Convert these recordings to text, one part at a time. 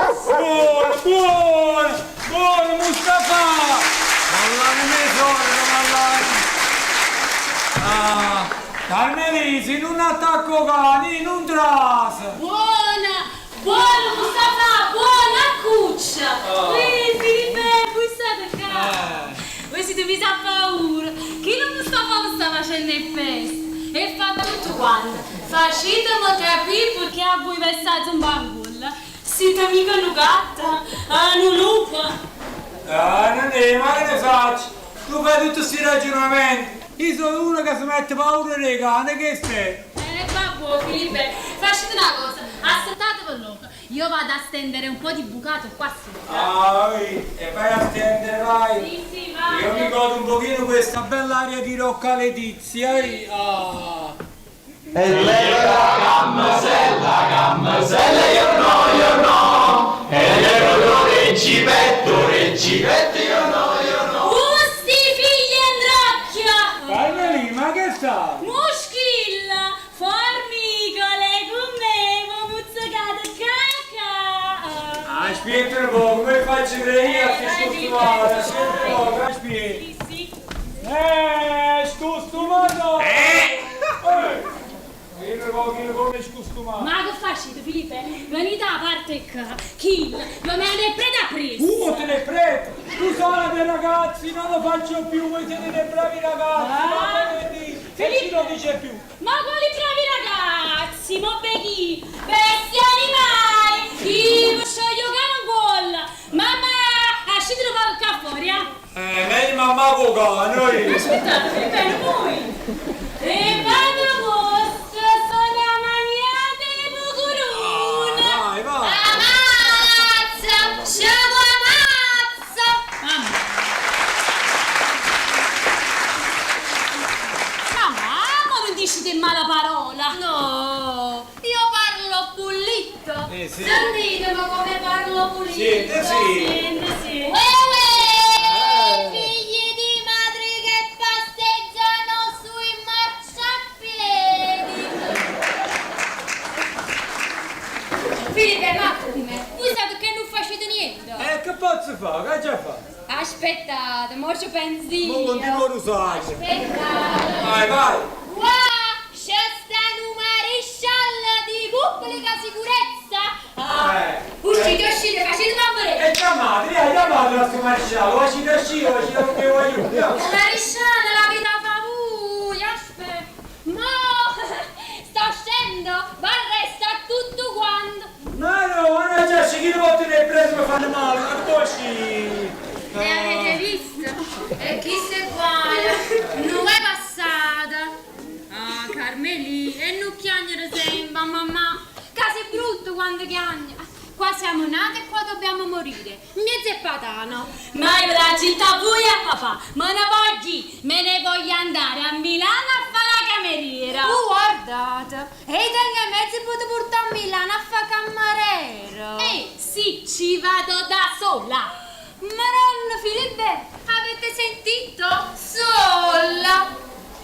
Buono, buono, buono Mustafà! Ballano 'e sorde, ballano. Ah, Carmelì, si nun attacco 'o cane, io nun traso. Buona, buona Mustafà, buona cuccia! Ui, Filippo, voi state qua? Voi siete misi a paura. Chi non Mustafà mi sta facendo il festa? E fate tutto quanto. Facetemi capire perché a voi vi state un bangulla. Siete mica un gatto, ah, un lupo. Ah, non è, ma che ne faccio? Tu fai tutti questi ragionamenti. Io sono uno che si mette paura dei cani, che stai? Vabbè, Filippo, facete una cosa, aspettatevi loco. Io vado a stendere un po' di bucato qua sopra. Ah, oui, e vai a stendere, vai. Sì, sì, vai. Io mi godo un pochino questa bella aria di Rocca Letizia. eh. Ah. E leva la cammasella, cammasella, io no, io no. E leva reggipetto, reggipetto, io no, io no. Usti figli in rocchia! Carmelì, ma che sta? Muschilla, formicole, con me, muzzicate caca! Aspetta un po', come faccio credere io a Eh, che vai, scostumato? vai. Aspetta un po', aspetta. Sì, sì. Scostumato! Eh! Io un po' come scostumato. Ma che facete, Filippo? Venite a parte qua. Chi? Ma me ne preda preso. Te ne prego! Scusate ragazzi, non lo faccio più, voi siete dei bravi ragazzi, Ah. ma come dire? E chi lo dice più? Ma quali bravi ragazzi, mo becchi, bestie animali, chi vi scioglio cane un gol. Mamma, uscite qua fuori, eh? Meglio mamma con cane, noi. Aspettate, Filippo, voi. E vado vostro, sono maniate bucuruna. Vai, vai. Ammazza, siamo ammazza. Mamma. Mamma, ma non dici te mala parola. No, io parlo pulito. Sì. Sentite ma come parlo pulito. Sì, sì. Sì, sì. Uè, uè, figli di madri che passeggiano sui marciapiedi. Filippo, ma come? Voi sapete che non facete niente? Che posso fare? Che già fatto? Aspettate, mo ci pensi Mo io. continuo a usare. Aspettate. Vai, vai. Qua c'è sta un maresciallo di pubblica sicurezza. Ah, Uscite, uscite, facete favore. E chiamate, via, chiamate il nostro maresciallo, facite uscire, facite come voglio. Maresciallo, la vita fa voi, aspetta. No, sto uscendo, va resta tutto quanto. Ma no, ma non c'è, chi lo porta nel preso mi fanno male, ma poi ci... Le avete visto? E chi se guarda? Non è passata. Ah, Carmelì, e non chiagnere sempre, mamma. Casa è brutto quando chiagna. Qua siamo nati e qua dobbiamo morire. Mezzo e patano. Ma io la città voi a papà, ma ne voglio, me ne voglio andare a Milano a fare la cameriera. Oh, guardate, e tengo i mezzi per portare a Milano a fare cameriera. Sì, ci vado da sola. Maronna, Filippo, avete sentito? Sola.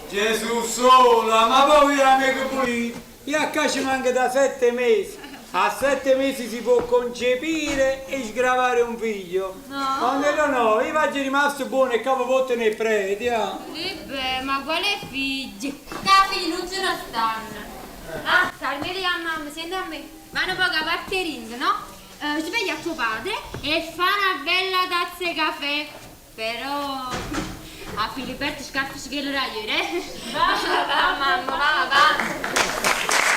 Gesù sola, ma poi la che pulito. Io a casa ci manca da 7 mesi. A 7 mesi si può concepire e sgravare un figlio. No. Ma no, no, io faccio rimasto buono e capo botte nei preti, ah. Filippo, ma quale figli? Che figli non ce ne stanno. Ah, Carmeli a mamma, senti a me. Vanno poco a parte ring, no? Sveglia tuo padre e fa una bella tazza di caffè. Però a Filiberto scarti che lo raiore, eh? Va, va, mamma, va, va.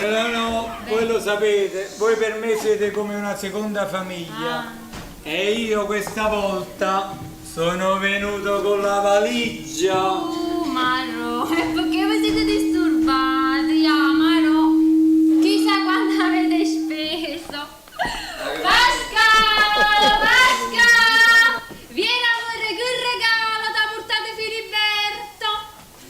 No, no, no, voi lo sapete, voi per me siete come una seconda famiglia. E io questa volta sono venuto con la valigia. Maro, e perché vi siete disturbati? Ah, Maro, chissà quanto avete speso. Pascal, Pascal, vieni a vedere che regalo ti ha portato Filiberto.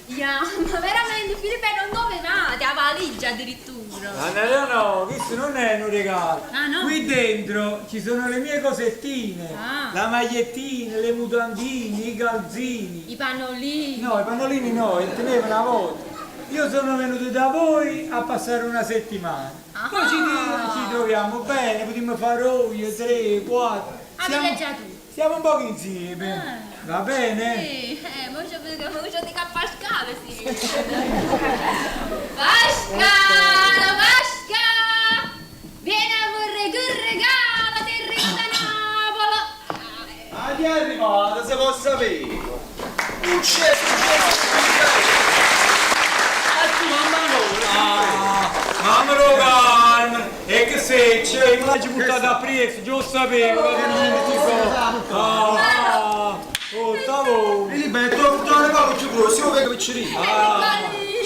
Ya, ma veramente Filiberto non dovevate, a valigia addirittura. Ma no, no, no, Questo non è un regalo. Ah, no? Qui dentro ci sono le mie cosettine. Ah. La magliettina, le mutandine, i calzini. I pannolini. No, i pannolini no, li tenevo una volta. Io sono venuto da voi a passare una settimana. Poi ci, Ah. ci troviamo bene, potremmo fare io, tre, quattro. Ah, villeggiatura. siamo un po' insieme. Va bene? Sì, mo c'ho mo c'ho di Pascale, sì. Pascale, Pascale! Vieni a vorrei che regalo, ti arriva da Napoli. Ma chi è arrivato, se può sapere? Non c'è, non c'è, E tu mamma ancora? Ah, mamma lo calma, e che se c'è, me l'hai buttata appresso, già lo sapevo che non ti Ah, oh, stavo. Filiberto, torna qua ci vuole, siamo che piccerino. Ah,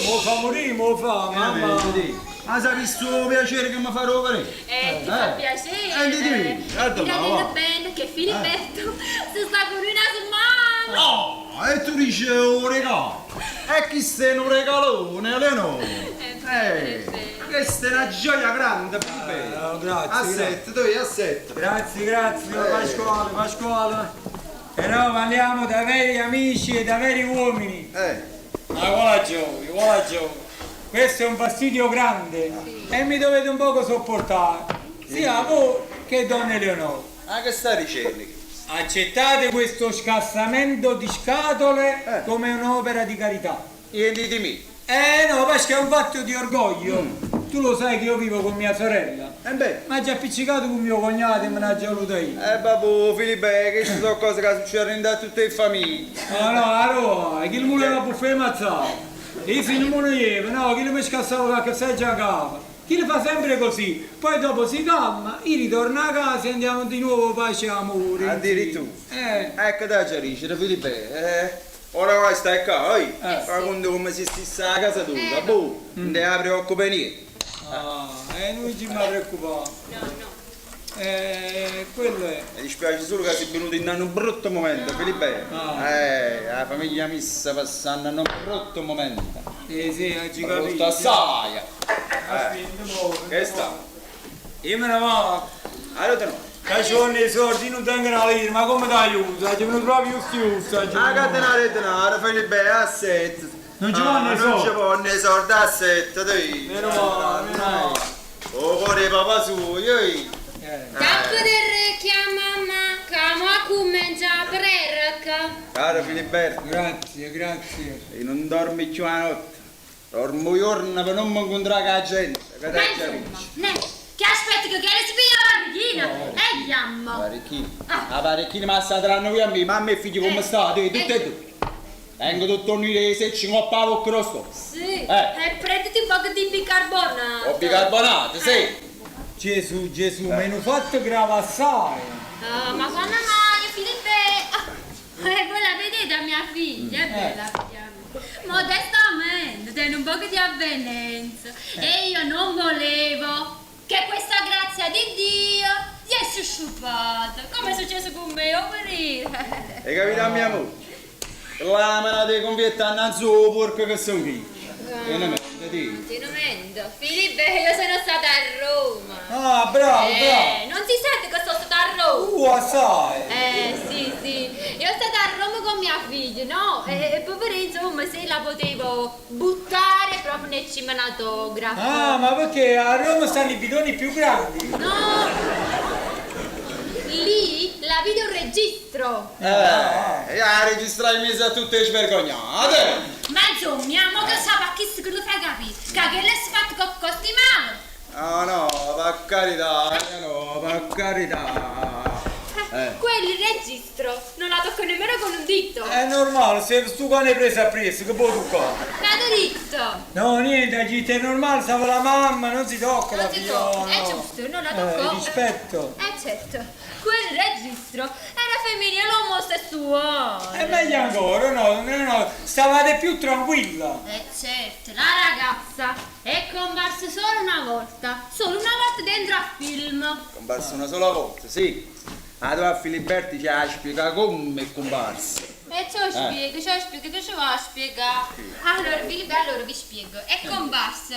mo fa morire, mo fa, mamma. Ma sai visto piacere che mi fa rovere? Ti fa piacere. Di di, guarda, Ti ma rende va. bene che Filiberto si sta con una settimana. Oh, e tu dici un regalo. E chi sei un regalone, Leonore? Questa è una gioia grande, Filiberto. Grazie, A sette, dove a sette? Grazie, grazie, Pasquale, Pasquale. Però parliamo da veri amici e da veri uomini. Ma quale gioia, quale gioia. Questo è un fastidio grande e mi dovete un poco sopportare, sia voi che Donna Eleonora. Ma che stai dicendo? Accettate questo scassamento di scatole come un'opera di carità. Niente di me. Eh no, Pasca, è un fatto di orgoglio. Tu lo sai che io vivo con mia sorella. Eh beh. Ma già appiccicato con mio cognato e me n'ha già voluta io. Babbo, Filippo, che ci sono cose che succedono in tutte le famiglie. No, no, allora, chi mi voleva buffare mazzare? Io se non me ne ievo, no, chi mi scassava qualche seggia a capo. Chi lo fa sempre così, poi dopo si calma, io ritorno a casa e andiamo di nuovo pace e amore. Addirittura. Eh. Ecco da già dicere, Filippo, Ora vai stai qua, oi. Ma conto come se stesse a casa tua, boh, non ti preoccupa niente. Ah, e noi ci mi preoccupiamo. No, no. Quello è. Mi dispiace solo che sei venuto in un brutto momento, Filippo. Ah. La famiglia mi sta passando in un brutto momento. Sì, oggi Brutto capito. assai. Aspetta, mo, Che sta? Io me ne vado. Allora no. Che ci vogliono i soldi, non tengo una lira, ma come ti aiuto? Ci venuto proprio giusto giusto. oggi. Ah, che te denaro, Filippo, a sette. Non ci vanno i Non soldi. ci vanno i soldi a sette, dai. Meno male, meno male. Oh, cuore papà suo, io. Tappo del re chiama mamma, che mo comincia a prerca. Caro Filiberto. Grazie, grazie. Io non dormi più la notte. Dormo giorno per non mi incontrare con la gente. Che Ma te insomma, ne, che aspetti che si piglia la varchina? E yamma. La varchina? La varchina ma sta tranne qui a me, mamma e figlio come state, tutte e due. Vengo tutto unire le secce, un po' a crosto. Sì. E prenditi un po' di bicarbonato. O bicarbonato, sì. Gesù, Gesù, mi hanno fatto grave assai. Ah, ma quando mai, Filippo? Ah, e voi la vedete mia figlia, è bella figlia mia. Modestamente, tiene un po' di avvenenza. E io non volevo che questa grazia di Dio gli è sciupata. Come è successo con me, oh morire. Hai capito a mia moglie? La mano dei convietti a su porco che sono qui. E non mi di. Ti mento. Filippo, io sono stata a Roma. Ah, bravo, bravo. Non si sente che sono stata a Roma? Assai. Sì, sì. Io sono stata a Roma con mia figlia, no? E poverina, insomma, se la potevo buttare proprio nel cinematografo. Ah, ma perché a Roma stanno i bidoni più grandi? No! Lì la videoregistro. E a registrare in mezzo a tutte le svergognate. Ma insomma, mo che sa chi si lo fa capire? Che che l'hai fatto con costi male? No, no, per carità, no, per carità. Quel registro non la tocco nemmeno con un dito. È normale, se sto cane è preso appresso, che può toccare? L'ha detto. No, niente, gente, è normale, stava la mamma, non si tocca la Non si figlia. tocca, è no. giusto, non la tocco. Rispetto. Certo, quel registro era femminile omosessuale. È meglio ancora, no, no, no, stavate più tranquilla. Certo, la ragazza è comparsa solo una volta, solo una volta dentro a film. Comparsa una sola volta, sì. La tua Filiberti ci ha spiegato come è comparsa. E ce lo spiego, ce lo spiego, che ci va a spiegare? Allora, Filippo, allora vi spiego. È comparso.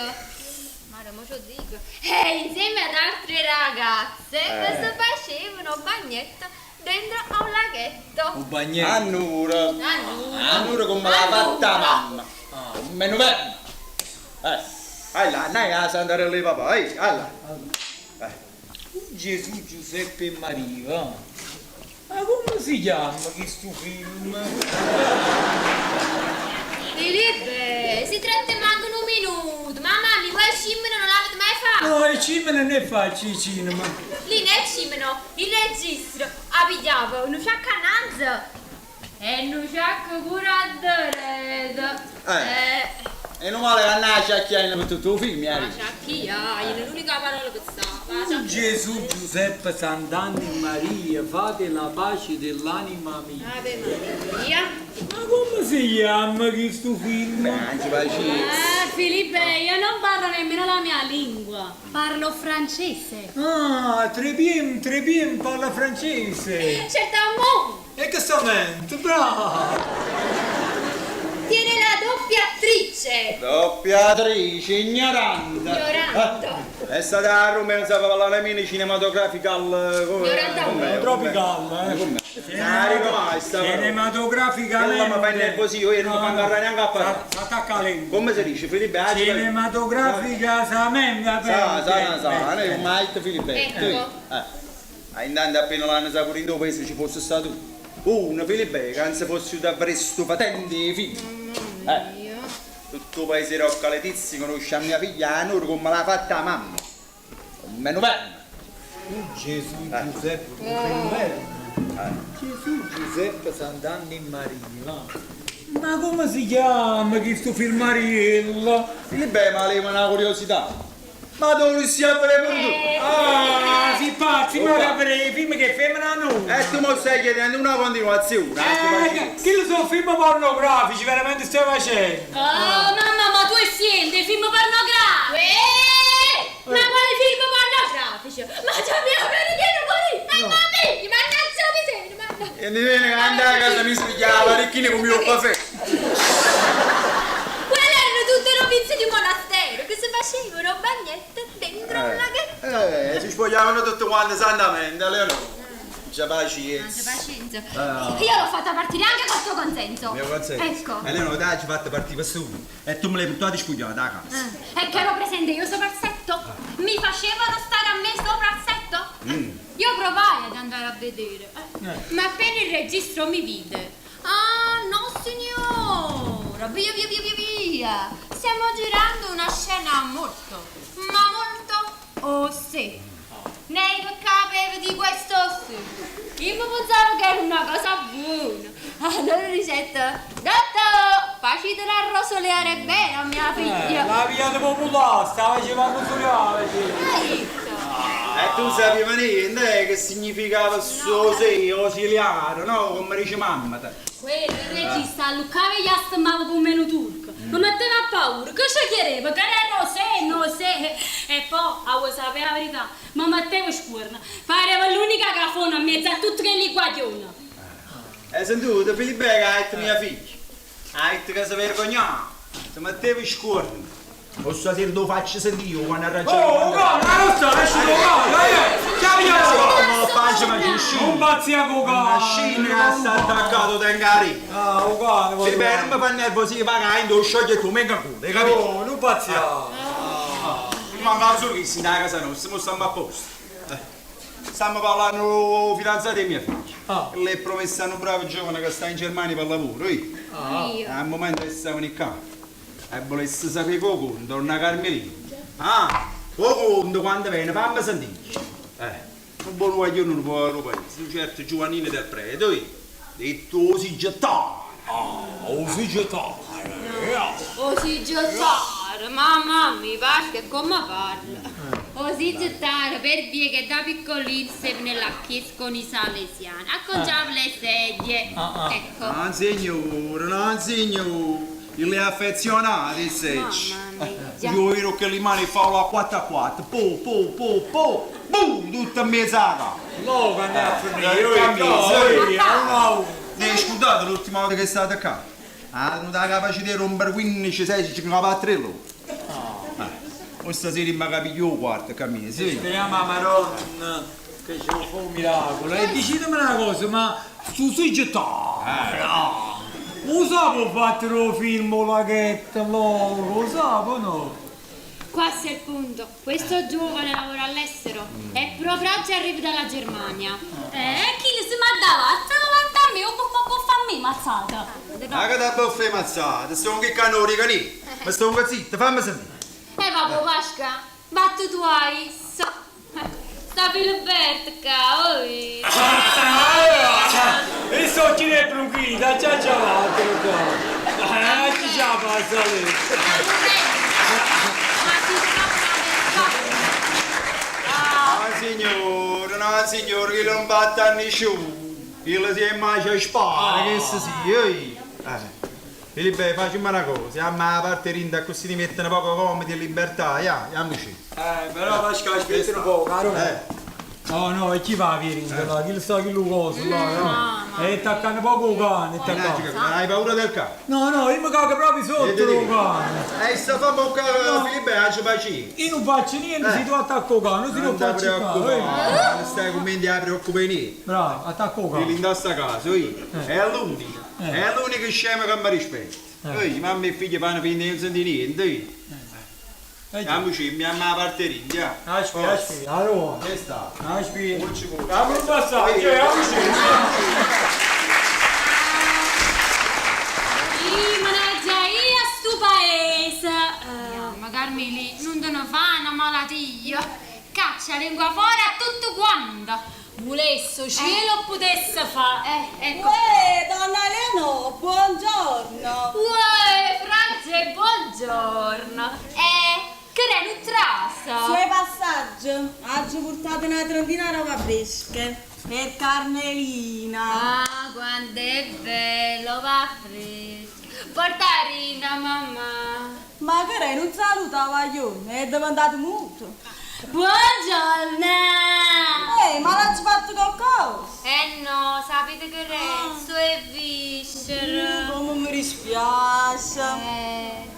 Guarda, mo ce 'o dico. E insieme ad altre ragazze che si facevano 'o bagnetto dentro a un laghetto. 'O bagnetto. Annura. Annura. Annura come l'ha fatta 'a mamma. Come nu verme. Eh, vai là, andai a Santarella 'e papà, ehi, vai là. Gesù, Giuseppe e Maria, va. Ma come si chiama questo film? Filippo, si tratta manco un minuto. Mamma mia, quel cinema non l'avete mai fatto. No, il cinema non è facile, il cinema. Lì nel cinema, il registro, ha pigliato un sciaccananza e un sciacco pure a dereto. Eh. E non male che andai a chiacchierare per tutto il film, Ma eh. sciacchia, è l'unica parola che sa. Ma sciacchia. Gesù, Giuseppe, Sant'Anna e Maria, fate la pace dell'anima mia. Ave Maria. Ma come si chiama questo film? Mangi pazienza. Filippo, io non parlo nemmeno la mia lingua. Parlo francese. Ah, très bien, très bien, parla francese. Certamente. E che strumento, bravo! Tiene la doppiatrice. Doppiatrice, ignorante. Ignorante. Eh, È stata a Roma e non sapeva parlare nemmeno cinematografica al... come- Ignorante. com'è? Tropical, eh? Com'è? Ah, ricordo, sta parola. Cinematograficamente. Quella mi fa innervosire, io non mi fa ancora neanche a parlare. Attacca la lingua. Come si dice, Filippo? Ah, ci- Cinematografica sa Sa, sa, sa, noi come ha detto Filippo. Ecco. Eh. Ah, intanto appena l'hanno saputo in tuo paese ci fosse stato uno, Filippo, che non si fosse da avere sto patente di figlio. Eh. Tutto il paese Rocca Letizia conosce a mia figlia Anur come l'ha fatta la mamma. Come non verme. Gesù Giuseppe, come Gesù Giuseppe Sant'Anna e Maria. va. Ma come si chiama questo filmariello? Filippo, ma lei una curiosità. Ma dove si apre pure tu? Ah, si pazzi, ma che per i film che femmina noi. E tu mi stai chiedendo una continuazione. Eh, che che sono film pornografici, veramente stai facendo? Oh, mamma, ma tu senti, film pornografici! Uè! Ma quale film pornografici? Ma già mi avrei che non morì! Mamma mia, mannaggia la miseria, mannaggia! E mi viene che andare a casa mi svegliava, ricchino come io caffè. Quelle erano tutte novizie di monastero che si facevano bagnetto dentro un laghetto. Eh, si spogliavano tutte quante santamente, Leonora. Già pazienza. Pazienza. Io l'ho fatta partire anche col tuo consenso. Mio consenso. Ecco. E Leonora, dai, ci fatta partire su. E tu me l'hai buttata spogliata da casa. E che ero presente io sopra il setto? Mi facevano stare a me sopra il setto? Io provai ad andare a vedere, ma appena il registro mi vide. Ah, no signora, via via via via via. Stiamo girando una scena molto, ma molto, oh sì. Nei che capevo di questo sì. Io mi pensavo che era una cosa buona. Allora dicette, dottor, facitela rosoleare bene a mia figlia. La via popolare, stava facendo rosoleare, sì. Hai E tu sapevi niente eh, che significava sto sì, ausiliare, no? Come dice mamma. te. Quello, il regista alluccava e gli astemmava come un turco. Mi metteva a paura, che ci chiedeva? Che era se, no se. E poi, a vuoi sapere la verità, mi metteva scuorna. Pareva l'unica cafona in mezzo a tutti quelli guaglioni. Hai sentito, Filippo, che ha detto mia figlia? Ha detto che si vergognava, si metteva scorno. O stasera lo faccio sentire quando ha ragione. Oh, guarda, non sta, lascia il cane, eh! Chiamo No, faccio ma ci uscì. Non pazzia con Una cane! scina sta attaccato tengari. Ah, o cane, Sì, beh, non mi fa nervosire, va che lo scioglie tu, menga culo, hai capito? Oh, non pazzia! Mi mancava solo che si da casa nostra, mo stiamo a posto. Eh, Stiamo parlando del fidanzato di mia figlia. Ah. Le è promessa a un bravo giovane che sta in Germania per lavoro, io. Ah. Io. Al momento che stavano qua. E volesse sapere con conto, donna Carmelina. Ah, con conto quando viene, fammi sentire. Eh, un buon guaglione non può lo paese, un certo Giovannino del Prete, io. Detto si gettare. Ah, o si gettare! O si gettare, mamma mia, che come parla. O si gettare per via che da piccolino stava nella chiesa con i salesiani, acconciava le sedie. Ah, ah. Ecco. Non signore, non signore. Il è affezionato, il seccio. Mamma mia. Io vedo che le mani fa la 4 a 4, po, po, po, po, boom, tutta in mezzo alla casa. No, che andava a finire, Eh, io, no, Ne hai scudato l'ultima volta che è stata qua? Ha avuto la capacità di rompere 15, 16, 5, 4 loro. O stasera mi capiglio 'o quarto, cammino, sì. Speriamo 'a Maronna che ce fa un miracolo. E dicitemi una cosa, ma stu siggittano, lo sa che ho fatto il film, la laghetta, lo sa o no? Questo è il punto. Questo giovane lavora all'estero e proprio oggi arriva dalla Germania. Chi si mi ha davanti a me, o può farmi mazzata. Ma che da buffet mazzata, sto che canori lì. Ma sto un zitto, fammi sentire. E vabbè, Pasca, battu tu hai. Sta Filiberto, oi. E so chi ne è bronchita, già già l'altro qua. Ah, ci ce la passa lì. Ma si Ah, signore, no signore, che non batte a nessuno. Quello si è mai spara, che si sia, oi. Filippo, facciamo una cosa, andiamo a parte rinda così ti mettono poco comodi e libertà, ya, andiamoci. Però Pasca, aspetta un po', caro. No, no, e chi va a Virinda là? Chi lo sa chi lo cosa là, no? E attaccano poco il cane, attaccano. Hai paura del cane? No, no, io mi cago proprio sotto il cane. E sta fa bocca Filippo, ci facci. Io non faccio niente se tu attacco il cane, se non faccio il cane. Non stai con me a preoccupare niente. Bravo, attacco il cane. Filippo, sta casa, io. È l'unica. È l'unica scema che mi rispetta. Ehi, mamma e figlia fanno finta di non sentire niente. Andiamoci, mi amma la parte rindia. Aspetta, aspetta, allora. Che sta? Aspetta. Apri un passaggio, aprici. Mannaggia, io a sto paese. Ma Carmeli, non te ne fa una malattia. Caccia lingua fuori a tutto quanto. Volesso cielo potesse fare. Ecco. Uè, donna Leno, buongiorno. Uè, Franze, buongiorno. Che è un trasa? Sui passaggi, oggi ho portato una trentina di roba fresca per Carmelina. Ah, quanto è bello, va fresco. Portarina, mamma. Ma che lei non salutava io, è diventato muto. Buongiorno. Ma l'ha fatto qualcosa? Eh no, sapete che rezzo è viscera. Come mi dispiace.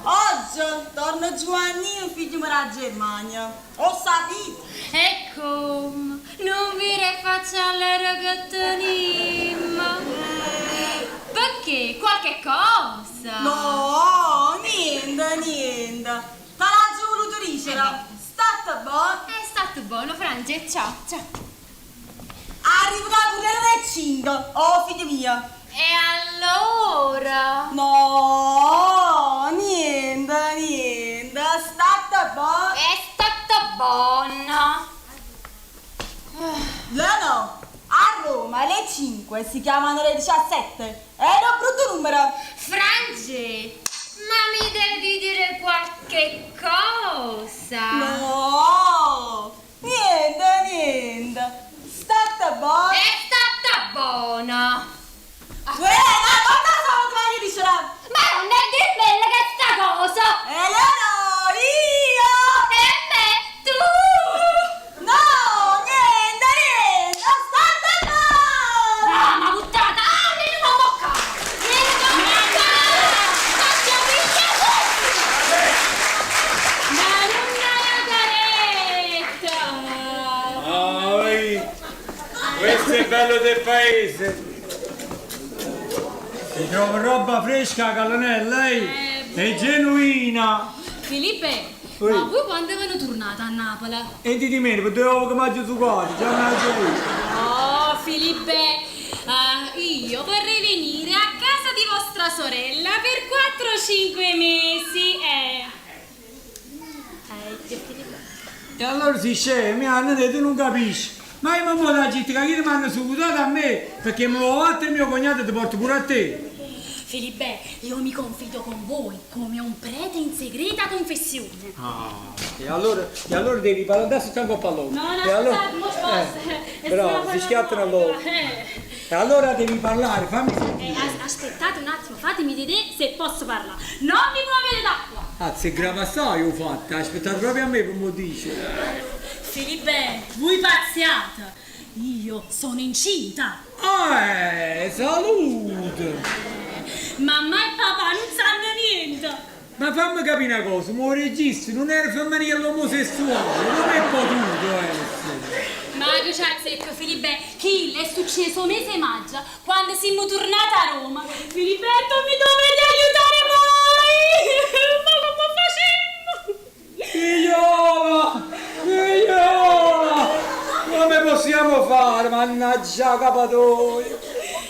Oggi torna Giovannino, figlio della Germania. Ho sapito. E come? Non vi rifaccia le ragazzine. Perché? Qualche cosa? No, niente, niente. Te l'ho voluto dire. Stato buono? È stato buono, Frange. Ciao, ciao. Arrivo da Corriere del 5. Oh, figlio mio. E allora? No, niente, niente. Stato buono. È stata buona. Leno, a Roma le 5 si chiamano le 17. Era un brutto numero. Frange, ma mi devi dire qualche cosa. No, niente, niente. Stata buona. È stata buona. Uè, ma quanta sono ti voglio dire? Ma non è di bella che sta cosa. Elena, io. E me, tu. No, niente, niente. Stata buona. Ah, ma buttata. Ah, mi devo toccare. Mi devo toccare. Faccio picchiare. Ma non è la caretta. Ah, questo è bello del paese. Si trova roba fresca, Calonella, è genuina. Filippo, Oi. ma voi quando ve ne tornate a Napoli? E di meno, per due ore che mangio su quasi, già mangio qui. Oh, Filippo, io vorrei venire a casa di vostra sorella per 4-5 mesi. Filippo. E allora si scende, mi hanno detto non capisci. Ma io mi da gente che mi hanno salutato a me, perché mi ho fatto il mio cognato e ti porto pure a te. Filippo, io mi confido con voi come un prete in segreta confessione. Ah, e allora devi parlare, adesso c'è un po' pallone. No, no, e allora, aspettate, mo sposta. Bravo, si schiattano allora. E allora devi parlare, fammi sentire. Aspettate un attimo, fatemi vedere se posso parlare. Non mi muovete da qua. Ah, se grava assai ho fatto, aspettate proprio a me per mo dice. Filippo, voi pazziate. Io sono incinta. Salute. Mamma e papà non sanno niente. Ma fammi capire una cosa, ma il registro non era femminile omosessuale, come è potuto essere? Ma che c'è zecca, Filippo? Chi è successo mese maggio, quando siamo tornati a Roma? Filiberto mi dovete aiutare voi! Ma come facciamo? Figliola! Figliola! Come possiamo fare? Mannaggia capatoio!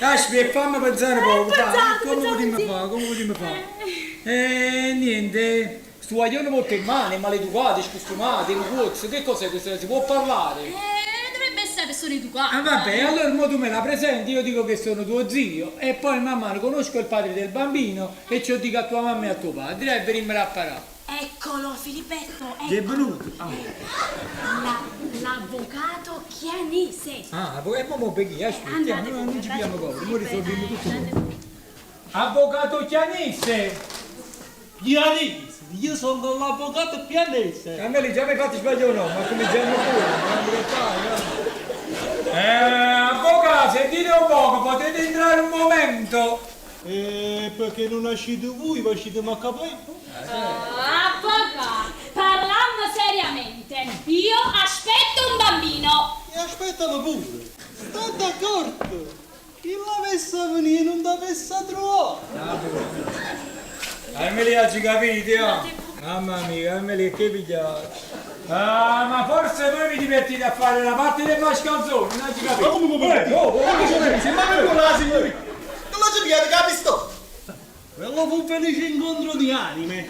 Aspetta, fammi pensare poco, pensate, come pensate, potremmo sì. fare? Come potremmo fare? Niente, sto guaglione molto in mano, è maleducato, è scostumato, è un cozzo, che cos'è questo? Si può parlare? Dovrebbe essere una persona educata. Ah vabbè, allora mo tu me la presenti, io dico che sono tuo zio e poi man mano conosco il padre del bambino e ci dico a tua mamma e a tuo padre e venimmo a parare. Eccolo, Filippetto, Che è ecco. venuto? Ah, L'avvocato Chianese. ah e mo mo per chi? Aspetta, Andate no, non ci pure, pigliamo andate paura, mo risolviamo tutto. andate noi. Avvocato Chianese! Pianese, io sono l'avvocato Pianese. A me lì già mi hai fatto sbagliare un nome, ma cominciamo pure, non che fare, no? Avvocato, sentite un poco, potete entrare un momento? Perché non uscite voi, ma uscite ma capito? Avvocato, parliamo seriamente. Io aspetto un bambino. E aspettalo pure. State d'accordo. Chi l'avesse venire non l'avesse trovare. Amelia ci capite, oh? Mamma mia, Amelia che pigliate. Ah, ma forse voi vi divertite a fare la parte del mascalzone, non ci capite. Ma come come? Oh, oh, oh, Se ma per la signorina. Non la ci pigliate, capisto? Quello fu un felice incontro di anime.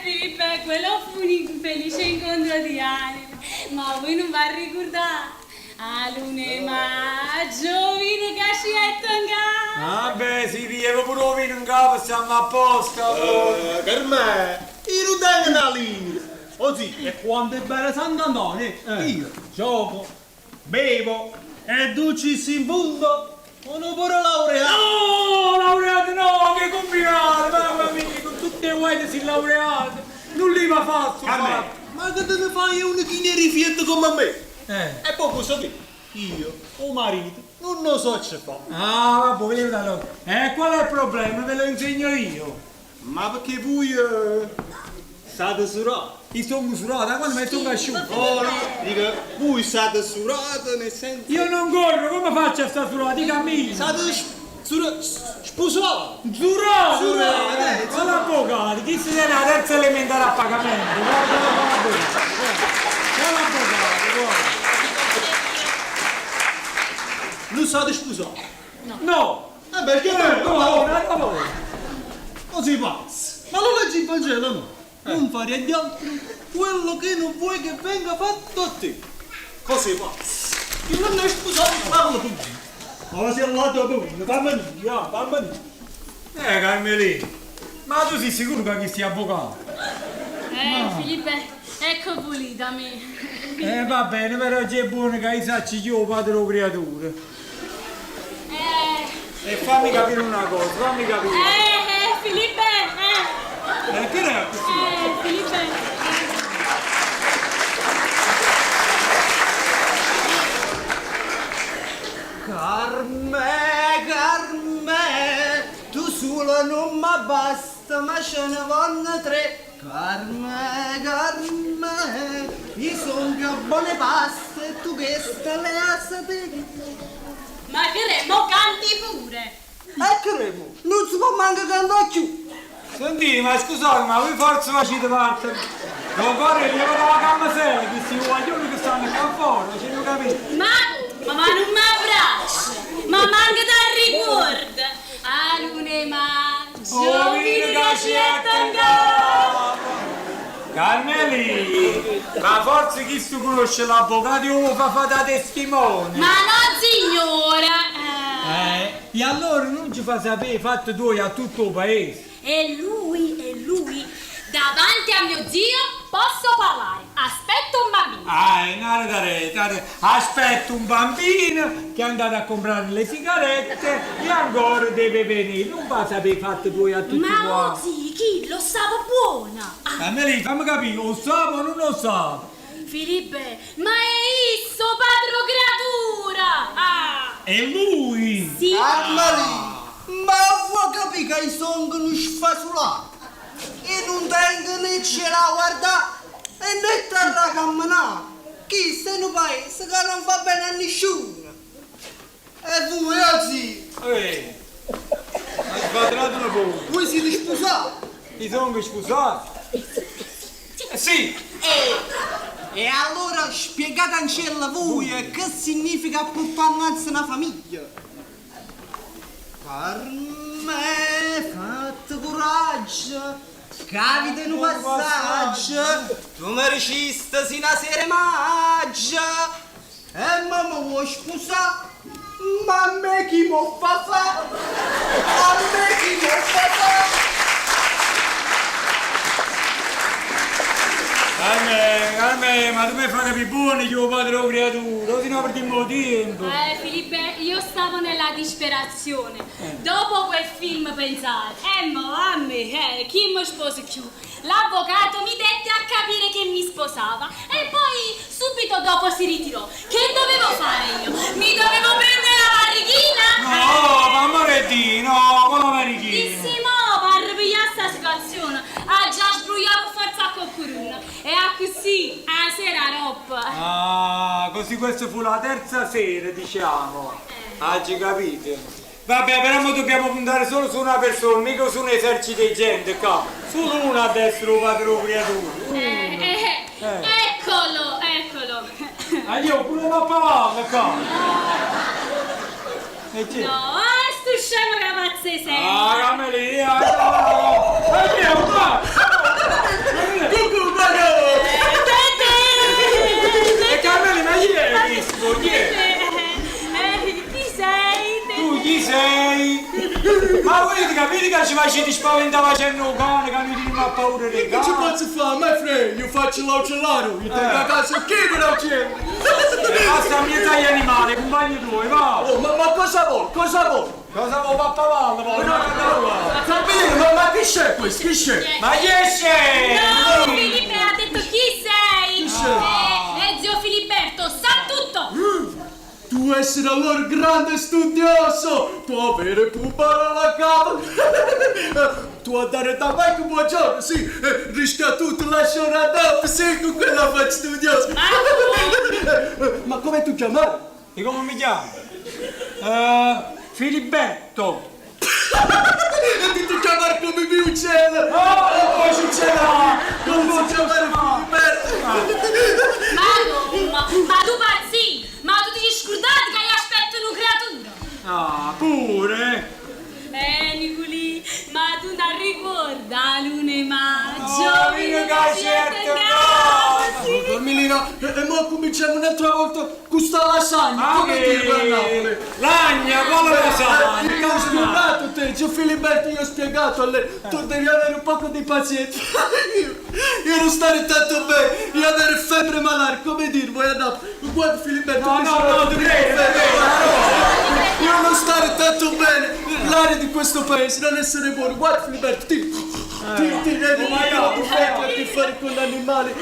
Filippo, quello fu un felice incontro di anime. Ma voi non vi ricordate? A luna maggio, vino che ci è tangato. Vabbè, si pigliava pure il vino in capo, stiamo a posto. Per me, io non tengo una lira. Oh sì, e quando è bella Sant'Antonio, io gioco, bevo e dulcis in fondo, sono pure laureato. No, laureato no, che combinato, mamma mia, con tutte le guaine si è laureato. Non li va fatto. Carmen, ma che te ne fai uno che ne rifiuta come me? E poi cosa dire? Io, o marito, non lo so che fa. Ah, vabbè, vediamo allora. E qual è il problema? Ve lo insegno io. Ma perché voi state surati? Io sono usurato, da quando mi sono asciutto. Oh, no, dico, voi state surati nel senso... Io non corro, come faccio a stare surato? Dica a me. State sposati! Zurato! Zurato, eh, Ma l'avvocato, chi si tiene la terza elementare a pagamento? Guarda l'avvocato. Guarda l'avvocato, guarda. Non state sposati? No! Eh beh, che No, no, no, no, no. Così pazzo! Ma lo leggi il Vangelo, no? Non fare agli altri quello che non vuoi che venga fatto a te. Così pazzo! Io non è sposato, parlo tu. Ma sei al lato pure, fammi dire, fammi dire. Carmelì, ma tu sei sicuro che chi sia avvocato? Filippo, ecco pulita me. Va bene, però oggi è buono che io sacci io padre o creatura. E fammi capire una cosa, fammi capire. Filippo, Che era così? Filippo. Carme, Carme, tu sola non mi basta, ma ce ne vanno tre. Carme, Carme, io sono più buone paste, tu che sta le a sapere. Ma che re, mo canti pure. E credo, non si può manco cantare più. Sentite, ma scusate, ma voi forse facete parte. Non vorrei levare la gamma seria, questi guaglioni che stanno qua fuori, ce ne capite? Ma, ma non mi abbraccia, ma manca da ricordo. A luna maggio, vino che ci è tangato. Carmelì, ma forse chi si conosce l'avvocato lo fa fare da testimone? Ma no, signora. E allora non ci fa sapere fatto tu a tutto il paese. E lui, davanti a mio zio posso parlare. Aspetto un bambino. Ah, aspetto un bambino che è andato a comprare le sigarette e ancora deve venire. Non va a sapere fatto tu a tutti Ma qua. oh, zio, chi lo sa buona? Ah, Carmelì, fammi capire, lo sa o non lo sa? Filippo, ma è isso, padre creatura! Ah! È lui! Sì! Carmelì, ma vuoi capire che io sono uno sfasulato? Io nun tengo né cielo 'a guardà e né terra 'a cammenà. Chisto è nu paese ca nun fa bene a nisciuno. E vui, 'o zio? Ehi, ma squadrato nu poco. Voi siete sposato? Io sono sposato. Sì. E allora spiegatancella voi che significa portare innanzi una famiglia. Carme, fate coraggio, capita un passaggio, tu mi diciste sino a sera maggio, e mamma vuoi sposare? Ma a me chi mo fa fa? A me chi mo fa fa? Carmen, Carmen, ma tu mi fai capire buono che io padre o creatura, se no perdiamo tempo. Filippo, io stavo nella disperazione. Dopo quel film pensai, mo a me, chi mi sposa più? L'avvocato mi dette a capire che mi sposava e poi subito dopo si ritirò. Che dovevo fare io? Mi dovevo prendere la barrichina? No, ma amore di, no, con la barrichina. Dissi mo, per ripigliare sta situazione, ha già sbrugliato forza a qualcuno. E a così, a sera roba. Ah, così questa fu la terza sera, diciamo. Oggi capite? Vabbè, però mo dobbiamo puntare solo su una persona, mica su un esercito di gente qua. Solo una a destra, o padre o creatura. Eccolo, eccolo. Ah, io pure una pavalla qua. E c'è? No, sto scemo che pazze sempre. Ah, Camelia, no! Ma chi è un qua? Cucù, ma no! E Carmelo, ma chi è questo? Chi è? Chi sei? Tu chi sei? Ma volete capire che ci facete spaventare facendo un cane che noi teniamo a paura dei Che ci cani? posso fare, my friend? Io faccio l'uccellaro, io tengo a casa chi non uccello. Basta mezzo agli animali, compagni tuoi, va! Oh, ma cosa vuoi? Cosa vuoi? Cosa vuoi pappavallo? Vuoi una cannella? Capire, ma chi c'è questo? Chi c'è? Ma chi esce? No, Filippo ha detto chi sei? Chi sei? Zio Filiberto sa tutto! Tu essere allora grande studioso, tu avere pubare alla capo, tu andare da me buongiorno, sì, rischia tutto, lascia una dopo, sì, con quella faccia studiosa. Ma come tu chiamare? E come mi chiamo? Filiberto! E ti ti chiamare come mio uccello! Oh, non puoi uccello! Come ti chiamare Filiberto? Ma come? Ma tu pazzi! Ma tu ti sei scordato che io aspetto una creatura? Ah, pure? Nicolì, ma tu non ricorda la luna di maggio? Oh, vino che certo no! Carmelina, e mo cominciamo un'altra volta con sta lasagna, Ma come che- dirlo a Napoli? Lagna, come la sai? Io ho spiegato te, zio Filiberto, io ho spiegato a lei, tu devi avere un poco di pazienza. Io non stare tanto bene, io avere febbre malare, come dir voi a Napoli? Guarda Filiberto, No, mi no, sono no, ti credo, ti credo. Io non stare tanto bene, l'aria di questo paese non essere buono. Guarda Filiberto, ti rendi Oh, ma io- ti fai a che fare con l'animale.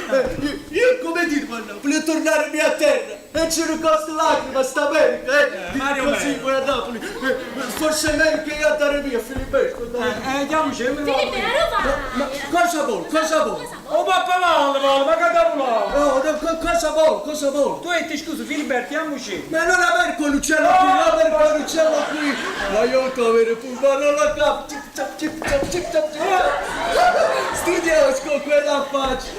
Io come dirlo a Napoli, io tornare mia terra e c'è un costo lacrima, sta bene, eh? Mario Così Bello. voi a Napoli. Forse è meglio che io andare via, Filiberto, dai. Andiamoci, Filippo, Ma, ma cosa vuoi? Cosa vuoi? Oh, pappavallo, vuole, ma che cavolo? Oh, no, cosa vuoi? Cosa vuoi? Tu hai detto scusa, Filiberto, andiamoci. Ma non avere quell'uccello qui, non avere quell'uccello qui! L'aiuto a avere pulmano alla capo! Cip chap cip chap cip chap cip chap! Studioso con quella faccia!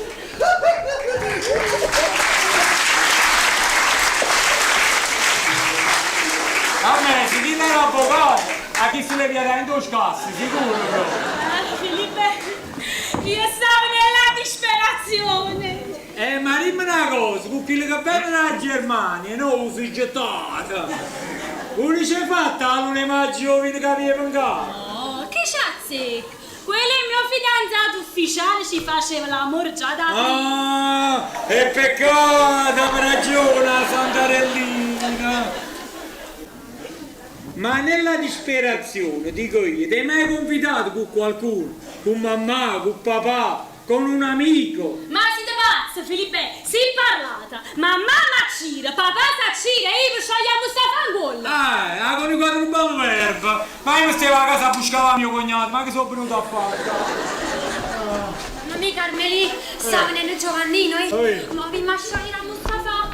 A me, se chi non era avvocato, a chi se le viene in due scassi, sicuro però. Ah, Filippo, io stavo nella disperazione. Ma dimmi una cosa, con quelli che vengono dalla Germania, no, si gettata. Come ci hai fatta la luna di maggio che avevo in casa? Oh, che c'azzecca! Quello è il mio fidanzato ufficiale, ci faceva l'amore già da prima. Ah, e peccato, ha ragione, Santarellina. Ma nella disperazione, dico io, ti hai mai confidato con qualcuno? Con mamma, con papà, con un amico? Ma siete pazzi, Filippo? Si è parlata! Ma mamma cira, papà s'accira e io sciogliamo sta fangolla! Ah, ha coniugato un bel verbo. Ma io mi stavo a casa a buscare mio cognato, ma che sono venuto a fare? Mamma mia Carmelì, sta venendo Giovannino, eh? Oi. Ma vi lasciare a Mustafa?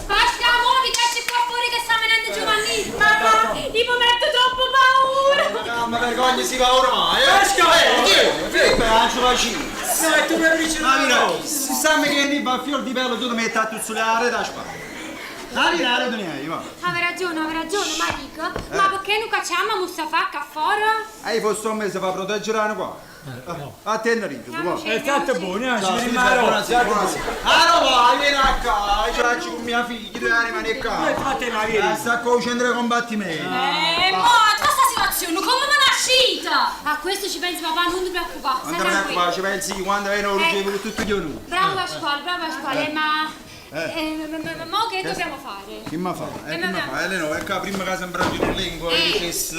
Pasca, muovi, cacci qua fuori che sta venendo Giovannino! Mamma, io mi metto troppo paura! No, ma vergogna si va ormai, eh! Pasca! Eh, Filippo, non ci faccio! No, e tu mi dici Ma una mira, cosa. se sai che ne va a fior di pelo, tu ti metti a tuzzolare da spalla. La rete ne hai, va. Aveva ragione, aveva ragione, Marica. Ma perché non cacciamo Mustafa qua fuori? E io fosse un mese fa proteggere qua. A te ne rito, tu va. È stato buono, eh, ci Ciao, vediamo Filippo, a Roma. buonasera, buonasera. Ah no, vai, vieni a qua, ce l'ho con mia figlia, devi rimanere qua. Eh, fate una vieni. Sta qua centro di combattimento. Ma questa situazione come me l'ha uscita? A questo ci pensi papà, non ti preoccupare, Non stai te tranquillo. preoccupare, ci pensi quando viene lo ricevo tutto gli onori. Bravo Pasquale, bravo Pasquale, ma... ma mo che dobbiamo fare? Che mi fa? Che Che mi mi fa? Elena, è che prima che sembra di una lingua Eh. dicesse...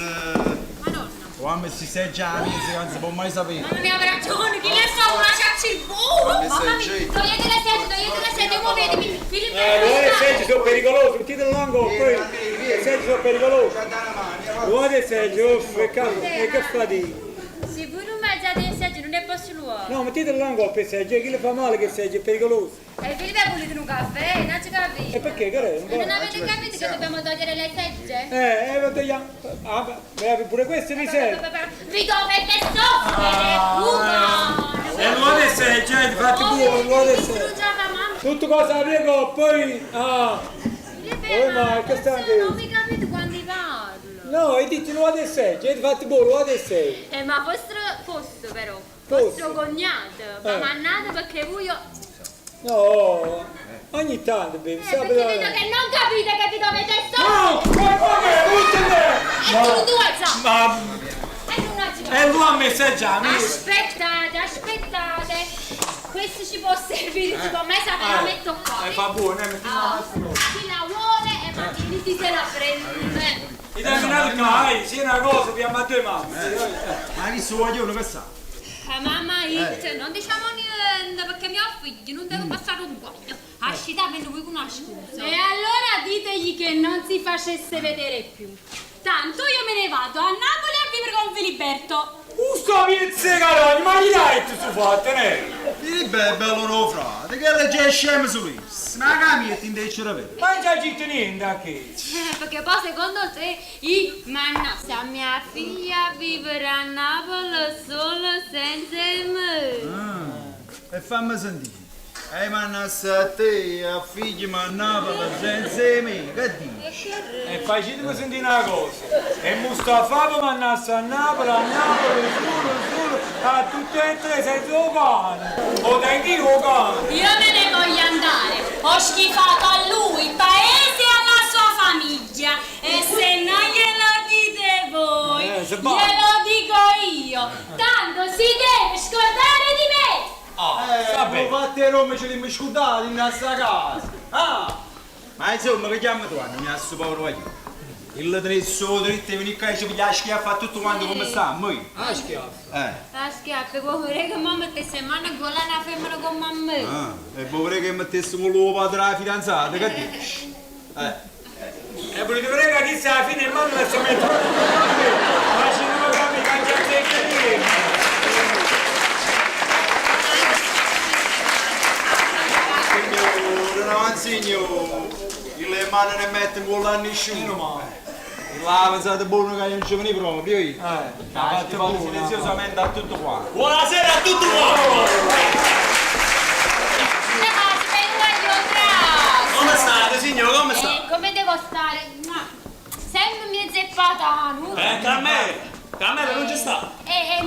Madonna. O a me si sei già mezzo, non si può mai sapere. Mamma mia, aveva ragione, chi le fa una caccia il buco? Mi Mamma sei mia, giro. togliete le sedie, togliete le sedie, muovetemi. Filippo, Le seggi sono pericolose, mettetelo l'angolo, poi le seggi sono pericolose. Guarda le seggi, oh, che cavolo, e che fatica. Se voi non mangiate le sedie non è possibile. No, mettetelo l'angolo per seggi, chi le fa male che seggi è pericoloso. E Filippo ha voluto un caffè, non ci capite. E perché, che è? Non avete capito che dobbiamo togliere le segge? Togliamo. Ah, beh, pure questo mi serve. Vi dovete soffrire, uno! E lo adesso è già di fatti buono, lo adesso. Distruggiava mamma. Tutto cosa prego, poi. Ah. Filippo, Oh, ma che sta anche- Non mi capite quando parlo. No, e dici lo adesso è, già di fatti buono, lo adesso è. Ma vostro fosse però, Fosse. vostro cognato, ma Eh. mannato perché voi... No, ogni tanto, baby, Eh, sa perché però- vedo che non capite che vi dovete No, soffrire. ma come? Tutte E tu due, sa. Ma E tu non ci e lui ha messaggiato, mi. Aspettate, aspettate. Questo ci può servire, ci può mai sapere, la metto qua. Eh, fa buono, metti Ah, chi la vuole e Martini se la prende. Mi dai un altro qua, sì, una cosa, abbiamo a due mani. Ma chi su voglio uno che sa? Mamma, it, non diciamo niente perché mio figlio non deve passare un guaio. Ascitate lui con una scusa. E allora ditegli che non si facesse vedere più. Tanto io me ne vado a Napoli a vivere con Filiberto. Usta pizza carogna, ma gli dai tu su fatto, ne? Filippo è bello no frate, che legge scemo su lui. Ma che mi ti invece da vedere? Ma non c'è scritto niente a che. Perché poi secondo te io manna se mia figlia vivrà a Napoli solo senza me. E fammi sentire. E mannasse a te, a figli, ma a Napoli, senza me, che dici? E facetemi sentire una cosa. E Mustafa mi mandasse a Napoli, a Napoli, solo, solo, a tutte e tre senza o cane. O tengo io o cane. Io me ne voglio andare. Ho schifato a lui, il paese e alla sua famiglia. E se non glielo dite voi, Se va. glielo dico io. Tanto si deve scordare di me. Ah, Eh, ma fatti a Roma ce li mi scordati in questa casa. Ah! Ma insomma, che chiama tu? Non mi ha sto povero voglio. Il tenesse dritto e venire qua e ci piglia la schiaffa a tutto quanto come sta, noi. Ah, schiaffo. Eh. La schiaffa, vorrei che mamma te se manda gola una femmina con mamma. Ah, e vorrei che mettessimo l'uovo padre alla fidanzata, che dici? Eh. E volete vedere che chissà alla fine il mondo adesso mette Ma ci non capire, cangiate che Signore, no, signore. Il mano ne mette in culo a nessuno. La pensate buono che non ci veni proprio io. Eh, ha fatto buono. Silenziosamente a tutto qua. Buonasera a tutti quanti! Aspetta, io traso. Come state signore? Come state? Come devo stare? Ma sempre mi è zeppata, no? Carmelo! Carmelo non ci sta!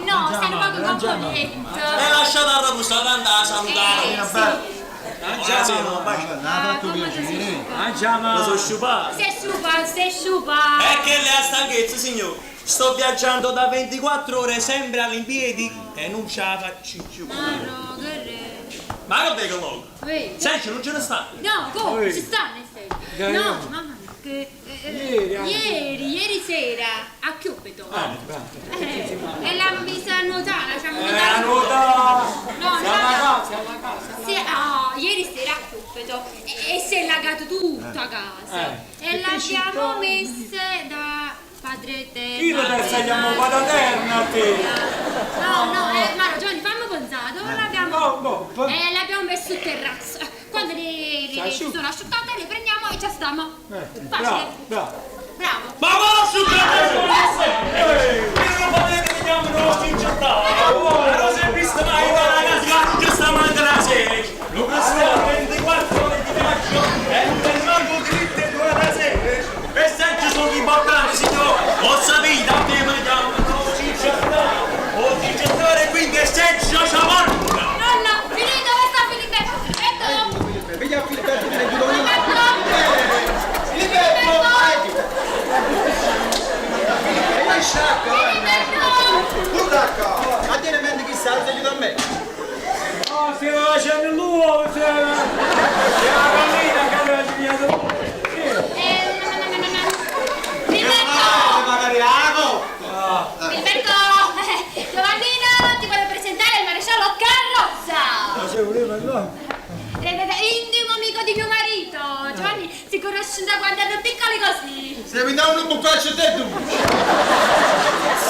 No, stanno poco con Colletto. E lasciate la busta, andare a salutare! Sì. Buonasera, un bacio. Non ha fatto piacere. Mangiamo. Lo sono sciupato! Si è sciupa, si è sciupa. È che le ha stanchezza, signore! Sto viaggiando da 24 ore sempre all'impiedi e non ce la faccio più. Ma no, che re. Ma che vedo logo? Vedi? Senti, non ce ne sta! No, come? Ci sta nel senso. No, mamma mia, che Ieri anche. ieri sera a Chiuppeto. E l'ha messa a nuotare, lasciamo Eh, nuotare. nuota. No, Siamo a no, casa, siamo a casa. Sì, ah, ieri sera a Chiuppeto e si è lagato tutta a casa. E l'abbiamo messa da Padre Te. Io adesso chiamo Pataterna a te. No, no, ma Giovanni, fammi pensare, dove Oh, boh. E le abbiamo messo sul terrazzo. Quando le, le, le si sono asciuttate le prendiamo e ci stiamo. Facile. Bravo, bravo. Bravo. Ma cosa Io non potete che chiamano città! Non si è vista mai una ragazza che non ci sta manca la sera! Lo sta 24 ore di viaggio e non manco dritto e due la sera! E se ci sono i balcani, signore! Ho sapito, a te mi chiamano città! O città e quindi se c'è ciamarca! Nonna, finito, dove sta Filipetto? Filipetto! Vedi a Filipetto, ti aiuto io. Filipetto! Filipetto, vai! Filipetto, sciacca! Filipetto! Burracca! Ma tieni a mente chi sta, ti aiuto a me! No, stiamo facendo l'uovo, stiamo... C'è la gallina che aveva sbagliato l'uovo. Eh, no, no, no, no, no. Filipetto! Magari la cotta! Filipetto! Giovannino, ti voglio presentare il maresciallo Carrozza! Ma se voleva no. Intimo amico di mio marito! Giovanni, si conosce da quando erano piccoli così! Se mi dà un boccaccio te tu!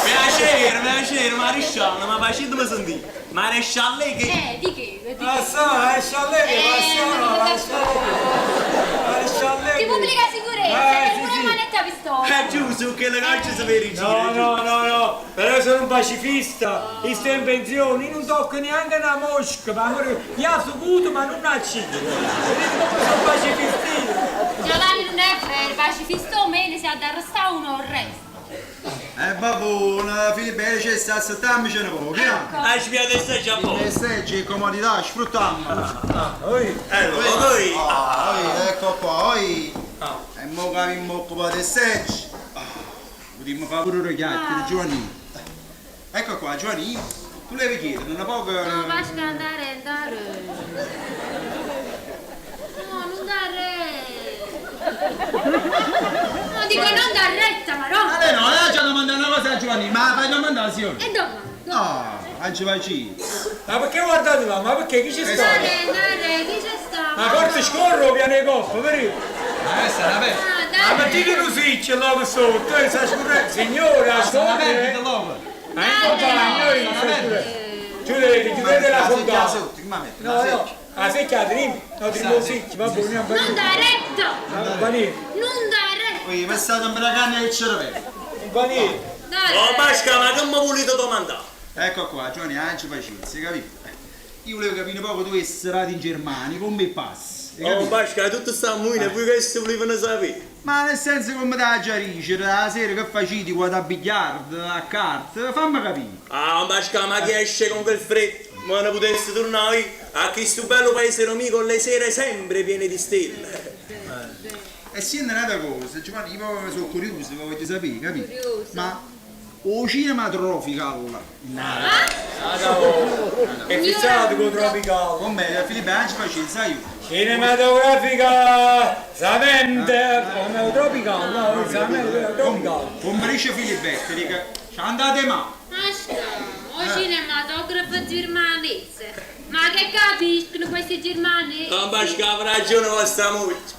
Piacere, piacere, maresciallo, ma facetemi sentire! Maresciallo che... Di che? Di che? Passa, esce allegri, passa, esce allegri. Esce allegri. Di pubblica sicurezza, Eh, che sì, pure sì. manetta pistola! È giusto che le calcio si vede in giro! No, no, no, no, però sono un pacifista, io sto in pensione, io non tocco neanche una mosca, ma amore, io ho saputo ma non accido. Vedete come sono pacifista io? Giovanni non è vero, pacifista o meno, se ha da arrestare uno arresta. Babone, Filippo, c'è sta a settammici un po', piano! Ah, ci piace stare già poco! E seggi, comodità, sfruttiamo! Oi, Ecco, poi... Ah, oi, ecco qua, oi! E mo che mi occupo dei seggi! Ah, Potremmo fare pure una chiacchiera, Giovanni! Ecco qua, Giovanni, tu devi chiedere una poca... No, basta andare, andare. No, non dare. No, dico non dar retta, ma no. Ah, no, già domandare una cosa a Giovanni, ma fai domandare, signore! E dove? No, anci facci! ma perché guardate là? Ma perché chi ci sta? Andare, andare, chi c'è sta? Ma forse scorro piano di coppa, vero? Ma questa è una perdita! Ah, Ma dai. mettete un siccio là sotto, sta scorrendo. Signora, Questa è una scorre. perdita, loco! Ma in compagno, io sta scorrendo. Chiudete, chiudete la fontana. sotto, che mi metti? No, no, la secchia la teniamo, no, teniamo un siccio, va bene, va Non bene. dare retta. Un panino, Non dare retta. Oi, mi è stato un bracane il cervello! un panino. Dai. Oh, Pasca, ma che mi volete domandare? Ecco qua, Giovanni, anci pazienza, capito? Io volevo capire poco tu sei in Germania, come passi? hai Oh, capito? Pasca, tutto sta muina, voi che se volevano sapere? Ma nel senso come da già dicere, la sera che facevi qua da biliardo, a carte, fammi capire. Ah, Pasca, ma chi esce con quel freddo? Ma non potesse tornare a questo bello paese amico le sere sempre piene di stelle. E sì, è un'altra cosa, Giovanni, io proprio sono curioso, voglio sapere, capito? Curioso. Ma o cinema tropical? È fissato con Tropical. Con me, Filippo, anci pazienza, io. Cinematografica Savente, come Tropical, no, Savente, Tropical. Come dice Filippo, dica, ci andate ma. Asca, o cinematografo germanese. Ma che capiscono questi germanesi? Ah, Pasca, avrà ragione vostra moglie.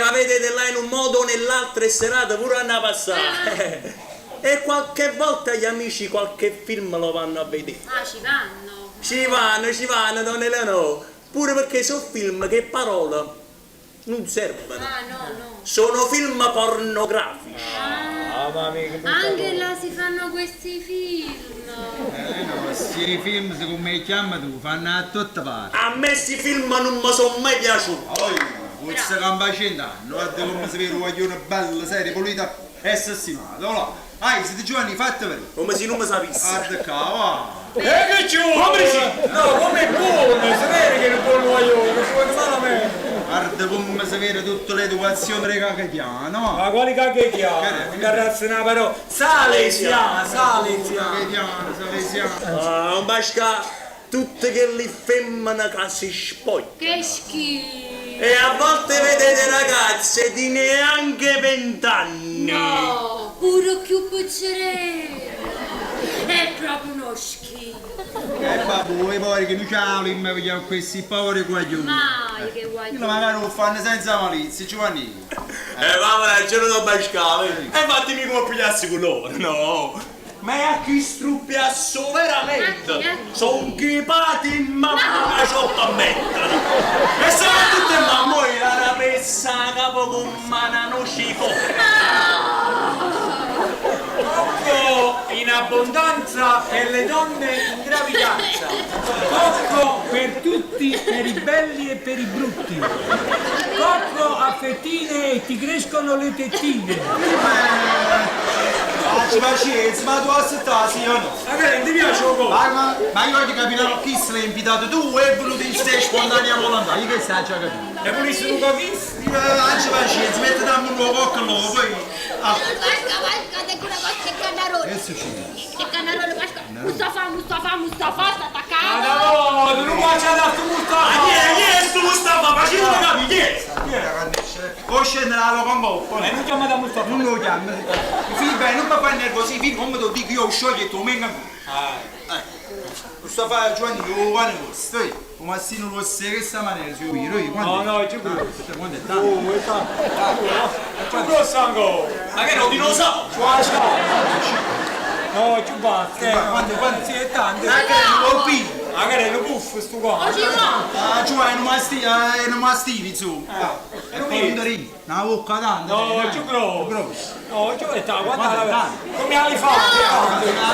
Ma vedete là in un modo o nell'altro è serata pure hanno passare. E qualche volta gli amici qualche film lo vanno a vedere. Ma ci vanno. Ci vanno, don Eleonora. Pure perché sono film che parole non servono. Ah, no, no. Sono film pornografici. Ah, mamma mia, che brutta Anche cosa. là si fanno questi film. Eh no, se i film come li chiami tu, fanno a tutte parti. A me questi film non mi sono mai piaciuti. Poi, forse gamba cent'anni, guarda come si vede un guaglione bello, serio, pulito e sistemato, là. Ah, siete giovani, fate vedere. Come se non mi sapessi. Guarda qua, va. E che ci vuole? No, come è buono, si vede che non buono guaglione, si vuole malamente. Guarda come si vede tutta l'educazione che cacchiano. Ma quali cacche chiama? Mi arrazza una parola. Salesiana, salesiana. Cacchiano, salesiano. Ah, Pasca, tutte quelle femmine che si spogliano. Che schifo. E a volte vedete ragazze di neanche vent'anni. No, pure più piccerello. È proprio uno schifo. E vabbè, voi poveri che non c'hanno, mi vogliamo questi poveri guaglioni. Mai che Io guaglione. magari lo fanno senza malizia, Giovanni. E va, ragione da Pasca. E infatti mi come pigliarsi con loro, no. Ma è a chi struppiasso veramente! Son chi pati mamma che c'ho a mettere! E soprattutto è mamma era messa a capo con una noce Cocco in abbondanza per le donne in gravidanza. Cocco per tutti, per i belli e per i brutti. Cocco a fettine e ti crescono le tettine. Facci pazienza, ma tu aspettare, sì o no? Ma che non ti piace o cocco? Ma, ma io voglio capire chi se l'ha invitato tu e è venuto in sé spontanea volontà, io che sta già capito. E volessi un cocchista? Facci pazienza, mettiti un nuovo cocco là, poi... Ah, Pasca, Pasca, tengo una cosa che canarolo. che succede? Che canarolo, Pasca. Mustafa, Mustafa, Mustafa, sta Ma attaccato. da no, non faccia da sto Ma Mustafa! chi è? Chi è sto Mustafa? Facetelo capire, chi è? O scendere alla locombo, E non chiamate a Mustafa? Non lo chiamo. Figlio, non mi fai nervosire, figlio, come te lo dico io, sciogli e tu venga. Eh. Mustafa Giovanni, io guarda questo, eh. Un massino lo sai che sta maniera, se io viro, io quando No, no, ci provo. Quando è tanto? Oh, è tanto. Ci grosso ancora. Ma che era un dinosauro? No, ci basta. Quando, quando? Sì, è tanto. Ah, che è un colpino. Ma che è un buffo sto qua. Oggi no. Ah, Giovanni, non masti, non mastivi, insomma. E poi un darino, una bocca tanto. No, dai. ci grosso. Grosso. No, ci è tanto, guarda Quanto è la tanto? Come hai fatto?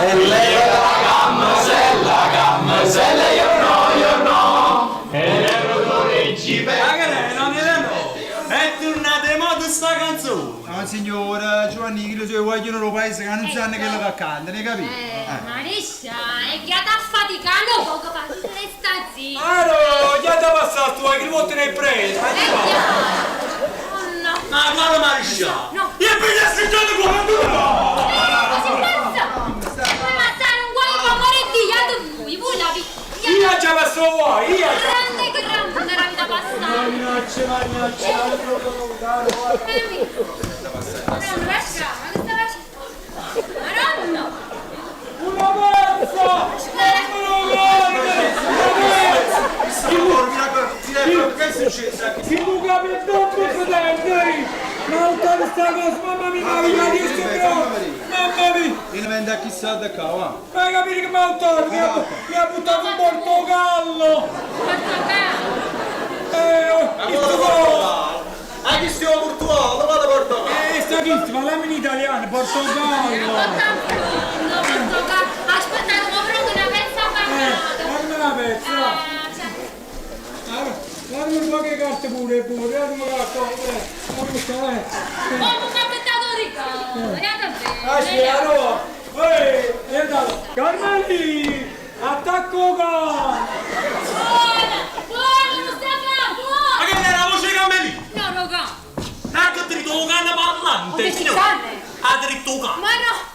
E leva la gammasella, gammasella, io no, io no. E l'euro ci Ma che è? Non è no. È tornata in moda sta canzone! No, signora, Giovanni, che lo so, vogliono lo paese che non sanno quello che canta, ne capito? Mariscia, è ghiata a faticare un poco, fa resta zitta. Allora, già ti passato, tu hai che volta ne hai preso. È chiaro. Oh no. Ma quale mariscià? No. Io appena assaggiato come tu! Così pazza. Come mazzare un guaio con amore di Dio, voi, voi la vi. Io già passo vuoi, io già. Grande, grande la vita passata. Mannaggia, mannaggia, Fermi. No, lascia, ma che sta facendo? Madonna! Una pezza! Una Che è successo? Si buca per dopo, fratello! Ma ho dato sta cosa, mamma mia, ma via di sto Mamma mia! Io vendo a chissà da qua, va. Ma hai capito che mi ha dato? Mi ha, mi ha buttato un portogallo! Portogallo! Eh, il tuo Ah, chi stiamo portogallo? Vado portogallo. Eh, sta chi? Parliamo in italiano, portogallo! No, portogallo! Aspettate, ma prendo una pezza bagnata! Dammi una pezza, va. Ah, cioè, Dammi un po' di carte pure, pure, dammi una carta, dammi questa, eh. Oh, non mi ha aspettato regalo! È andata Ah sì, bene! allora, ehi, è andato. Carmeli, attacco qua! Buona! Buona, Mustafa! Ma Buona! che era la voce di Camelì? No, no, no! Ha dritto cane parlante! Oh, che cane? Ha dritto cane! Ma no!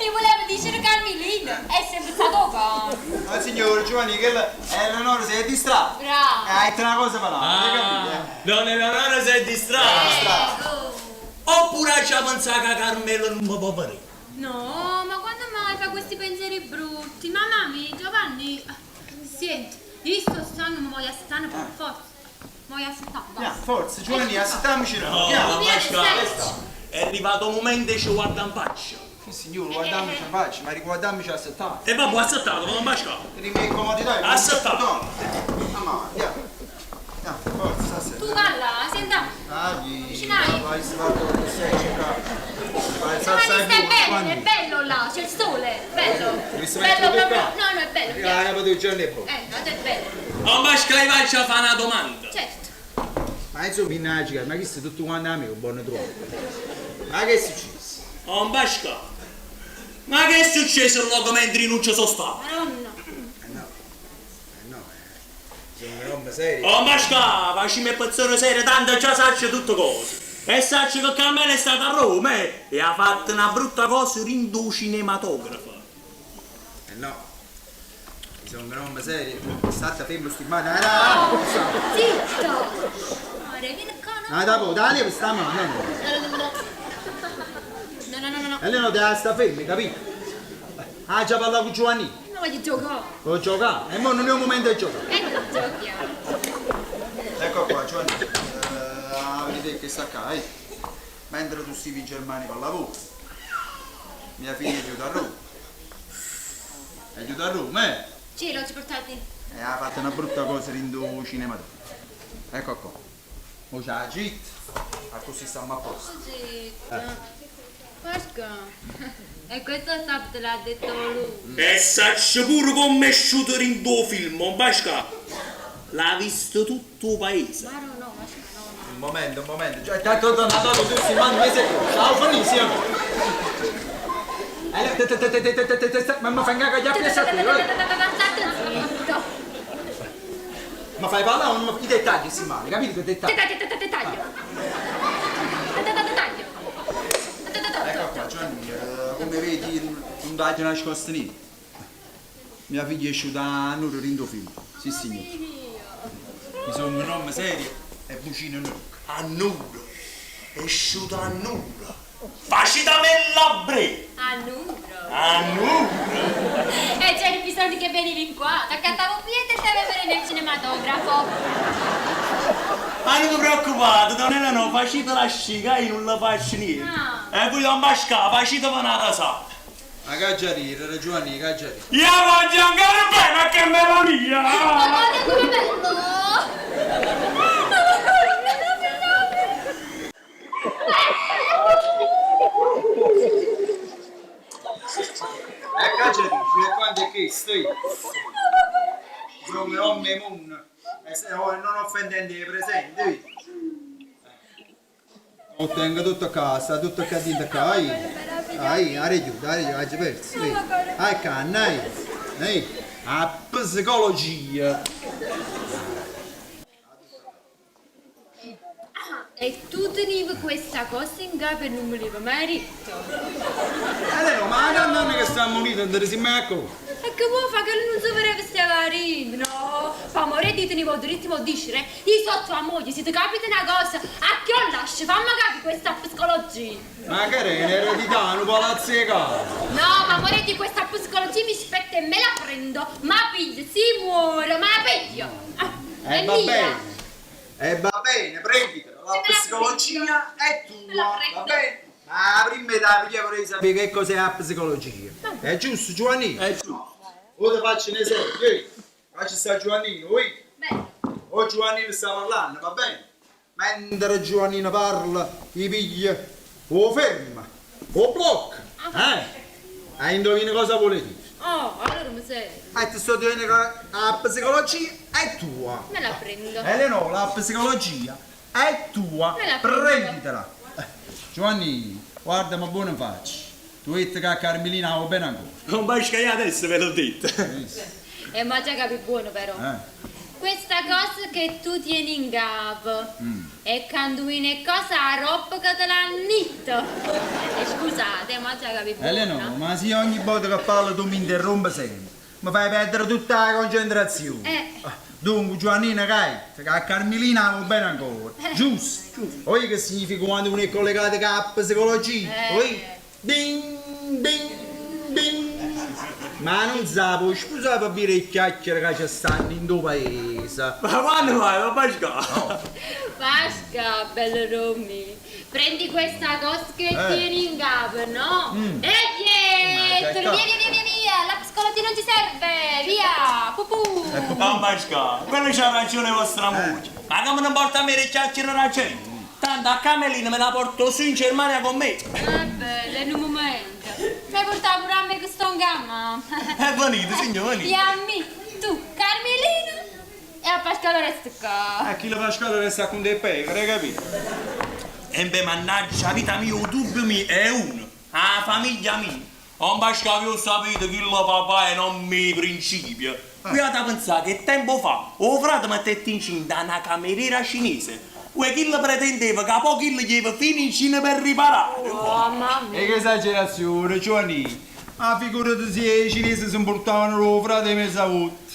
Io volevo dire Carmelina! È sempre stato cane! Ah, signore Giovanni, che la... Eleonora si è distratto. Bravo! Hai detto una cosa per l'altra, hai capito? eh? Non Eleonora si è distratta! Ecco. Oppure ci ha pensato che Carmelo non mi può vedere. No, ma quando mai fa questi pensieri brutti? Mamma mia, Giovanni, senti, io sto stanco, mi voglio stare per forza. Mi voglio stare, Andiamo, basta. forza, Giovanni, aspettiamoci là. No, Andiamo. Mi piace Pasquale, sesso. È arrivato il momento e ci guarda in faccia. Sì, signore, guardiamoci in faccia, ma riguardiamoci a settare. E vabbè, accettato, ma non Pasquale. Rimane in comodità. Accettato. No, Andiamo, andiamo. Andiamo, forza, stasera. Tu va là, senta. Ah, Vicinaio. vai, si va con sei, cerca. Vai, Giovanni salsa stai bene, è bello là, c'è il sole, bello. Mi si Bello mette proprio. qua. No, no, è bello. mi La piace. capo del giorno è buono. No, è bello. Oh, Pasquale, faccia a fare una domanda. Certo. Ma insomma, mannaggia, ma chi sei tutto quanto amico, buono trovo. Ma che è successo? Oh, Pasquale. Ma che è successo là mentre non ci sono stato? Madonna. Eh no, eh no, eh. Sono un uomo serio. Oh, Pasquale, facciamo il pezzone serio, tanto già saccio tutto cose. E saccio che Carmelo è stata a Roma e ha fatto una brutta cosa rindo cinematografo. Eh no, sono un uomo serio. State fermo sti mani. Ah, no, Zitto. Amore, vieni qua, no? no, dopo, dai, questa mano, no, no. No, no, no, no, no. E lei non deve stare fermo, capito? Ah, già parlato con Giovanni. Non voglio giocare. Vuoi giocare? E mo non è un momento di giocare. E non giochiamo. Ecco qua, Giovanni. Eh, vedete che sta qua, eh. Mentre tu stai in Germania per lavoro, mia figlia è venuta a Roma. È ghiuto a Roma, eh? Ce l'ho portati. E ha fatto una brutta cosa dentro il cinematografo. Ecco qua. Mo c'è la gita, a così stiamo a posto. Pasca. E questo sabato l'ha detto lui. E saccio pure come è uscito in tuo film, non Pasca. L'ha visto tutto il paese. Ma no, no, Pasca, no, no. Un momento, un momento. Cioè, tanto tornato tu si manda mese. Ciao, finissimo. Allora, te te te te te te te ma mi fai cagare gli State zitto. Ma fai parlare o non mi i dettagli si male, capito che dettagli? Taglio, taglio. Taglio. Ecco qua, Gianni, come vedi non dai nascosto niente. Mia figlia è uscita a nudo rindo film. Sì signore. Mi sono un nome serio e bucino no. A nudo. È uscito a nudo. Facitame bre. A nudo. A nudo. E c'era bisogno che venivi qua. Ti accattavo biglietti e te venire nel cinematografo. Ma non ti preoccupate, Donella no, facitela sciga, io non la faccio niente. Ah. E poi non Pasca, facitemi una tasata. Ma che ridere, Giovanni, che ridere. Io voglio ancora bene che melodia! Ma guarda come bello! E che ridere, quando è che stai? Sono un memon. E se no, non offendendo i presenti, vedi? Ottengo tutto a casa, tutto a casa, qua, ai. Ai, aiuto, aiuto, hai perso. Ai canna, ai. Ehi, a psicologia. E tu tenevi questa cosa in capo e non me l'avevi mai detto. Allora, ma la nonna che sta munita non si mai accorta. E che vuoi fare che lui non sapeva che stava ridendo? No, fa morire di tenevo diritto a dire, io sotto a moglie, se ti capita una cosa, a chi lo lasci? Fammi capire questa psicologia. Ma che era un'eredità, un palazzo di casa. No, ma vorrei di questa psicologia mi spetta e me la prendo. Ma piglio, si muore, ma piglio. Ah, E è va mia. bene. E va bene, prenditela. La Me la psicologia è Me tua, la va prendo. bene? Ma prima da piglia vorrei sapere che cos'è la psicologia. È giusto, Giovannino? È giusto. Ora ti faccio un esempio, eh. Faccio sta Giovannino, oi. Beh, O Giovannino sta parlando, va bene? Mentre Giovannino parla, gli piglia, o ferma, o blocca. Eh? E indovina cosa vuole dire? oh, allora mi serve. E ti sto dicendo che la psicologia è tua. Me la prendo. Eleonora, la psicologia è tua. Me la prendo. Prenditela. Giovanni, guarda ma buona faccia. Tu hai detto che a Carmelina va bene ancora. Non Pasca, io adesso ve l'ho detto. E ma già capi buono però. Eh. Questa cosa che tu tieni in capo è quando è cosa a roba che te l'hanno detto. E scusate, ma già capi buono. Eleonora, ma se ogni volta che parlo tu mi interrompi sempre, mi fai perdere tutta la concentrazione. Eh. Dunque, Giovannina, che hai? Che a Carmelina va bene ancora. Giusto. Giusto. Oi che significa quando uno è collegato con la psicologia? Eh. Oi? Ding, ding, ding. Ma non sapevo, scusa per dire le chiacchiere che ci stanno in tuo paese. Ma quando vai, ma Pasca? Pasca, bello Romy, prendi questa cosa che tieni in capo, no? E dietro, Ma via, via, via, via, via, la psicologia non ci serve, via, pupù. No, Pasca, quello c'ha ragione vostra moglie. Ma come non porta a me le chiacchiere la gente? Tanto a Camelina me la porto su in Germania con me. Ah, bello, è un momento. Mi hai portato pure a me che sto in gamma. È venite, signor, venite. E a me, tu, Carmelina, e a Pasquale resta qua. A chi la Pasquale resta con dei pecore, capito? E beh, mannaggia, vita mia, il dubbio mio è uno. La famiglia mia. Non Pasca, io sapete che il papà è non mi principio. Qui da pensare che tempo fa, o frate mettette incinta una cameriera cinese. Uè, chi lo pretendeva che poi chi gli fino in Cina per riparare. Oh, mamma mia. E che esagerazione, Giovanni! Ma figurati se i cinesi si portavano lo frate mezza volta.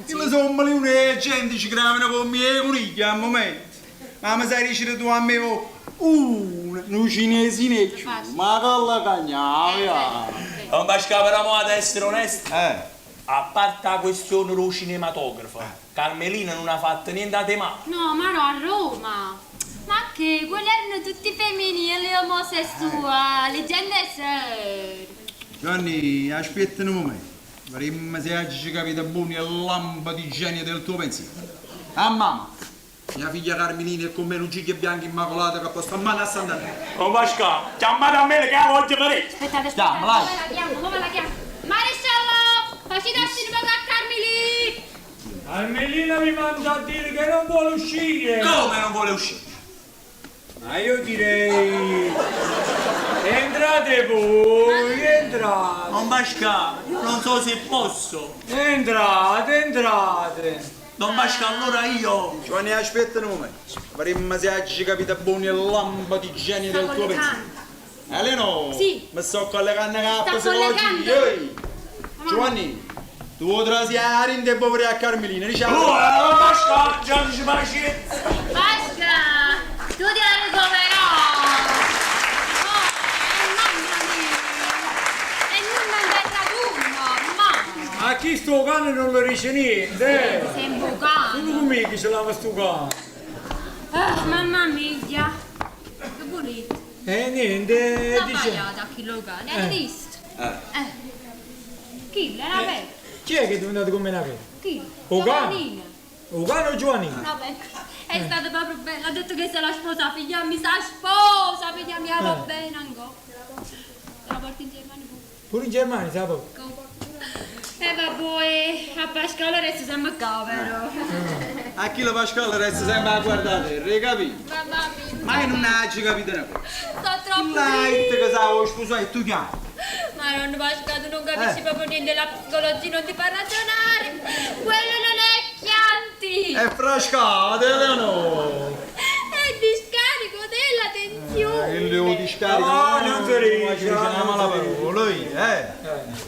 Io sono un milione di gente ci creavano con me conigli al momento. Ma mi sai dicere tu a me oh, un cinese ne più, ma che la cagnava! Non Pasca, però mo ad essere onesto. Eh, A parte la questione del cinematografo, Carmelina non ha fatto niente a te male. No, ma no, a Roma. Ma che, quelli erano tutti femminili, omosessuali, gente seria. Giovanni, aspetta un momento. Vedimmo se oggi capito buono il lampo di genio del tuo pensiero. A mamma, mia figlia Carmelina è come un giglio bianco immacolato che posta a mano a Sant'Andrea. Oh Pasquale, chiamate a me che la voglio fare. Aspettate, aspettate, Chiamala. come la chiamo, come la chiamo? Maresciallo, facite uscire poco a Carmelì! Carmelina mi manda a dire che non vuole uscire. Come non vuole uscire? Ma io direi... Entrate voi, entrate. Don Pasquale, io non so se posso. Entrate, entrate. Don Pasquale, allora io... Giovanni, aspetta un momento. Vedimmo se oggi capito buono il lampo di genio Sta del tuo pensiero. collegando. Eleno! Sì. Mi sto collegando a Sta collegando. Ehi. Giovanni, tu trasi a Rinda e poveri a Carmelina, diciamo. Oh, Don Pasquale, già non ci pazienza. Pasca, tu te la ricoverò! Oh, mamma mia! E non mangia raduno, mamma! A chi sto cane non lo dice niente. eh. Sei imbucato! Solo con me che ce l'aveva sto cane. Ah, mamma mia! Che volete? E niente, Sta dice... sbagliata chi lo cane, hai visto? Eh. Chi? Era vero? Chi è che è diventato come una pecora? Chi? O cane? Giovannina. O cane o Giovannino? Una pecora. È stata proprio bella, ha detto che se la sposa figlia mi sa sposa, figlia mia va bene ancora. Se la porti in Germania pure. Pure in Germania, sa poco. E vabbè, a Pasquale adesso siamo qua però. A chi lo Pasquale resta sempre a guardare, capito? Mamma mia. Ma io non ho capito una cosa. Sto troppo Light che stavo sposando e tu chiami. Ma non Pasquale, tu non capisci proprio niente della psicologia, non ti fa ragionare. Quello non è Chianti. È frascato, Eleonora! È discarico della tensione. Il devo di scarico. No, non si riesce, Ci diciamo non la si riesce. parola, io, eh.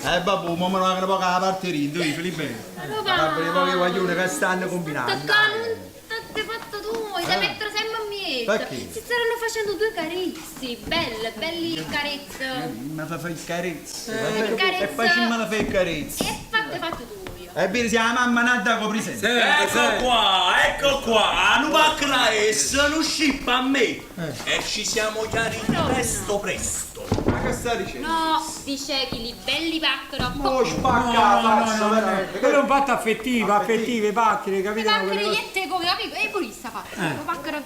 Eh babbo, ma me la poca la parte rindo, io, Filippo. Ma Ma va. poche guaglione che stanno combinando. Tocca, non t'hai fatto tu, ti mettere sempre a mezzo. Perché? Si staranno facendo due carezze, belle, belli carezze. Ma fa fai carezze. Eh, carezze. E facciamo la fai carezze. E fatte fatto tu io. E bene, se la mamma nata con presente. Ecco qua, ecco qua, non pacca essa, non scippa a me. E ci siamo chiariti presto presto. Ma che sta dicendo? No, dice che li belli pacchero. Mo spacca la No, no, faccia, no, no, veramente. Quello è un fatto affettivo, affettivo, i paccheri, capito? Paccheri Quelle cose. e te come capito? E purista fatto. Pacchero.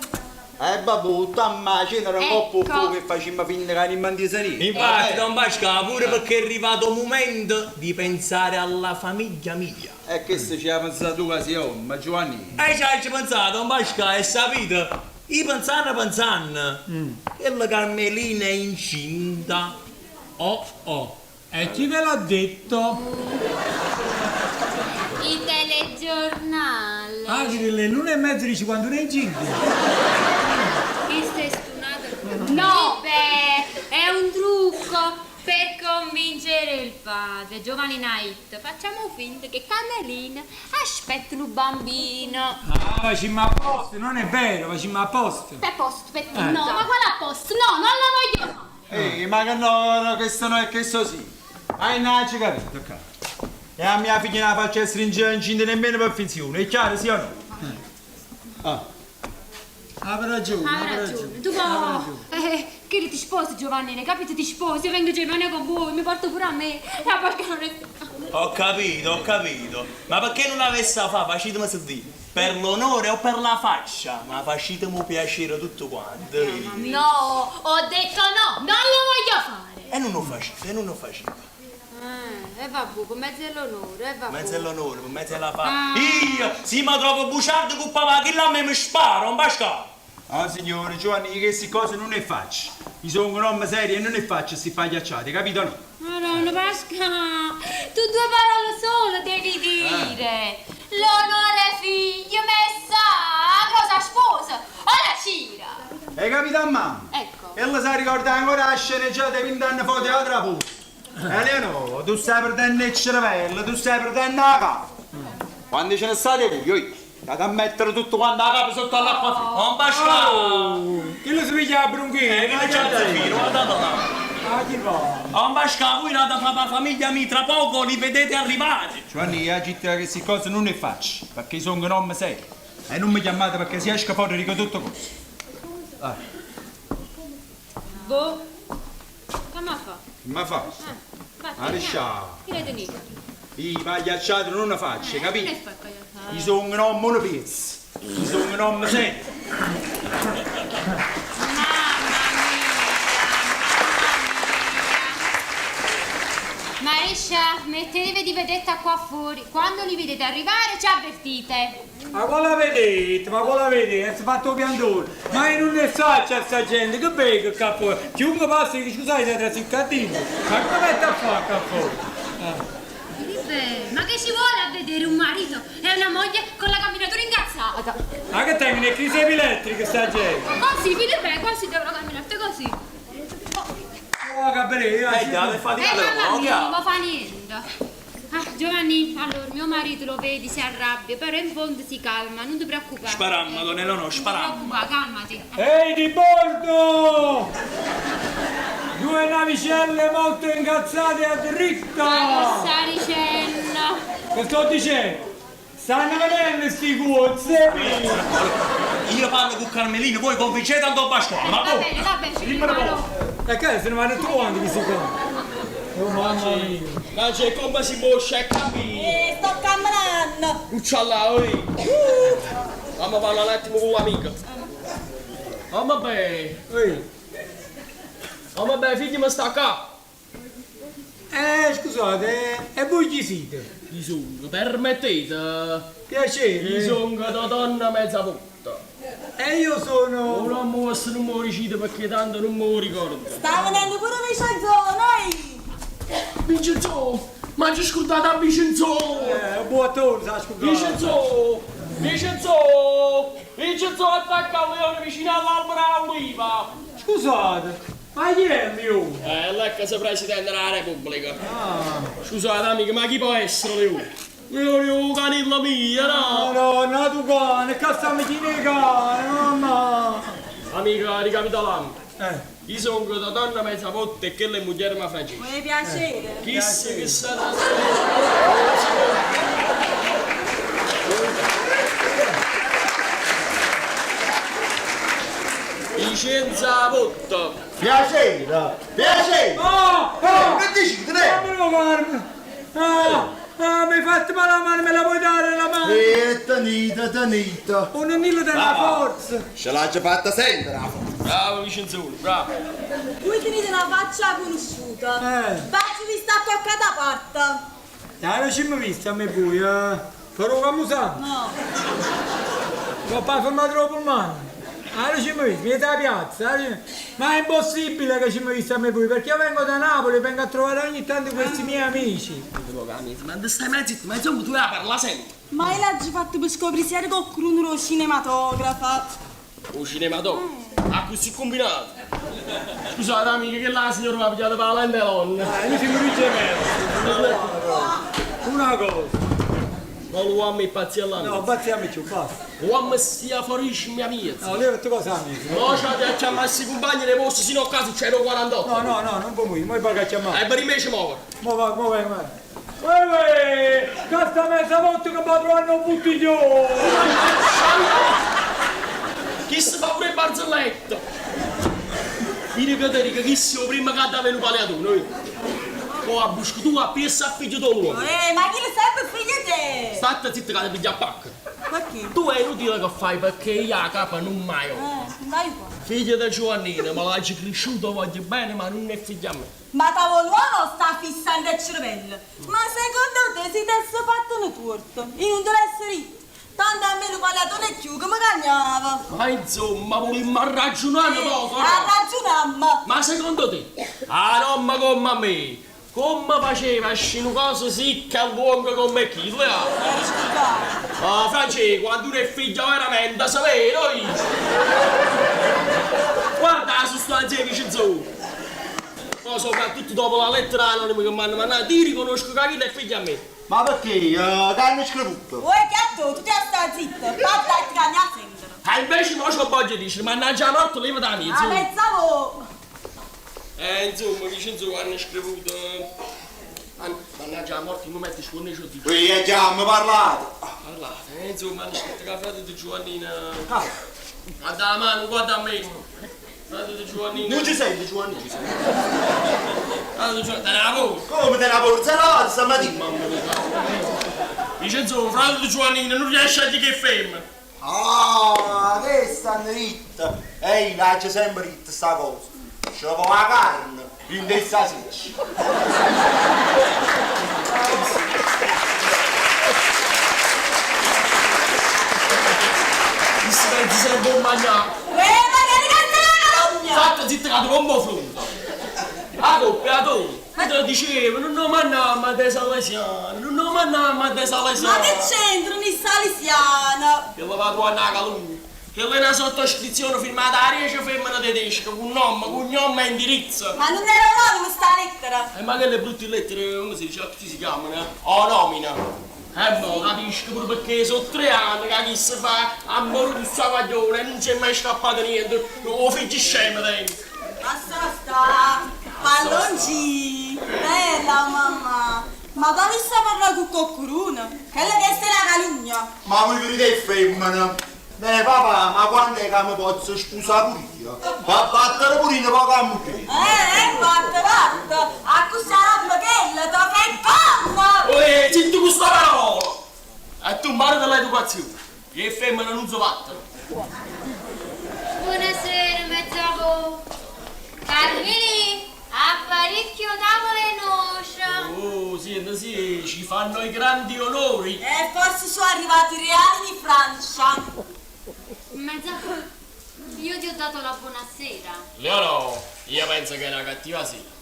Eh babbo, tutta a cena era un po' Ecco. poco che facciamo finta che non mangiamo Infatti, Don Pasquale, pure perché è arrivato il momento di pensare alla famiglia mia. E che se ci ha pensato tu che sei uomo, ma Giovanni. E ci hai pensato, Don Pasquale, e sapete, io pensando, pensando, che la Carmelina è incinta. Oh, oh. E chi ve l'ha detto? Il telegiornale. Ah, che le 1:30 dici quando ne è incinta. Chi sei stunato? No, beh, è un trucco per convincere il padre. Giovanni Knight, facciamo finta che Carmelina aspetta un bambino. Ah, facciamo apposta, non è vero, facciamo apposta. Per posto, per No, ma quale apposta? No, non la voglio fare. Ehi, ma che no, no, questo no è questo sì. Hai non ci capito, ok. E a mia figlia non la faccio essere incinta nemmeno per finzione, è chiaro, sì o no? Ah. Ha ragione, Ha ha ragione. ragione. Tu poi, che ti sposi Giovanni, ne capito? Ti sposi, io vengo in Germania con voi, mi porto pure a me. La perché non è... Ho capito, ho capito. Ma perché non l'avesse a fare? Facetemi sentire. Per l'onore o per la faccia? Ma facetemi piacere tutto quanto. No, ho detto no, non lo voglio fare. E non lo facete, e non lo facete. E vabbè, con mezzo all'onore, e vabbè. Mezzo all'onore, per mezzo alla faccia. Io, se mi trovo buciardo con papà, chi là me mi spara, un basca. Ah signore, Giovanni, che queste cose non le faccio. Io sono un uomo serio e non le faccio si pagliacciate, capito o no? Madonna Pasca, tu due parole sole devi dire. L'onore figlio messa, cosa sposa, o la cira. Hai capito a mamma? Ecco. E lo sa ricorda ancora la sceneggiata di 20 anni fa di altra pure. Eleonora, tu stai perdendo il cervello, tu stai perdendo la capo. Quando ce ne state voi, io, da mettere tutto quanto la capo sotto all'acqua fredda. Un basca. Chi lo sveglia a Brunchino? Eh, che c'è il zeffiro, guardate là. Ah, chi va? Un basca, voi la da la famiglia mia, tra poco li vedete arrivare. Giovanni, io agito che queste cose non le faccio, perché sono un uomo serio. E non mi chiamate perché si esce fuori dico tutto cose. Boh, come fa? Che m'ha fatto? Mariscià. Che ne tenite? I pagliacciate non ne faccio, Non capito? è fatto Io sono un uomo non pezzo. Io sono un uomo serio. Mariscia, mettetevi di vedetta qua fuori. Quando li vedete arrivare ci avvertite. Ma quale vedete? Ma quale vedete? Si è fatto piantone. Ma io non ne so c'è sta gente, che vedo qua fuori? Chiunque passa dice scusate siete cittadini. Ma come mette a fare qua fuori? Filippo, ma che ci vuole a vedere un marito e una moglie con la camminatura incazzata? Ma che tengono le crisi epilettiche sta gente? Così, Filippo, quasi devono camminare così. Oh, Gabriele, Eh, dai, fate Eh, mamma mia, non fa niente. Ah, Giovanni, allora mio marito lo vedi, si arrabbia, però in fondo si calma, non ti preoccupare. Sparammo, Donello, no, Non ti sparammo. preoccupare, calmati. Ehi di bordo! Due navicelle molto incazzate a Ma che dritta! sta dicendo? Che sto dicendo? Stanno venendo sti cuozzi! Io parlo con Carmelino, voi convincete Anton Pasquale, ma Va voi? bene, va bene, ci Dimmelo rimango. E che se ne vanno tutti quanti questi qua? Oh mamma mia! Ma c'è come si moscia e cammina. Eh, sto camminando. Uccialla, oi. Mamma parla un attimo con l'amica. Oh vabbè. Ehi. Oh vabbè, figlio mi sta qua. Scusate, e voi chi siete? Chi sono? Permettete? Piacere. Chi sono da donna mezza volta. E io sono... Un uomo se non mi ricito perché tanto non me lo ricordo. Sta venendo pure Vincenzo, noi. Vincenzo! Ma ci scordate a Vincenzo! Buon attore, sa scusato. Vincenzo! Vincenzo! Vincenzo attacca un leone vicino all'albero all'oliva! Scusate, ma chi è il leone? L'ex presidente della Repubblica. Scusate amico, ma chi può essere leone? Leone è un canillo mio, no? No, no, tu cane, qua stiamo chi ne cane, mamma! Amica, ricapitolando. Eh. Io sono da donna mezza botte e quella è moglie ma francese. Vuoi piacere? Chissà che sarà. Vicenza Botto. Piacere, piacere. Oh, oh! Che dici, te? Fammelo guarda! Ah, ah, mi hai fatto male la mano, me la puoi dare la mano? E tenita, tenita. Un nonnino della forza! Ce l'ha già fatta sempre la forza. Bravo Vicenzone, bravo. Voi tenete una faccia conosciuta. Eh. Facci vi sta toccata a parte. Dai, non ci mi visto a me buio, eh. Farò camusano. No. Papà ha fermato la pullman. Ah, non ci mi visto, vieni dalla piazza. Ma è impossibile che ci mi visto a me buio, perché io vengo da Napoli, vengo a trovare ogni tanto questi miei amici. Ma stai mai zitto, ma insomma tu la parla sempre. Ma io l'ho già fatto per scoprire se era qualcuno lo cinematografo. O cinematografo. Ah, così combinato. Scusate amica, che la signora mi ha pigliato per la lente donna. Ah, io siamo due gemelli. Una cosa. Ma l'uomo è pazzia là. No, bazziamoci, basta. L'uomo sia fuori mia mia. No, lei ha fatto cosa amici? No, c'è da chiamarsi compagni dei posti, sino a caso c'ero 48. No, no, no, non può morire, mo paga a chiamare. E per me ci muovo. Mo va, mo vai, vai. Uè, questa mezza volta che mi trovano un bottiglione! Chi si fa pure il barzelletto? Vieni che te dico, chi si prima che andava in un paleatore? Oh, a busco tu a piessa a figlio tuo. Ma chi lo sempre figlio te? State zitta che ti piglia a pacca. Perché? Tu è inutile che fai perché io la capa non mai ho. Dai qua. Figlio di Giovannina, ma l'hai cresciuto, voglio bene, ma non è figlio a me. Ma tavoluono sta fissando il cervello. Ma secondo te si desse fatto un torto? Io non deve essere io. Tanto a me lo palatone più come cagnava. Ma insomma, volimmo ragionare un poco, no? Ragionammo. Ma secondo te, a nonna come a me, come faceva a una cosa sicca e lunga come chi? Ah, Francesco, quando uno è figlio veramente, sapete, no? Guarda la sostanza che c'è su. Ma soprattutto dopo la lettera anonima che mi hanno mandato, ti riconosco che chi è figlio a me. Ma perché? Che hanno scritto? Vuoi che a tu, tu ti stai zitto. Parla e ti cagna sempre. E invece mo c'ho voglio dire, mannaggia la morte, leva da mia. A mezz'avo. Insomma, Vincenzo hanno scritto... Mannaggia la morte, mi metti su un dico. Qui è già, mi parlate. Parlate, insomma, hanno scritto che la frate di Giovannina... Guarda la mano, guarda a me. Frate di Giovannina... Non ci senti Giovannina? Ah, cioè, te la borsa. Come te la borsa? È lavata stamattina. Vincenzo, fratello Giovannino, non riesce a dire che è femmina. Ah, che stanno dritta. Ehi, là c'è sempre dritta sta cosa. Ce la la carne, in testa seccia. Mi si pensi sempre a mangiare. Uè, ma che ragazza la calunnia! Fatta zitta che ti pompo fronte. La coppia tu. Ma te lo dicevo, non lo mandiamo a De Salesiano, non lo mandiamo a De Salesiano. Ma che c'entra in Salesiano? Che lo va a trovare una calunnia. Che è una sottoscrizione firmata a 10 femmine tedesche, con nome, cognome e indirizzo. Ma non era anonima sta lettera? E ma quelle brutte lettere, come si dice, tutti si chiamano, eh? O nomina. Eh boh, capisco pure perché sono 3 anni che chi si fa a morire questa guaglione e non c'è mai scappato niente. O figli scemo dentro. Basta sta, pallonci, bella mamma. Ma dove sta parlando con qualcuno? Quella che è la calunnia. Ma voi vedete femmina? Beh papà, ma quando è che mi posso sposare pure io? Va a battere pure io poco a morire. Vatta, vatta. A questa roba che la tua fai panna. Uè, zitto questa parola! E tu impara dell'educazione. Le femmine non si battono. Buonasera, mezzavo. Carmini, apparecchio tavola e noce. Oh, sì, sì, ci fanno i grandi onori. E forse sono arrivati i reali di Francia. Mezzavo, io ti ho dato la buonasera. Leonò, io penso che è una cattiva sera.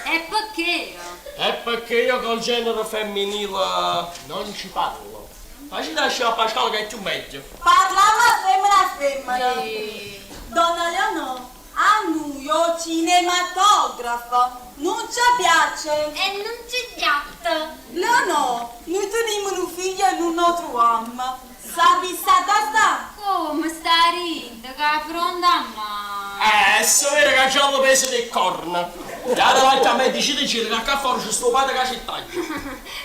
E perché? È perché io col genere femminile non ci parlo. Facci lasciare a Pasquale che è più meglio. Parliamo a femmina a femmina. Sì. Donna Leonò, a noi il cinematografo non ci piace. E non ci piace. Leonò, noi teniamo un figlio e non lo troviamo. Sa vista sta? Come sta ridendo, che affronta a mano. Se vero che c'ho il peso del corno. E davanti a me dici che qua fuori c'è sto padre che ci taglia.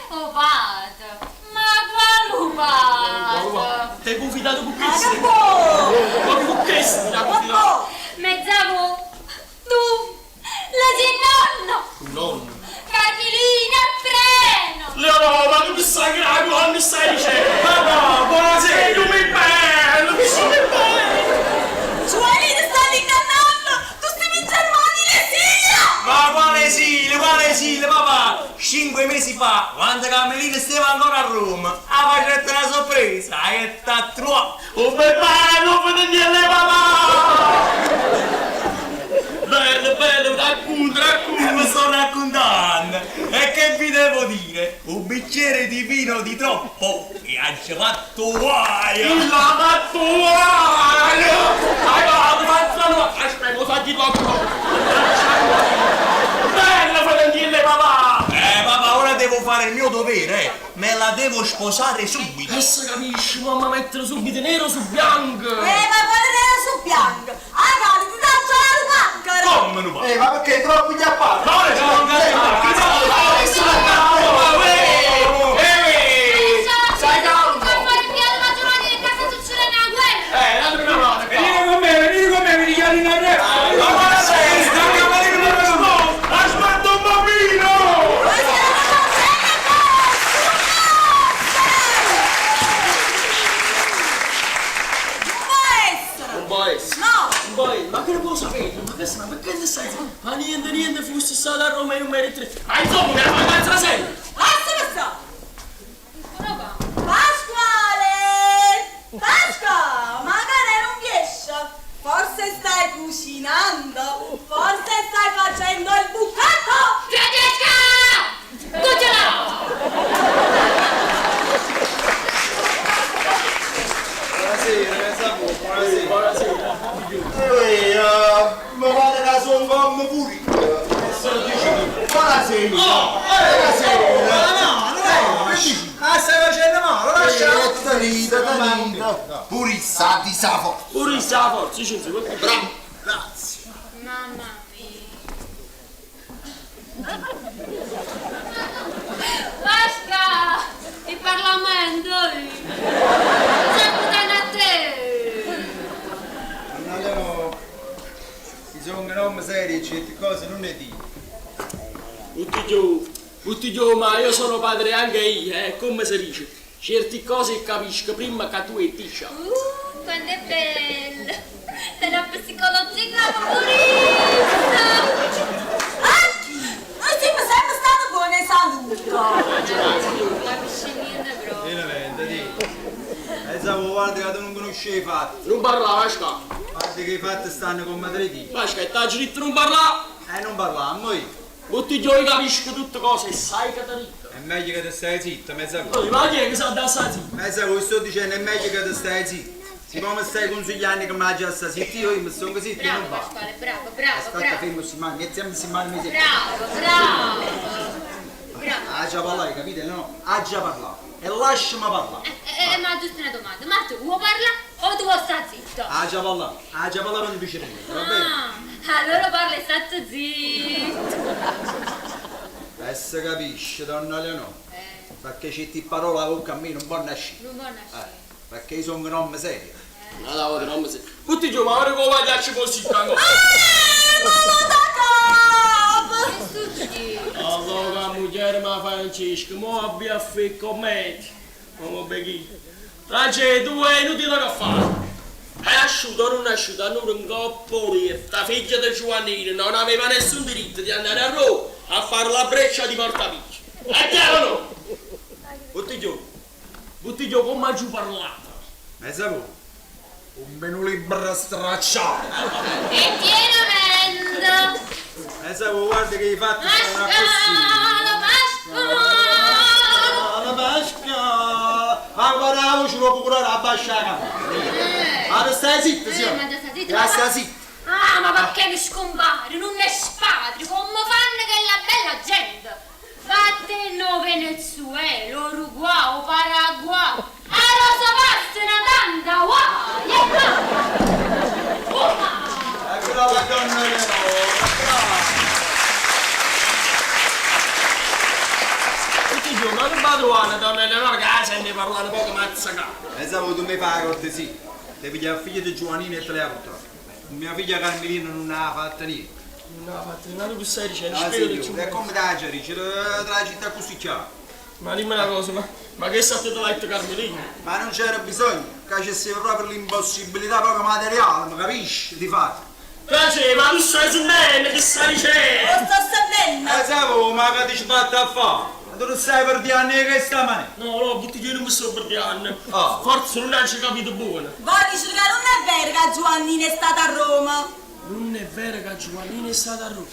Oh padre, ma quale padre? Ti hai confidato con questo? Ma che buono! Ma con questo ti hai confidato? Mezzavo, tu, la sei nonno! Nonno? Carmelina, freno! Leonò, ma tu mi stai grave, mi stai dicendo? Papà, buonasera! Tu mi bello, mi sono bello! Giovanni, ti stai ingannando! Tu stai in Germania in esilio! Ma quale esilio, quale esilio, papà? 5 mesi fa, quando Carmelina stava ancora a Roma, ha fatto una sorpresa, e t'ha trovato! Oh, papà, non fate niente, papà! Bello, bello, racconta, racconta! Mi sto raccontando! E che vi devo dire? Un bicchiere di vino di troppo e ha fatto guaio! L'ha fatto guaio! Hai fatto, fatto, aspetta, lo fai di poco! Bello, fate niente, papà! Papà, ora devo fare il mio dovere, Me la devo sposare subito! Adesso capisci, mamma, mettere subito nero su bianco! Ma quale nero su bianco? Ah, cavolo, ti taccio la paccara! Come non va? Ma perché è troppo gli appalti? No, no, no, Stai calmo! Per fare il piano ma Giovanni che casa succede una guerra! Venite con me, venite con me, mi dichiaro in arresto! Ma guarda se sta Aspetta un bambino! Non può essere! Non può essere! No! Non può essere! Ma che ne può sapere? Ma che ma perché ne stai? Ma niente, niente, fosse stato a Roma in un merito. Ma insomma, mi era mancanza la sera! Lasciami stare! Pasquale! Pasqua! Magari non riesce! Forse stai cucinando! Forse stai facendo il bucato! Francesca! Cucina! Buonasera, buonasera. Buonasera. Ehi, mi pare che sono come pure io. Buonasera. Oh, buonasera. No, no, che dici? Ah, stai facendo male, lascia. Tenita, tenita. Purissa di sa forza. Purissa la forza, dice, Bravo. Grazie. Mamma mia! Pasca! Il Parlamento! Sta a te! Allora, ci sono un nome serio, certe cose non ne dico. Buttigliò, ma io sono padre anche io, eh, come si dice? Certe cose capisco prima che tu e dici. Quanto è bello! Sarà psicologica purista! A chi? Noi siamo sempre stati buoni e salute. Non capisce niente proprio. Veramente, di. E sai, guarda che tu non conosci i fatti. Non parlava, Pasca. Guarda che i fatti stanno come tre diti. Pasca, e t'ha detto non parlare? Eh, non parliamo io. Buttigliò, io capisco tutte cose e sai che ti dico. È meglio che ti stai zitto, mezza Oh, ma chi è che sa da sta zitto? Mezza cosa sto dicendo, è meglio che ti stai zitto. Siccome stai consigliando che mi già sta zitto, io mi sono zitto e Bravo non va. Pasquale, bravo, bravo, Aspetta, bravo. fermo, si mangia, mettiamo si mangia, mi Bravo, bravo. Bravo. Ah già parlare, capite? No, ha già parlato. E lasciami parlare. Ma giusto una domanda, ma tu vuoi parlare o tu vuoi stare zitto? Ah già parlato, ah già parlato non dice niente, va bene? Ah, allora parla e state zitto. Adesso capisce, donna Leonora. Perché c'è ti parola a bocca a me non può nascere. Non può nascere. Perché io sono un uomo serio. No, no, non mi sento. Buttigliò, ma ora come vogliaci così, ancora? Che succede? Allora, moglie, ma Francesco, mo abbia a fare commenti. Ma mo becchi. Francesco, tu è inutile che fai. È asciutto o non è asciutto, non un coppo lì. La figlia di Giovannino non aveva nessun diritto di andare a Roma a fare la breccia di Portapiccio. È chiaro o no? Buttigliò, Buttigliò, come giù parlato? Mezza voi. Un menù libero stracciato. E tieni mente. Mezza voi, guarda che i fatti stanno così. Pasquale, Pasquale. La Pasqua! Ma guarda, ci può curare la basciaca. Ma stai zitto, Eh, signore. ma già sta zitto, Ya ma- sta zitto. Ah, ma perché mi scompari? Non ne spadri, come fanno quella bella gente? Vattene no Venezuela, Uruguay, Paraguay. A rosa passano tanta guai! E va! È brava donna Leonora, brava. Buttigliò, ma non vado a donna Eleonora che la sente parlare poco mazza E sai, tu mi fai la cortesia. Ti pigli il figlio di Giovannino e te l'hai portato. Mia figlia Carmelina non ha fatta niente. Non ha fatto niente, ma tu che stai dicendo? Ah, Spiegati signore, e come te la dice? Tra la città così chiara. Ma dimmi una cosa, ma, ma che sta te l'ha detto Carmelina? Ma non c'era bisogno, che c'è proprio l'impossibilità proprio materiale, ma capisci? Di fatto. Francesco, ma tu stai sentendo che stai dicendo? Lo sto sentendo. Eh, sai, ma che ti sbatte a fare? Ma tu non stai per di anni che sta male. No, no, Buttigliò non mi sto perdendo. Ah. Forse non hai capito buono. Voi dice che non è vero che Giovannina è stata a Roma. Non è vero che Giovannina è stata a Roma.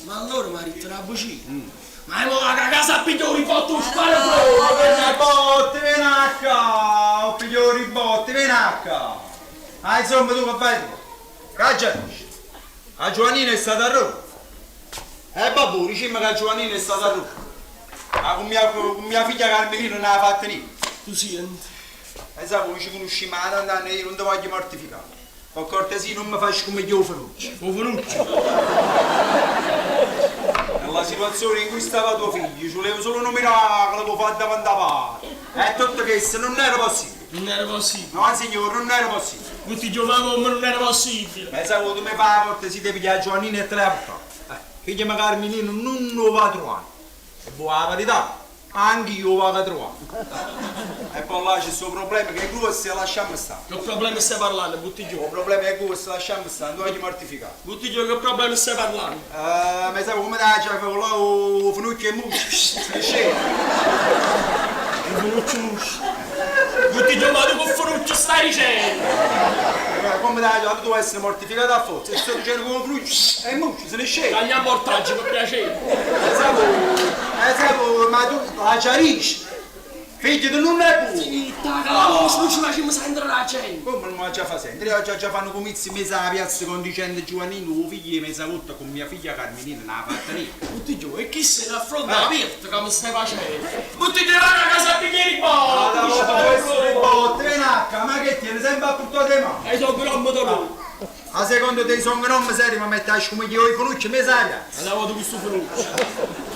Ma allora mi ha detto una bugia. Ma è la casa a pigliare i fatto sparo Vieni botte, vieni a qua, ho pigliato i botte, vieni a qua. Ah, insomma, tu che fai tu? Caggia dici? A Giovannina è stata a Roma. Eh, babbo, diciamo che Giovannina è stata a Roma. Ma con mia, con mia figlia Carmelina non ha fatto niente. Tu senti. E sai, come ci conosci ma da anni io non ti voglio mortificare. Per cortesia non mi faccio come io Ferruccio. O Ferruccio. Nella situazione in cui stava tuo figlio, ci volevo solo un miracolo che ho fatto davanti a padre. E tutto questo non era possibile. Non era possibile. No, signore, non era possibile. Buttigliò, ma come non era possibile? Ma sai, tu mi fai la cortesia di pigliare Giovannina e te la portare. Figlia mia Carmelina non lo va a trovare. E buona la verità, anche io vado a trovare. E poi là c'è questo problema che è grosso e lasciamo stare. Che problema stai parlando, Buttigliò? Il problema è questo, lasciamo stare, non voglio mortificare. Buttigliò, che problema stai parlando? Ma sai come da già con là o fenucchio e muscio, si scende. Il Ferruccio muscio. Buttigliò, ma tu con Ferruccio stai dicendo? Come da già, tu devi essere mortificato a forza, e sto dicendo con fenucchio e muscio, se ne scende. Tagliamo ortaggi per piacere. Sai, ma tu la giarisci. Figlio, tu non è buono. Zitta, la voce, non ci facciamo sentire la gente. Come non me la già fa sentire? Io già, già fanno comizi in mezzo alla piazza con dicendo Giovannino, figlio di mezza volta con mia figlia Carmelina, non l'ha fatta niente. Buttigliò, e chi se ne affronta aperto che mi stai facendo? Buttigliò, vai a casa a pigliare i Ah, botti! questo le botte, vieni a qua, ma che tieni sempre a portare le mani? E sono grom da lui. Ma secondo te sono un uomo serio, ma metti a come io i fenucci, mi sa piazza. Andavo tu questo Ferruccio.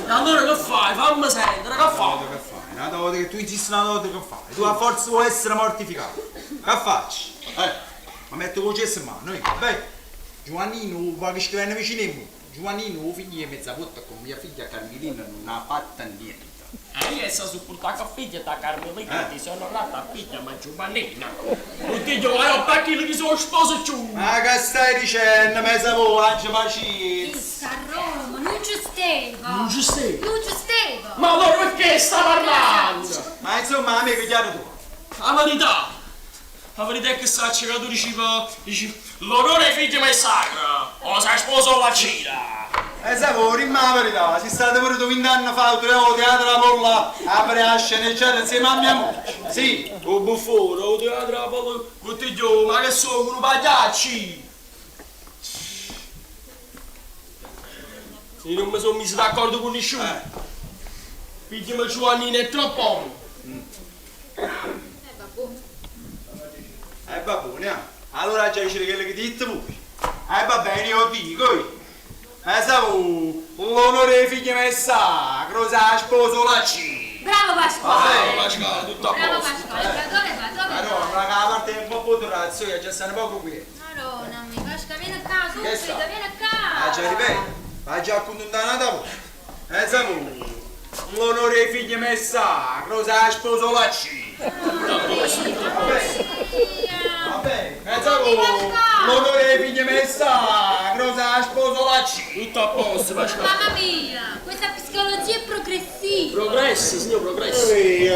E allora che fai? Fammi sentire, che fai? Che fai? Una volta che tu insisti una volta che fai? Tu a forza vuoi essere mortificato. Che faccio? Mi metto con cesso in mano, io. Beh, Giovannino va che scrivendo vicino a me. Giovannino, 'o figlio 'e Mezzabotta con mia figlia Carmelina nun ha fatto niente. E io essa supportà con figlia da Carmelina, ti sono onorato a figlia ma Giovannina. Non ti giovano per chi che sono sposo giù. Ma che stai dicendo, Mezzabotta, anche pazienza. Sta a Roma, non ci steva. Non ci steva? Non ci steva. Ma allora perché sta parlando? Ma insomma, amico, chiaro tu. La verità, la verità è che saccio che tu dicevi, dici, l'onore figlio ma è sacro, o si sposa o la cira. E sai, dimmi la verità, sei stato pure tu 20 anni fa, tre volte teatro la polla, a fare la sceneggiata insieme a mia moglie. Sì. O buffone, o teatro la polla, contiglio, ma che sono, un pagliacci. Io non mi sono messo d'accordo con nessuno. Eh. Figlio Giovannino è troppo uomo. Eh va bene, eh. Allora già dice quello che dite voi. Eh va bene, io dico io. Eh sai, l'onore dei figli è sacro, sa sposo la C. Bravo Pasquale. Bravo Pasquale, tutto a Bravo posto. Pasquale, dove va? Dove va? Madonna, la parte è un po' poturazzo, io già stanno poco qui. Madonna mia, Pasquale, vieni qua, Che subito, sta? vieni qua. Ah, già ripeto, va già accontentata voi. Eh sai, l'onore dei figli è sacro, sa sposo la C. Va bene, eh sai, l'onore dei figli è sacro, sa sposo la C. Tutto a posto, Pasquale. Mamma mia, questa psicologia è progressiva. Progresso, signor progresso. Ehi,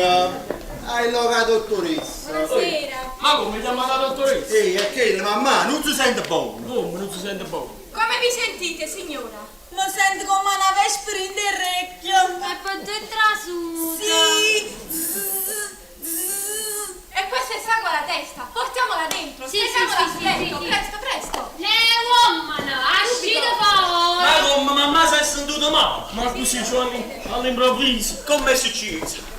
hai la dottoressa. Buonasera. Ma come chiama la dottoressa? Ehi, è che la mamma non si sente buono. Come non si sente buono? Come vi sentite, signora? Lo sento come una vespera in orecchio. Ma poi è trasuta. Sì. E questo è sangue alla testa. Portiamola dentro. Sì, sì, Stendiamola sì, sul sì, letto. sì, sì. Presto, presto. Le uomini, uscite fuori. Ma come mamma si è sentita male? Ma così Giovanni, all'improvviso. Come è successo?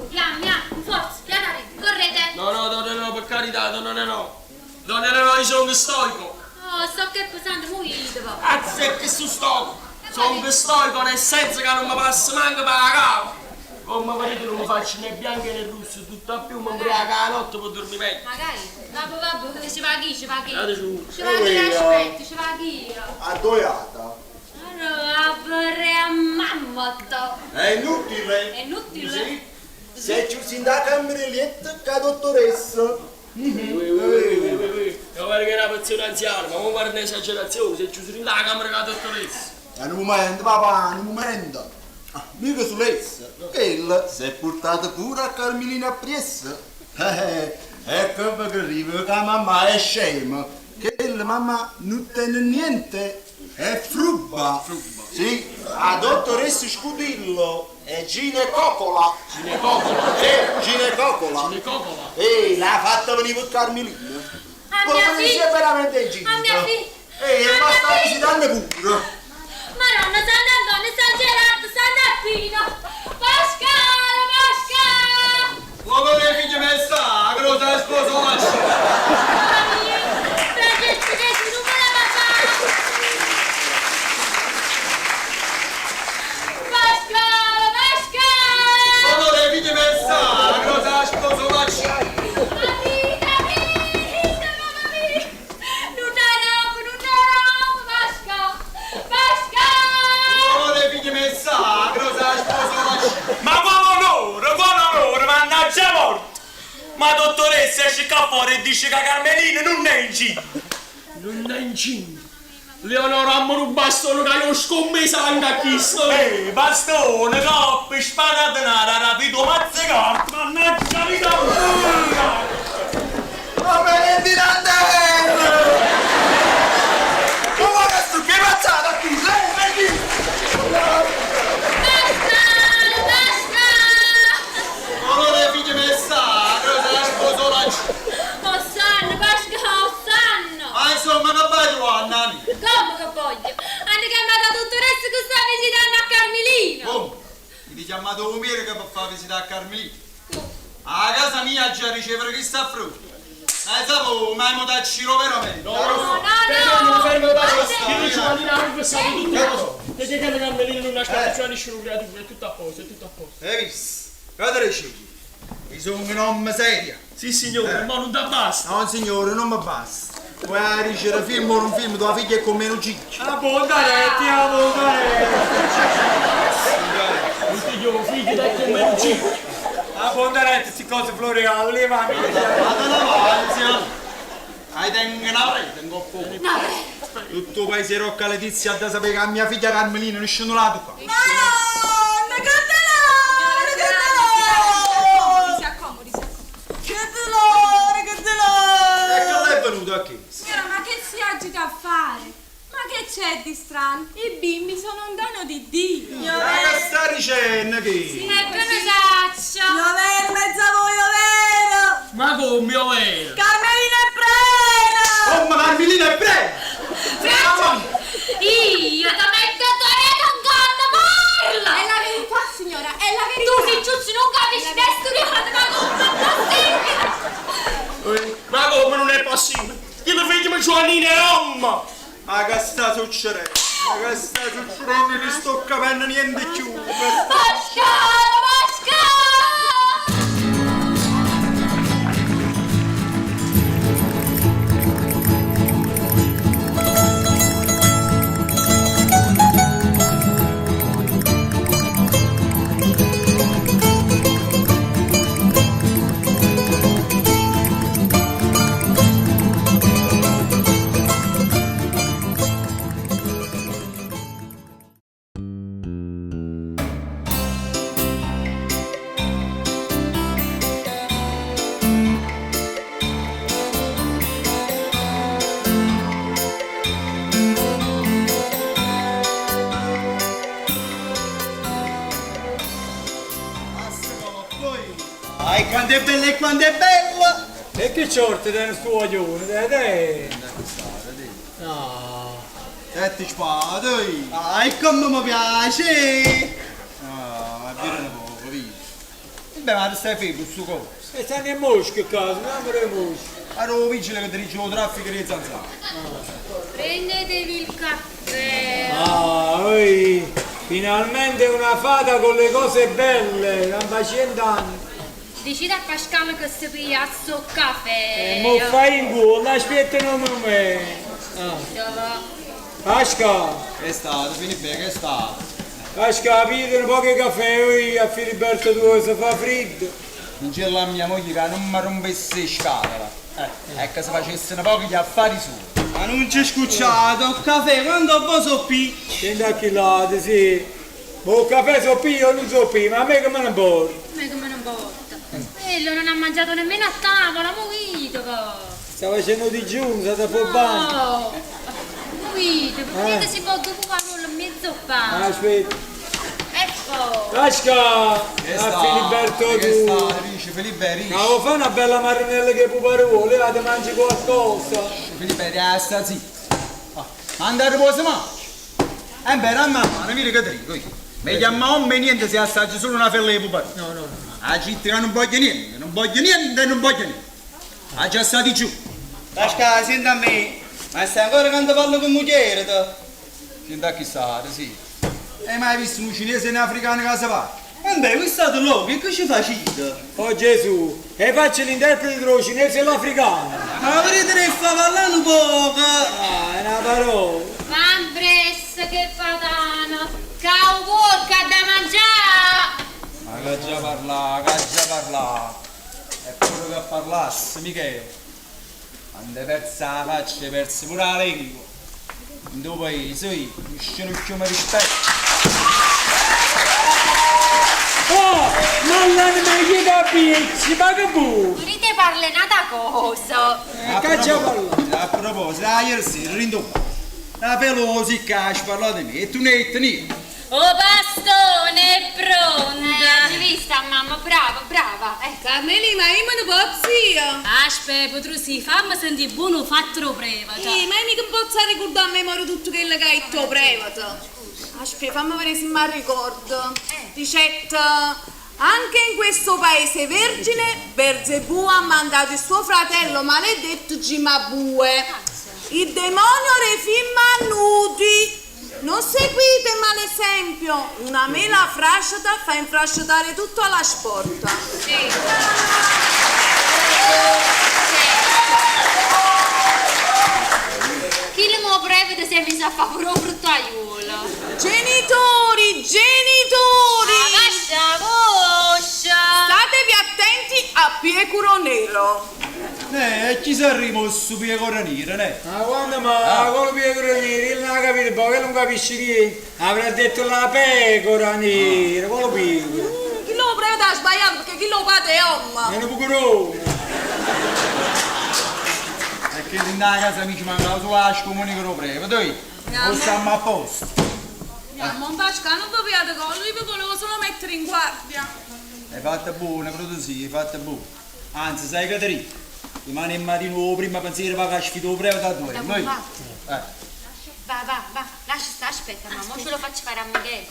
Pian, pian, forza, pianare, correte. No, no, no, no, no, per carità, no, no, no. No, no, no, io sono stoico. Oh, sto che pesante, muovete. Cazzo, è che sono stoico. Sono stoico nel senso che non mi passa manco per la capo. Con mio marito non mi faccio né bianco né russo, tutto a più mi ubriaco la notte per dormire meglio. Magari, vabbè, vabbè, ci va chi, ci va chi. Andate su. Ci va chi, aspetta, ci va chi. Addoiata. Allora, vorrei a mamma. È inutile. È inutile? Sì. Se ci si da camera letto che la dottoressa. Io guarda che è una persona anziana, ma non guarda un'esagerazione, se ci sono la camera con la dottoressa. È un momento, papà, un momento. Ah, mica sull'essa. Quella si è portata pure a Carmelina appresso. Eh, ecco perché arriva che la mamma è scema. Che la mamma non tiene niente. È frubba. Frubba. Sì, la dottoressa Scudillo è ginecocola. Ginecocola? Sì, ginecocola. Ginecocola? Ehi, l'ha fatta venire per Carmelina. A mia Come figlia. si è veramente incinta. A mia figlia. Ehi, A e ma mia sta figlia. visitando pure. Madonna, San Antonio, San Gerardo, San Appino. Pasquale, Pasquale. L'onore dei figli è sacro, sa sposo la C. Mamma mia, Francesco, che si non voleva fare. Pasquale, Pasquale. L'onore dei figli è sacro, sa sposo la C. Vita, vita, mamma mia. Non è roba, non è roba, Pasquale. Pasquale. L'onore dei figli è sacro, sa sposo la C. Ma buon onore, buon onore, mannaggia morto! Ma dottoressa esce qua fuori e dice che Carmelina non è incinta! Non è incinta. Leonora, ammo un bastone che io ho scommesso anche a chi sto. Ehi, bastone, coppe, spada denaro, rapido, mazzicato, mannaggia vita mia! Ma metti la terra! Ma guarda sto che mazzata qui, lei vedi? Pasquale, Pasquale. L'onore dei figli è sacro, sa sposo la C. Oh sanno, Pasquale, oh sanno. Ma insomma, che vai trovando, amico? Come che voglio? Hanno chiamato la dottoressa che sta visitando a Carmelina. Come? Mi chiamato Omiere che per far visitare a Carmelina. A casa mia già ricevere chi sta frutta. Ma sapevo, ma mo da Ciro veramente. No, no, no, Fermo, no. fermo, Ma fermo. se- Io Giovannina non pensavo tutto. Perché che la Carmelina non nasconde più a nessuno creatura, è tutto a posto, è tutto a posto. Hai visto? Guarda le ciglia. Mi sono un uomo serio. Sì signore, ma non ti basta. No signore, non mi basta. Vuoi dicere film o non film, tua figlia è come un ciccio. Ah, buon dai, amo, dai. Un figlio, figlio è come un ciccio. Ah, buon dai, queste cose floreali, levami. Ma te la vai, Hai tengo una rete, un coppo. Tutto il paese Rocca Letizia ha da sapere che mia figlia Carmelina non scende là qua. Madonna, che dolore, che dolore! Si accomodi, si accomodi. Che dolore, che dolore! E che lei è venuto a chiesa? Signora, ma che si agita a fare? Ma che c'è di strano? I bimbi sono un dono di Dio. Ma che sta dicendo che? E che ne saccio? Io vero, mezza voi, io vero! Ma come io vero? Carmelina è prena! Oh, ma Carmelina è prena! Io ti metto torino in canna, parla! È la verità, signora, è la verità! Tu sei giusto, non capisci, stai studiando, ma come è possibile? Ma come non è possibile? Che la figlia di Giovannina è uomo! Ma che sta succedendo? Ma che sta succedendo? Non sto capendo niente più! Pascale, Pascale! Ai quanto è bella e quanto è bella! E che sorte del suo aiuto, dai, dai. No. E ti spada, Ah, e come mi piace! Ah, ma viene un poco, via. Beh, ma ti stai fermo su cosa? E stanno in mosche a casa, non le mosche. Allora il vigile che dirige il traffico di zanzare. Prendetevi il caffè. Ah, oi, finalmente una fata con le cose belle, da 100 anni. Decide a Pascale che si piglia sto caffè. E mo fai in culo, aspetta un momento. Ah. Pasca! Che è stato, Filippo, che è stato? Pasca, pigli un po' di caffè oi, a Filiberto tuo, si fa freddo. Non c'è la mia moglie che non mi rompesse scatola. È che se facesse un poco gli affari suoi. Ma non c'è scucciato, il caffè quando poi so pi. Senti a chi lato, sì. Ma il caffè so io o non so pi, ma a me come non porta? A me come non porta? Quello non ha mangiato nemmeno a tavola, muovito. Sta facendo digiuno, sta da fuori bagno. No! Muovito, perché si può dopo farlo in mezzo pane. Aspetta. Ecco! Pasca! Che A sta? Filiberto Che tu! sta? Dice Filippo, dice. Ma vuoi fare una bella marinella che puparuolo, la ti mangi qualcosa? Filippo, sta zitto. Ah, andare riposo ma. Eh beh, la mamma, non mi che ti dico io. Mi chiama uomo e niente se assaggia solo una fella di puparuolo. No, no, no. La gente che non voglio niente, non voglio niente, non voglio niente. Ha già stati giù. Pascale, senti a me, ma stai ancora quando parlo con moglie, tu? Senti a chi sta, sì. Hai mai visto un cinese e un africano che si va? E beh, questo è stato loro, che ci facete? Oh Gesù, e faccio l'interprete tra il cinese e l'africano. Ma vedete che fa parlare un poco! Ah, è una parola. Mambressa che patano! Cau porca da mangiare! Ma che già parla, che già parla. È pure che parlasse, Michele. Quando hai perso la faccia, hai perso pure la lingua. In tuo paese, io, nessuno più mi rispetta. Oh, ma l'anima gli capisci, ma che vuoi? Volete parle nata cosa? Caccia parla. A proposito, ieri sera, rindobba. La pelosi che ha parlato di me e tu ne hai niente. Oh bastone è pronta! Hai vista mamma, brava, brava. Ecco. Carmelina, io me ne posso io. Aspetta, Petrusi, fammi sentire buono fatto prevata. Sì, ma io mica posso ricordare a memoria tutto quello che hai detto prevate. Aspetta, fammi vedere se mi ricordo. Dicetta, anche in questo paese vergine, Berzebù ha mandato il suo fratello maledetto Gimabue. Il demonio refimma nudi. Non seguite il malesempio. Una mela frasciata fa infrasciatare tutto alla sporta. Sì. si è messo a fare pure 'o fruttaiuolo. Genitori, genitori! Avascia 'a voce! Statevi attenti a Piecuro Nero. Eh, e chi si arriva su piecoro nero, ne? Ma quando ma, con piecoro nero, io non ho capito, poi che non capisci niente. Avrà detto la pecora nera, con lo piecoro. Chi lo prevede ha sbagliato perché chi lo padre è uomo. È un pecorone. E che in casa mi ci mancava solo la scomunica lo prevete, dai. No, O stiamo a posto. No, ma Pascal non vi piate con lui, vi volevo solo mettere in guardia. Hai fatta buona, credo sì, hai fatta buona. Anzi, sai Caterina, rimane in mattino prima pensiero va che sfido il prevete a due. Da Noi. combattere. Va, va, va, lascia stare, aspetta, mamma, mo ce lo faccio fare a Michele.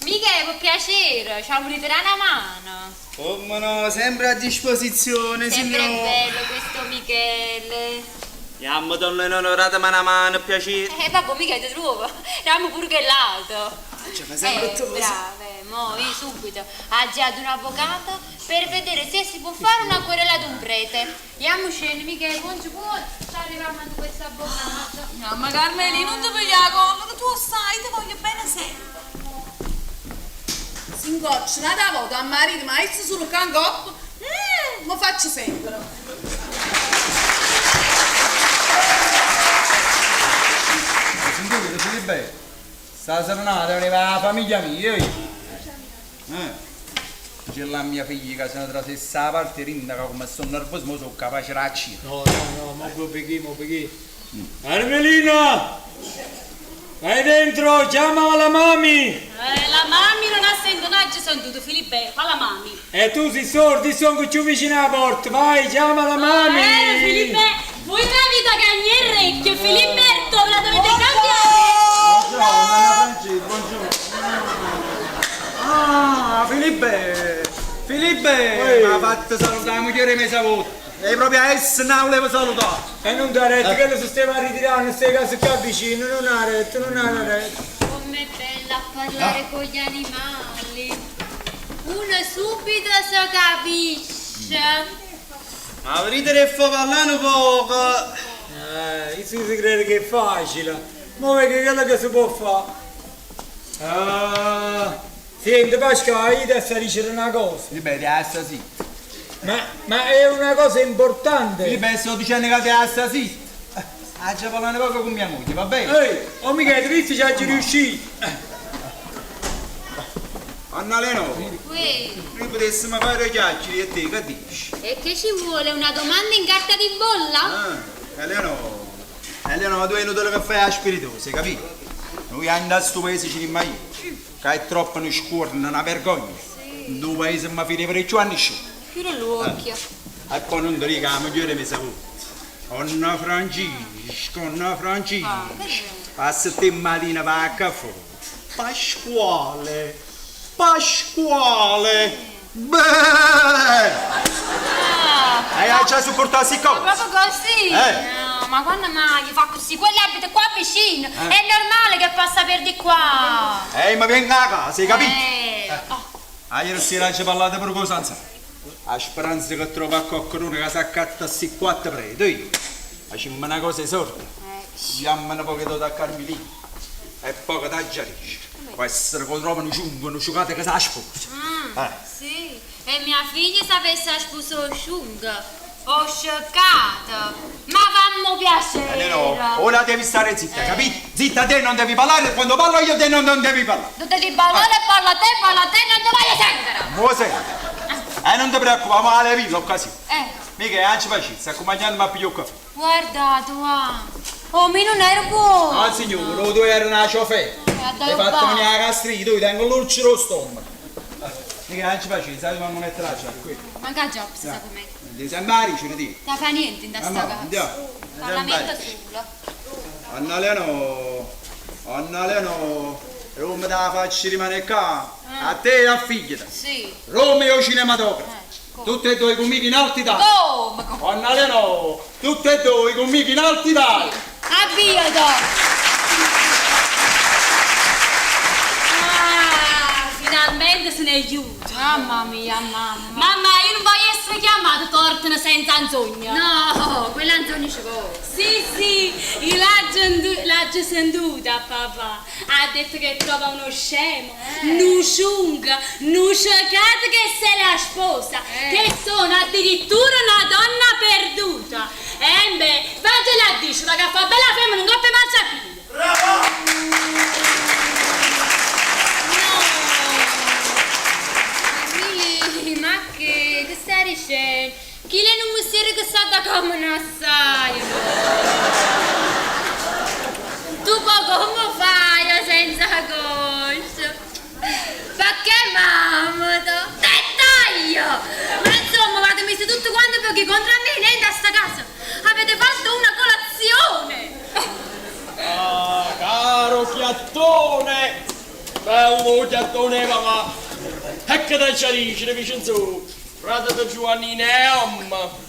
Michele, con piacere, ci volete dare una mano. Come no, sempre a disposizione, Sempre signore. bello questo Michele. Andiamo, donna onorata, mano a mano, piacere. Vabbè, mica ti trovo. Andiamo pure che l'altro. Ci fa sempre tutto così. Brave, mo io subito aggiato un avvocato per vedere se si può fare una querela ad un prete. Andiamo scende, Michele, buon ci può. Ci arriviamo a questo avvocato. No, ma Carmelì, non ti voglio collo, che tu lo sai, ti voglio bene sempre. Si incoccia una volta a marito, ma io sono cangop, lo faccio sempre. Sentite, Filippo, sta serenata veniva la famiglia mia, io. Eh. C'è la mia figlia che se ne trasessa la parte rinda che come sono nervoso, mo sono capace di uccidere. No, no, no, mo perché, mo perché. Armelina! Vai dentro, chiama la mami! La mami non ha sentito, non ha già sentito, Filippo, fa la mami. E tu sei sordi, sono più vicino alla porta, vai, chiama la mami! Filippo, voi la vita che ogni orecchio, Filipperto, ve la dovete cambiare! Buongiorno, buongiorno. Ah, Filippo! Filippo! Mi ha fatto salutare la moglie mezza volta. E proprio adesso non volevo salutare. E non da retto, che lo si stava ritirando, stai casa qua vicino, non ha retto, non ha retto. Com'è bella a parlare con gli animali. Uno subito si capisce. Ma ridere e fa parlare un poco. Io si crede che è facile. Ma vedi quello che si può fare. Ah, senti Pasquale, io ti sto dicendo una cosa. Filippo, ti sta zitto. Ma è una cosa importante. Filippo, sto dicendo che ti sta zitto. Ha già parlato poco con mia moglie, va bene? Ehi, oh mica, ti visto ci è riuscito. Annalena, Uè, noi potessimo fare chiacchiere e te, che dici? e che ci vuole? Una domanda in carta di bolla? Ah, Eleonora, Eleonora, tu hai inutile che fai la spiritosa, capito? Noi andiamo a sto paese ci rimaniamo, che è troppo una scorna, una vergogna. In due paese mi fide per i anni su. Chiudo l'occhio. E poi non ti dico, la migliore mi sa. Onna Francesco, Onna Francesco. Passa te mattina va a caffè. Pasquale, Pasquale. Beh! Hai già sopportato queste cose? Proprio così? Eh. No, ma quando mai fa così? Quello abita qua vicino. È normale che passa per di qua. Ma venga a casa, hai capito? Oh. Ah, ieri sera ci parlate per cosa senza. La speranza che trova qualcuno che si accatta questi quattro preti. Facciamo una cosa sorda. Diamo un poco da Carmelina. E poi da Giarisce. Può essere che trovano giungo, non giocate che si sposa. Sì, e mia figlia se avesse sposato sciunga. Ho scioccato. Ma fammi piacere. No, ora devi stare zitta, capito? Zitta te non devi parlare, quando parlo io te non devi parlare. Tu devi parlare, parla te, parla te, non ti voglio sentire. Mo senti. Non ti preoccupare, ma alle villa occasione. Mica, anzi pazienza, accompagnando a pigliare un caffè. Guarda, tu ah. Oh, mi non ero buono. No, signore, tu eri una ciofetta. Hai fatto venire la castrina, tu tengo l'ulcero allo stomaco. Mica, anzi pazienza, sai come mettere la giacca qui. Manca già, si sa com'è. Devi andare, ce ne dico. Non fa niente in sta casa. Andiamo. Parlamento solo. Annaleno, Annaleno, Roma te la faccio rimanere qua. A te e a figlia. Sì. Roma e cinematografo. Tutte e due con me in alta Italia. Come? Annaleno, tutte e due con me in alta Italia. Avvio, Ah, finalmente se n'è juto. Mamma mia, mamma. Mamma, io non voglio essere chiamata tortena senza nzogna. No, quella nzogna ci vuole. Sì, sì, io l'ho sentita papà. Ha detto che trova uno scemo, un ciunga, un ceccato che se la sposa, che sono addirittura una donna perduta. E beh, vagliela a dire, ma che fa bella femmina, non coppe marciapiede. Mili, ma che, che stai dicendo? Chi lei non mestiere che sa da come non sai? Tu poi come fai senza coscia? Perché mamma te taglio! Ma insomma, avete messo tutto quanto perché contro me niente a sta casa. Avete fatto una colazione! Ah, caro chiattone! Bello chiattone, papà! E che te ci dice, Vincenzo? Frate di Giovannino è uomo.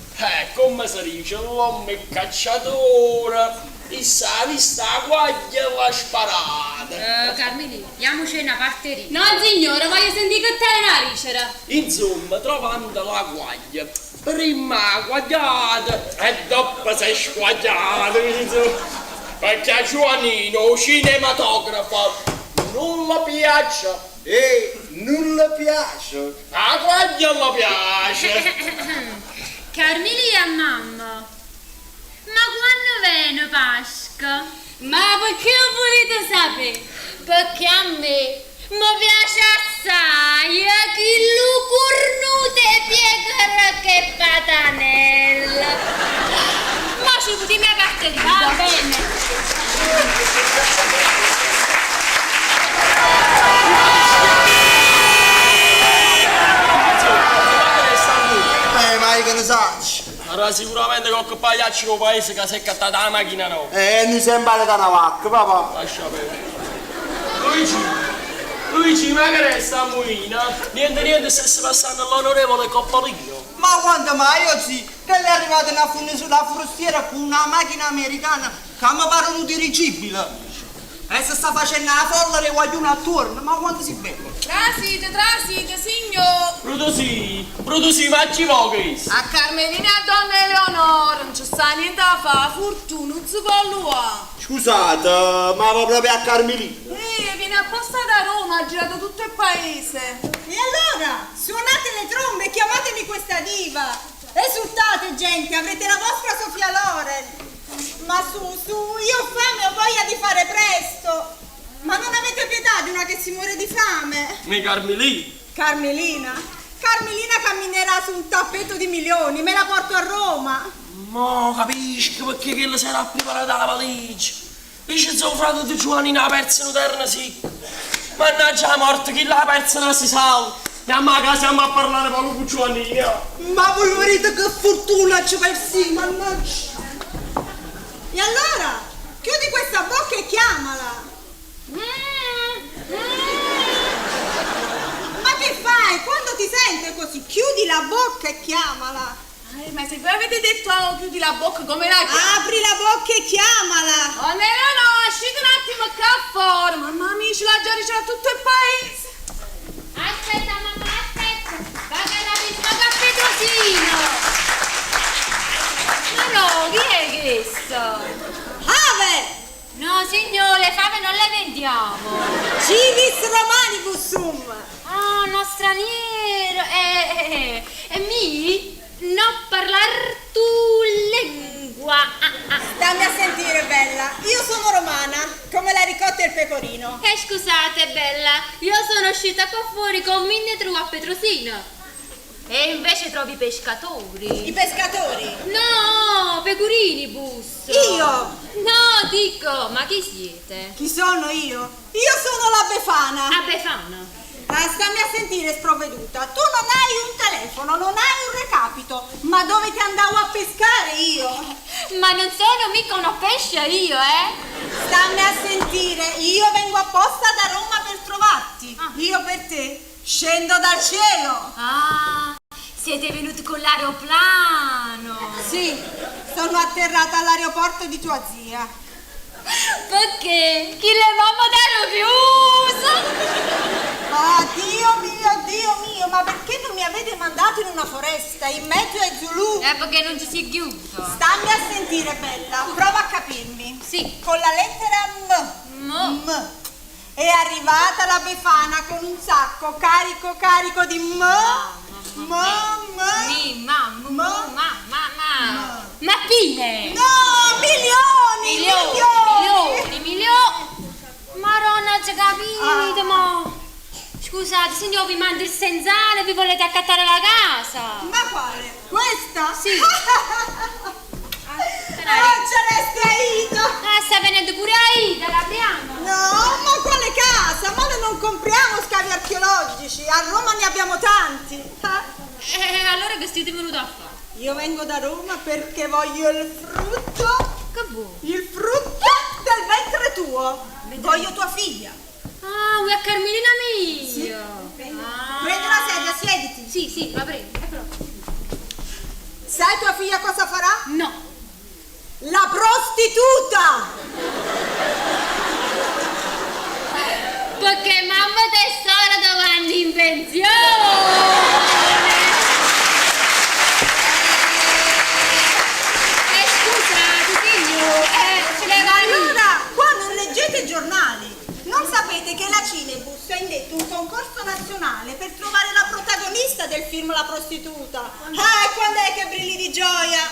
Come si dice, l'uomo è cacciatore. E sa vista la guaglia e l'ha sparata. Carmini, andiamoci una parte No, signora, voglio sentire che te una ricera. Insomma, trovando la guaglia, prima guagliata e dopo si è squagliata, Vincenzo. Perché a Giovannino, cinematografo, non le piace. E non le piace? La guaglia le piace. Carmelina, mamma, ma quando viene Pasqua? Ma perché lo volete sapere? Perché a me mi piace assai chi cornute piegare che patanella. Ma ci potremmo parte di Va bene. Ma io che ne so? Allora sicuramente qualche pagliaccio del paese che si è cattata la macchina no. Mi sembra che una vacca, papà. Lascia perdere. Luigi, Luigi, ma che resta a muina? Niente, niente, stesse passando l'onorevole Coppolino. Ma quando mai, io sì, che è arrivata una sulla forestiera con una macchina americana che mi pare un dirigibile. E se sta facendo la folla le guaglione attorno, ma quanto si beve? Trasite, trasite, signor! Bruto sì, ma ci vuole questo? A Carmelina e a donna Eleonora non c'è sta niente da fare, fortuna, non si può luare. Scusate, ma va proprio a Carmelina. Viene apposta da Roma, ha girato tutto il paese. E allora, suonate le trombe e chiamatemi questa diva. Esultate, gente, avrete la vostra Sofia Loren. Ma su, su, io ho fame, ho voglia di fare presto. Ma non avete pietà di una che si muore di fame? Mi Carmelina. Carmelina? Carmelina camminerà su un tappeto di milioni, me la porto a Roma. Mo capisco perché quello si era preparata la valigia. Dice suo fratello di Giovanni ha perso una terra sì. Mannaggia la morte, chi l'ha persa non si sa. Andiamo a casa, andiamo a parlare con Giovannino. Ma voi vedete che fortuna ci persi, mannaggia. E allora, chiudi questa bocca e chiamala. Ma che fai? Quando ti sente così, chiudi la bocca e chiamala. Ma se voi avete detto oh, chiudi la bocca, come la chiami? Apri la bocca e chiamala. Oh, no, no, no, uscite un attimo qua fuori. Mamma mia, ce l'ha già ricevuto tutto il paese. Aspetta, mamma, aspetta. Va che la risposta a Petrosino. Ma no, chi è questo? Ave! No, signore, le fave non le vendiamo. Civis romanibus sum. Ah, uno straniero. E mi? Non parlar tu lingua. Ah, ah. Stammi a sentire, bella. Io sono romana, come la ricotta e il pecorino. Scusate, bella, io sono uscita qua fuori con mille tru a Petrosino. E invece trovi i pescatori. I pescatori? No, pecorini bus. Io? No, dico, ma chi siete? Chi sono io? Io sono la Befana. La Befana? Stammi a sentire, sprovveduta. Tu non hai un telefono, non hai un recapito. Ma dove ti andavo a pescare io? Ma non sono mica una pesce io, eh? Stammi a sentire, io vengo apposta da Roma per trovarti. Ah. Io per te scendo dal cielo. Ah, siete venuti con l'aeroplano. Sì, sono atterrata all'aeroporto di tua zia. Perché? Chi le mamma t'hanno chiuso? Ah, Dio mio, avete mandato in una foresta, in mezzo ai Zulu. È perché non ci sei ghiuto. Stammi a sentire, bella, prova a capirmi. Sì. Con la lettera M. M. M. È arrivata la Befana con un sacco carico carico di M. M. M. Mi, ma, mu, M. ma, ma, ma. Mappine! No, milioni! Milioni, Milioni! milioni, milioni. Maronna, c'è capito, mo. Scusate, signor, vi mando il senzale, vi volete accattare la casa? Ma quale? Questa? Sì. Ah, ce l'hai Aida! Ah, sta venendo pure Aida, l'apriamo. No, ma quale casa? Ma noi non compriamo scavi archeologici, a Roma ne abbiamo tanti. Ah, Allora che siete venuto a fare? Io vengo da Roma perché voglio il frutto, Che vuoi? il frutto del ventre tuo. Voglio tua figlia. Ah, vuoi a Carmelina mia? Ah. Prendi una sedia, siediti. Sì, sì, la prendo. Eccolo. Sai tua figlia cosa farà? No. La prostituta! Perché mamma tesoro dove in pensione. Scusate, signor, ce le Ma vai. allora, qua non leggete i giornali. Non sapete che la Cinebus ha indetto un concorso nazionale per trovare la protagonista del film La prostituta. Ah, e quando è che brilli di gioia?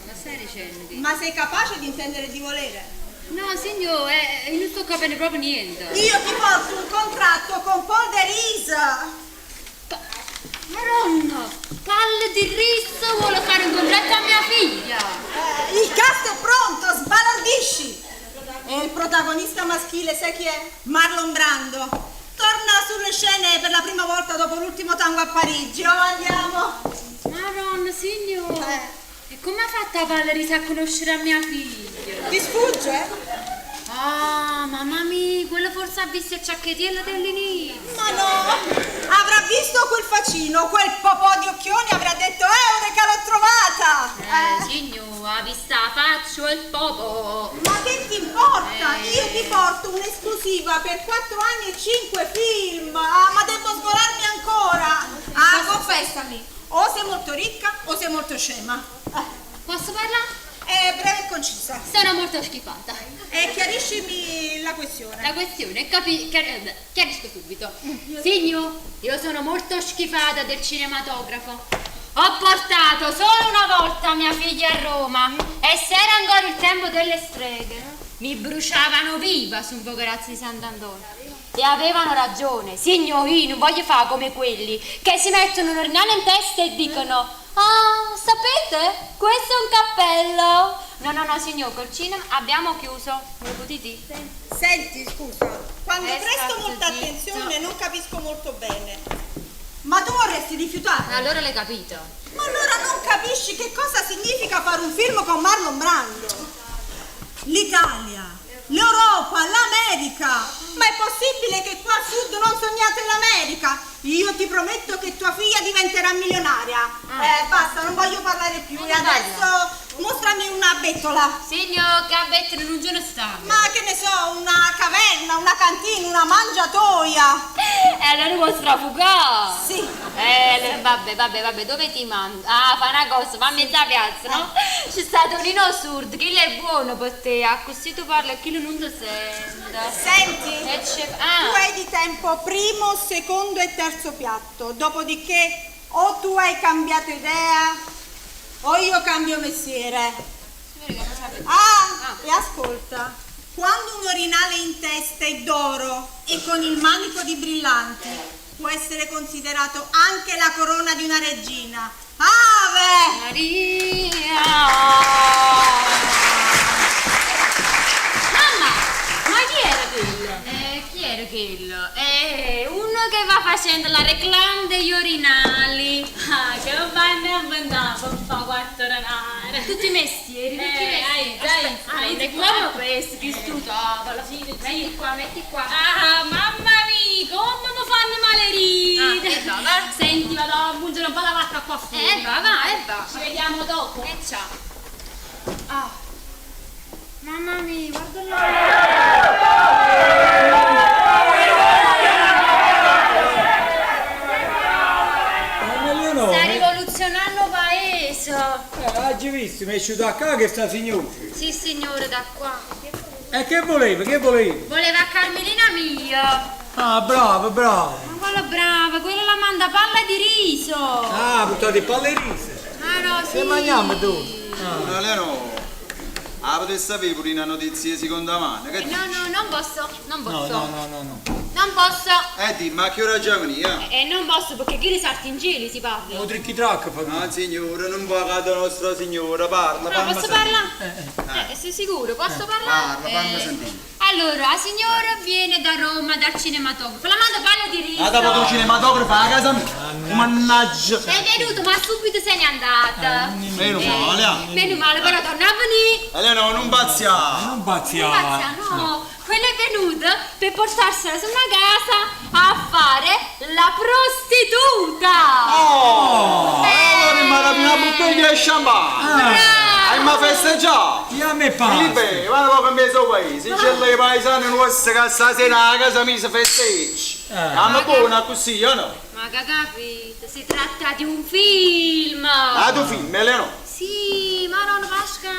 Ma stai dicendo? che- Ma sei capace di intendere di volere? No, signore, io non sto capendo proprio niente. Io ti porto un contratto con Paul de Ris. Madonna, palle di riso vuole fare un contratto a mia figlia. Il cast è pronto, sbalordisci. E il protagonista maschile, sai chi è? Marlon Brando. Torna sulle scene per la prima volta dopo l'ultimo tango a Parigi. Oh, andiamo. Madonna, signore. Eh. E come ha fatto a Valerie a conoscere a mia figlia? Ti sfugge? Ah, mamma mia, quello forse ha visto il ciacchettiello dell'inizio. Ma no! Avrà visto quel facino, quel popò di occhioni e avrà detto Eureka, l'ho trovata! Signora, ha visto la faccia e il popò. Ma che ti importa? Io ti porto un'esclusiva per 4 anni e 5 film! Ah, ma devo sgolarmi ancora! Ah, confessami! O sei molto ricca o sei molto scema. Posso parlare? È breve e concisa. Sono molto schifata. E chiariscimi la questione. La questione, chiarisco subito. Signor, io sono molto schifata del cinematografo. Ho portato solo una volta mia figlia a Roma e se era ancora il tempo delle streghe, mi bruciavano viva sul Fogarazzo di Sant'Antonio. E avevano ragione, signorino, non voglio fare come quelli che si mettono un ornale in testa e dicono: ah, sapete, questo è un cappello. No, no, no, signor, col cinema abbiamo chiuso. Me lo potete dire? Senti, scusa, quando presto Stato molta zitto. attenzione non capisco molto bene. Ma tu vorresti rifiutare? Allora l'hai capito. Ma allora non capisci che cosa significa fare un film con Marlon Brando? L'Italia, l'Europa, l'America. Ma è possibile che qua a sud non sognate l'America? Io ti prometto che tua figlia diventerà milionaria. Basta, non voglio parlare più. E adesso mostrami una bettola. Signor, che a bettola non ce ne sta. Ma che ne so, una caverna, una cantina, una mangiatoia. E allora vuoi strafugare? Sì. Vabbè, vabbè, vabbè, dove ti mando? Ah, fa una cosa, va a mezza piazza, no? C'è stato Nino Surd, che è buono per te, ah, così tu parli e chi non ti sente. Senti, E c'è... Ah. tu hai di tempo primo, secondo e terzo piatto, dopodiché o tu hai cambiato idea o io cambio mestiere. Ah, e ascolta, quando un orinale in testa è d'oro e con il manico di brillanti, può essere considerato anche la corona di una regina. Ave! Maria! Mamma, ma chi era quello? Chi era quello? Uno che va facendo la reclame degli orinali. Ah, che vai a inventare per fare quattro renare. Tutti i mestieri, tutti i mestieri. Dai, dai, Aspetta, dai, non è come questo, che stu tavolo. Metti qua, metti qua. Ah, mamma mia, come mi fanno male ride. Ah, e va, va. Senti, vado a pungere un po' la vacca qua fuori. Va, va, e va. Ci vediamo dopo. E ciao. Ah. Mamma mia, guarda là. Carmelina, l'aggio visto, mi è uscito a casa che sta signora. Sì, signore, da qua. E che voleva, che voleva? Voleva Carmelina mia. Ah, bravo, bravo. Ma quella brava, quella la manda palla di riso. Ah, buttate palle di riso. Ah no, sì. Che mangiamo tu? Ah. Eleonora, ah, potessi avere pure una notizia di seconda mano? Che No, no, non posso, non No, posso. no, no, no, no. Non posso. Eh, di, ma a che ora già veniva? E non posso perché chi li salti in giro si parla. O tricchi trac fa. No, signora, non paga nostra signora, parla, No, fammi posso sentire. parlare? Sei sicuro? Posso parlare? Parla, fammi sentire. Allora, la signora viene da Roma, dal cinematografo. La manda palla di riso. Ah, dopo tu cinematografo a casa mia. Mannaggia. È venuto, ma subito se n'è andata. Meno male, ah. Meno male, però torna a venire. Eleonora, non pazziamo. Non pazziamo. Pazza, no. Quella è venuta per portarsela su una casa a fare la prostituta. Oh! Allora rimane una bottiglia di champagne. E ma festeggiamo. Io a me passa. Filippo, guarda poco in mezzo al paese. C'è le paesane nostre che stasera a casa mia si festeggia. Ah, buona così, o no? Ma che capito, si tratta di un film. Ah, tu film, Eleonora? Sì, ma non Pasca.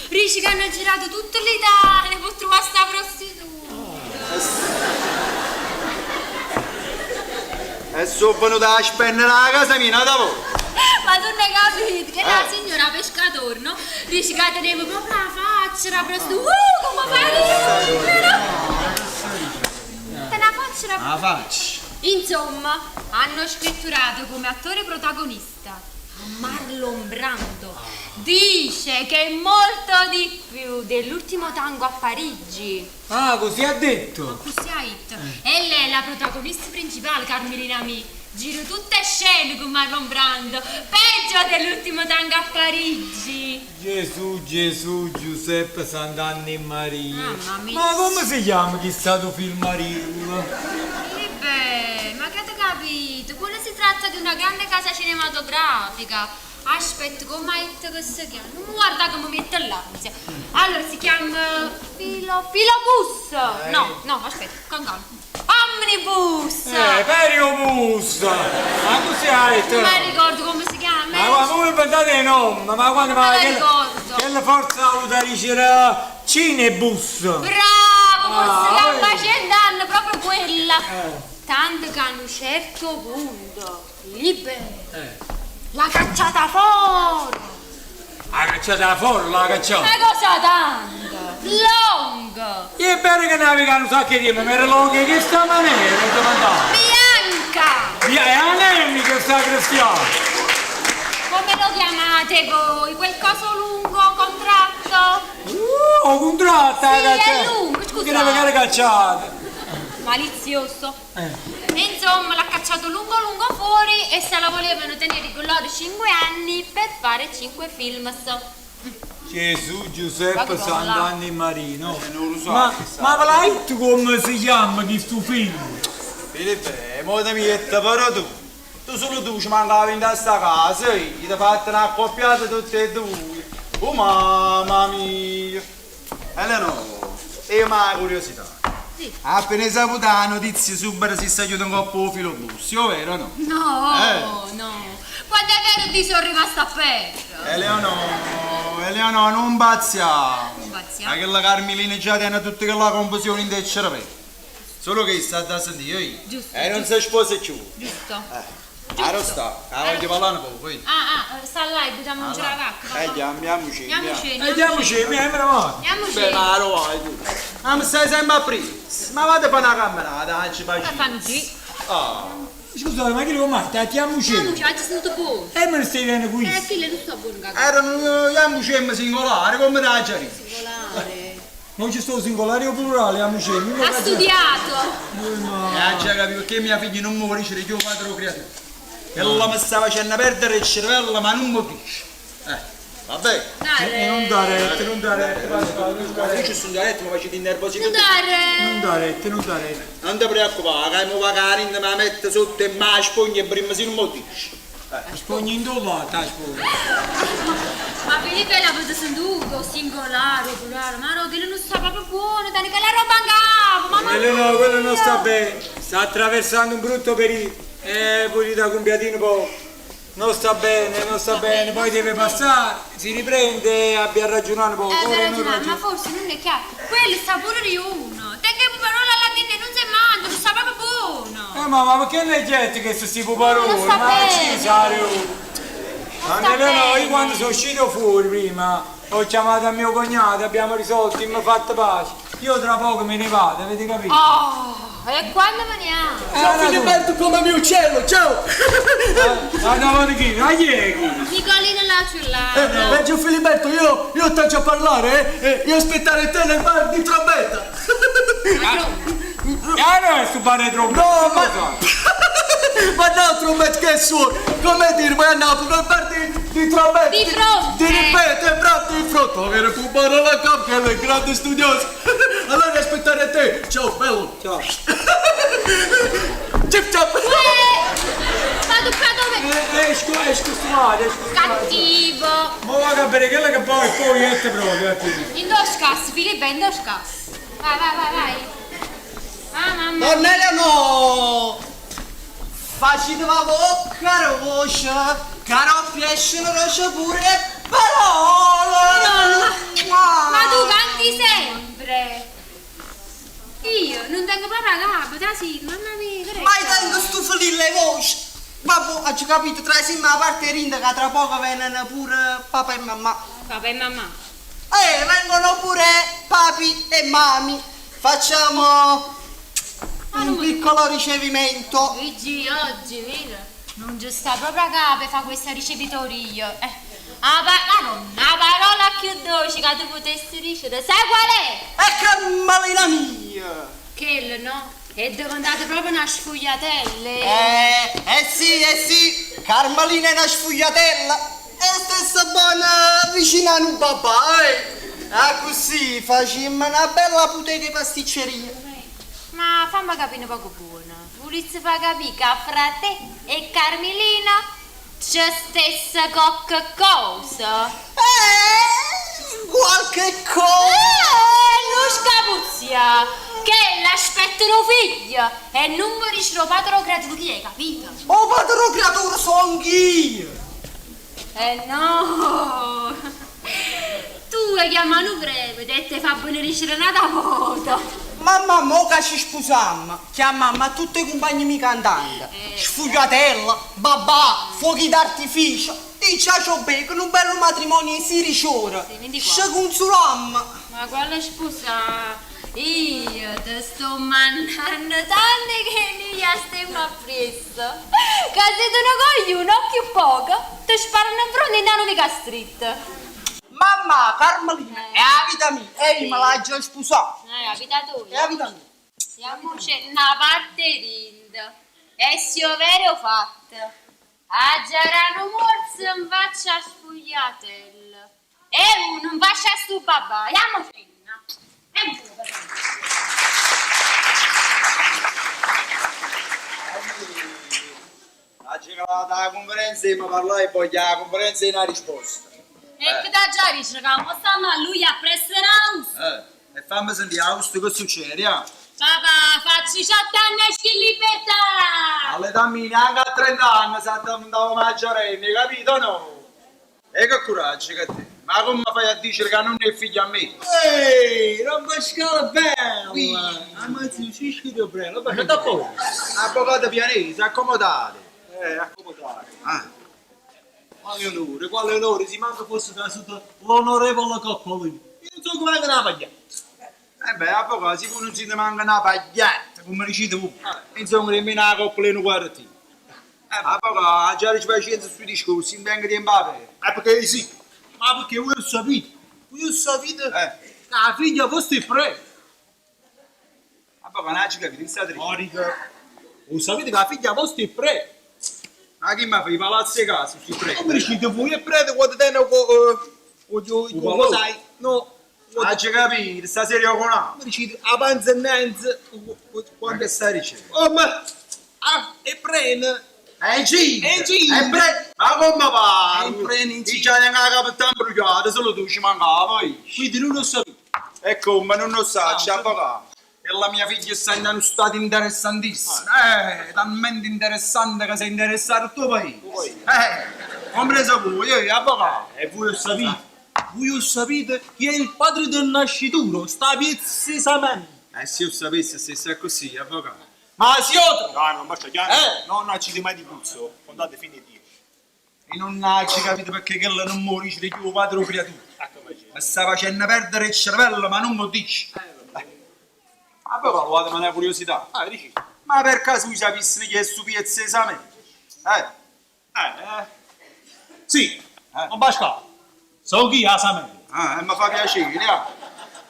Dici che hanno girato tutta l'Italia per trovare sta prostituta. E sono venuta a spendere la casa mia, da voi. Ma tu non hai capito che la signora pescatore, no? Dice che teneva proprio la faccia, la prostituta. Come fai a ridere? Te la faccia la La faccia. Insomma, hanno scritturato come attore protagonista a Marlon Brando. Dice che è molto di più dell'ultimo tango a Parigi. Ah, così ha detto. Così ha detto. E lei è la protagonista principale, Carmelina Mi. Giro tutte scene con Marlon Brando. Peggio dell'ultimo tango a Parigi. Gesù, Gesù, Giuseppe, Sant'Anna e Maria. Mamma mia. Ma come si chiama chi è stato filmarino? E beh, ma che avete capito? Quello si tratta di una grande casa cinematografica. Aspetta, come hai detto che si chiama? Non mi guarda come mette l'ansia. Allora, si chiama Filo... Filobus! No, no, aspetta, con calma. Omnibus! Periobus! Ma così ha detto? Non mi ricordo come si chiama. Ma guarda, voi inventate il nome, ma quando Non ma me la che, ricordo. che la forza avuta dicere Cinebus! Bravo, forse Ah, che vedi. facendo anno proprio quella. Tanto che a un certo punto, libero, l'ha cacciata fuori. Ha cacciata fuori, l'ha cacciata! Una cosa tanto, lunga, E è bene che naviga un sacco di tempo, ma era lunga che sta maniera, non ti mandavo! bianca. Via, è anemico sta cristiano! Come lo chiamate voi? Quel coso lungo, contratto? Oh, contratta, Sì, cacciata! è lungo, scusa. Che navigare cacciata! Malizioso. E insomma l'ha cacciato lungo lungo fuori e se la volevano tenere con loro 5 anni per fare 5 film. Gesù, Giuseppe, Ma come Sant'Anna e Marino. Non lo so. Ma, ma ve l'hai detto come si chiama questo film? Filippo, mo ti metto però tu. Tu solo tu ci mancavi in questa casa, io ti ho fatto una accoppiata tutte e due. Oh mamma mia! Eleonora, io ma la curiosità. Sì. Appena saputa la notizia subito si sta chiudendo un po' filobus, io vero o no? No, no. Quando è vero ti sono rimasta a ferro. Eleonora, Eleonora, non pazziamo. Non pazziamo. Ma che la Carmelina già tiene tutta quella confusione in del cervello. Solo che sta da sentire io. Giusto, E non si sposa più. Giusto. Ah, sta, ah, voglio parlare un po', poi. Ah, ah, sta là e buttiamo un giro la vacca. Andiamoci. Andiamoci, Andiamoci, mi è male. Andiamoci. Beh, ma lo vai tu. Ma mi stai sempre a prima. Ma vado a fare una camminata, ci Ma faccio. fanno G. Ah. Scusate, ma che lo matti? Andiamoci. Andiamoci, oggi sono buono. E me ne stai venendo qui? Chi non sto buono, cacca. Era un iamucem singolare, come da già Singolare. Non ci sto singolare o plurale, amici. Ha studiato. E ha già capito perché mia figlia non muore, dice che io padre o creatura. E la mi stava facendo perdere il cervello, ma non mi dice. Vabbè. Dai. Non dare retta, non dare retta, non dare Io ci sono diretto, mi facete innervosire. Non dare. Non dare retta, non dare retta. Non ti preoccupare, che mi va carina, mi mette sotto e mi spugna e prima se non mi dice. Spugna in due volte, spugna. Ma Felipe l'avete sentito, singolare, plurale, ma no, che lui non sta proprio buono, dai che la roba in capo, mamma Quello no, mia. quello non sta bene. Sta attraversando un brutto periodo. Poi gli dà un piatino poco. Non sta bene, non sta bene, poi deve passare, si riprende, abbia ragione un poco. Eh, ora per non ragionare, ma ragiona. forse non è chiaro. Quello sta pure di uno. Te che puparola alla fine non si mangia, non sta proprio buono. Ma, ma perché leggete che sono sti puparoli? Non sta Ma bene. ci sare sta No, no, io bene. quando sono uscito fuori prima ho chiamato a mio cognato, abbiamo risolto, mi ha fatto pace. Io tra poco me ne vado, avete capito? Oh, e quando veniamo? Ciao Filiberto come mio uccello, ciao! Ma davanti chi? Ma chi è chi? Nicolino la ciullana. Eh, Gio Filiberto, io, io t'ho a parlare, eh? Io aspettare te nel bar di trombetta! Ah no, è sto bar di trombetta! No, ma... ma no, trombetta che è suo! Come dire, vai a Napoli, nel bar di, di trombetta! Di fronte. Di ripete, bravo, di fronte! Avere fumare la coppa, che è il grande studioso! Allora aspettare te! Ciao, bello! Ciao! Cip chap! Ma tu qua dove? Eh, esco, esco scostumato, esco scostumato. Cattivo. Ma va a bere quello che poi poi è proprio, eh. Indoscas, Filippo, indoscas. Vai, vai, vai, vai. Ah, mamma. Cornelia no! Facite la bocca voce, che non piacciono roce pure le parole! Ma tu canti sempre. Io non tengo proprio la capo, trasi, mamma mia, che Ma io tengo stufo lì le voci! Vabbè, ho capito, tra la parte rinda che tra poco vengono pure papà e mamma. Papà e mamma. Vengono pure papi e mami. Facciamo un piccolo ricevimento. Luigi, oggi, vero? Non ci sta proprio a capo fa questa ricevitoria. Ah, pa- ma non una parola più dolce che tu potessi dicere, sai qual è? E Carmelina mia! Che no? È diventata proprio una sfogliatella. Eh sì, eh sì, Carmelina è una sfogliatella. È stessa buona vicina a un papà, eh. Ah, così facciamo una bella puteca di pasticceria. Ma fammi capire un poco buono. Volessi far capire che fra te e Carmelina c'è stessa qualche cosa? Qualche cosa? Non scapuzia! Che l'aspetto lo figlio e non mi dice lo padre creatura chi è, capito? Oh, padre creatura sono io! Eh no! Tu hai chiamato un prete e te fa benedicere una volta. Mamma, mo che ci sposammo, chiamammo a tutti i compagni miei cantanti. Sfugliatella, babà, fuochi d'artificio. Dice a ciò con un bello matrimonio in 16 ore. Ci consolammo. Ma quale scusa? Io ti sto mandando tante che ne gli stiamo appresso. Che se tu ne cogli un occhio poco, ti sparano in fronte in una street. Mamma, Carmelina, è la vita mia, e io me l'ho già sposata. La vita tua. È la vita mia. Siamo c'è una parte rinda. E se vero fatto. A Gerano morso in faccia a sfogliatella. E uno in faccia a stu babà. Andiamo cena. E buono. La giocata alla conferenza e mi parlai e voglio la conferenza e una risposta. E che da già dice che mo stiamo a lui a pressare E fammi sentire, Augusto, che succede? ah? Papà, facci 18 anni e in libertà! All'età mia, neanche a 30 anni, se andavo maggiorenne, capito o no? E che coraggio che te! Ma come fai a dire che non è figlio a me? Ehi, roba scala bella! Ammazzi, ci scritto bello, ma c'è da poco. Avvocato Pianese, accomodate. Accomodate. Ah. Quale onore, quale onore, si manca fosse trasuto l'onorevole Coppolino. Io non so come venga una pagliata. Eh beh, avvocato, se voi non si manca una paglietta, come dicete voi. Insomma, nemmeno la coppola in un quartino. Avvocato, già ci pazienza sui discorsi, non venga di Mbappé. Ah, perché sì, ma perché voi lo sapete, voi lo sapete che la figlia vostra è pre. Avvocato, non ci capito, che state dicendo? Orica, lo sapete che la figlia vostra è pre. Ma chi mi fa i palazzi a casa, sui preti? Come dicete voi è prete quando te ne o sai? No. Ah, ci capito, stasera io con la. Come dicete, a panza innanzi, Ma che stai dicendo? Oh, ma... Ah, è prena. È incinta! È incinta! È pre... Ma come parli? È prena incinta. Io già neanche la capita imbrugliata, solo tu ci mancava. Quindi non lo sapevo. E come, non lo sa, c'è avvocato. E la mia figlia sta in uno stato interessantissimo. Eh, talmente interessante che si è interessato tutto il paese. Eh, compreso voi, eh, avvocato. E voi lo sapete, voi lo sapete chi è il padre del nascituro, sta precisamente. Eh, se io sapessi se sta così, avvocato. Ma si otro! No, non basta chiaro. Eh. No, no, ci di mai di puzzo. Contate fino a 10. E non ha capito perché quello non muore, dice che io padre o creatura. Mi sta facendo perdere il cervello, ma non lo dici. Ma poi guarda, ma una curiosità. Ah, dici. Ma per caso tu sapessi chi è su piazza esame? Eh? Eh, eh. Sì, non basta. So chi ha sapere. Ah, mi fa piacere, ah.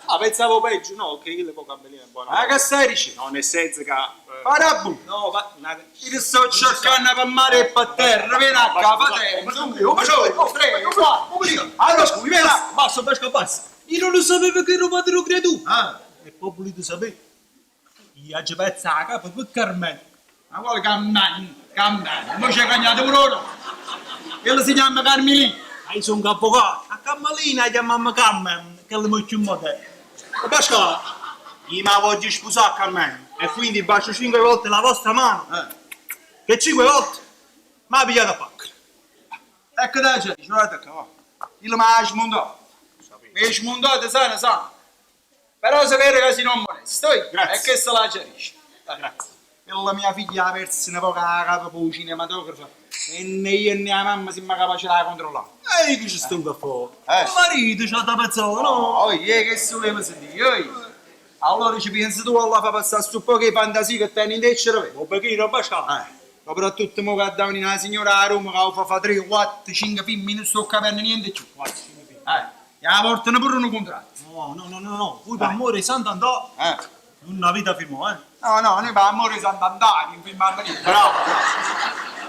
Ah, pensavo peggio, no, che il poco è buono. Ma che stai dicendo? No, nel senso che... eh, Parabu! No, ma... una- Io sto cercando per mare e per terra, vieni a qua, fratello. Uno, due, tre, quattro. Allora, scusi, vieni a Basta, basta, basta. Io non lo sapevo che ero padre creatura. Ah. E poi volete sapere? Io ci pezzo la capa per Carmen. Ma quale Carmen? Carmen, mo c'è cagnato pure ora. Quello si chiama Carmelina. Ma io sono un avvocato. A Carmelina la chiamiamo Carmen, che è la più moderna. E Pasquale, io mi voglio sposare a Carmen. E quindi bacio cinque volte la vostra mano. Eh. Che cinque volte mi ha pigliato a pacca. Ecco da c'è, guarda qua. va. Io mi ha smontato. Mi ha smontato, sana, sana. Però sapere che si non molesta, oi. Grazie. E che se la c'è. Grazie. E la mia figlia ha perso una poca la capa per il cinematografo. E né io né la mamma siamo capaci di controllare. Ehi, che ci sto a fare? Eh. Il marito c'ha da pezzone, no? Oh, che si voleva sentire, oi. Allora ci pensi tu alla fa passare su poche fantasie che tieni in testa, Ma perché non Pasquale? Eh, soprattutto mo che da una signora a Roma che fa fare 3, 4, 5 film, non sto capendo niente più. Eh, e la portano pure un contratto. No, no, no, no, no. Voi per amore Sant'Andò Eh. non avete firmato, eh? No, no, noi per amore siamo andati, in film a niente. Bravo,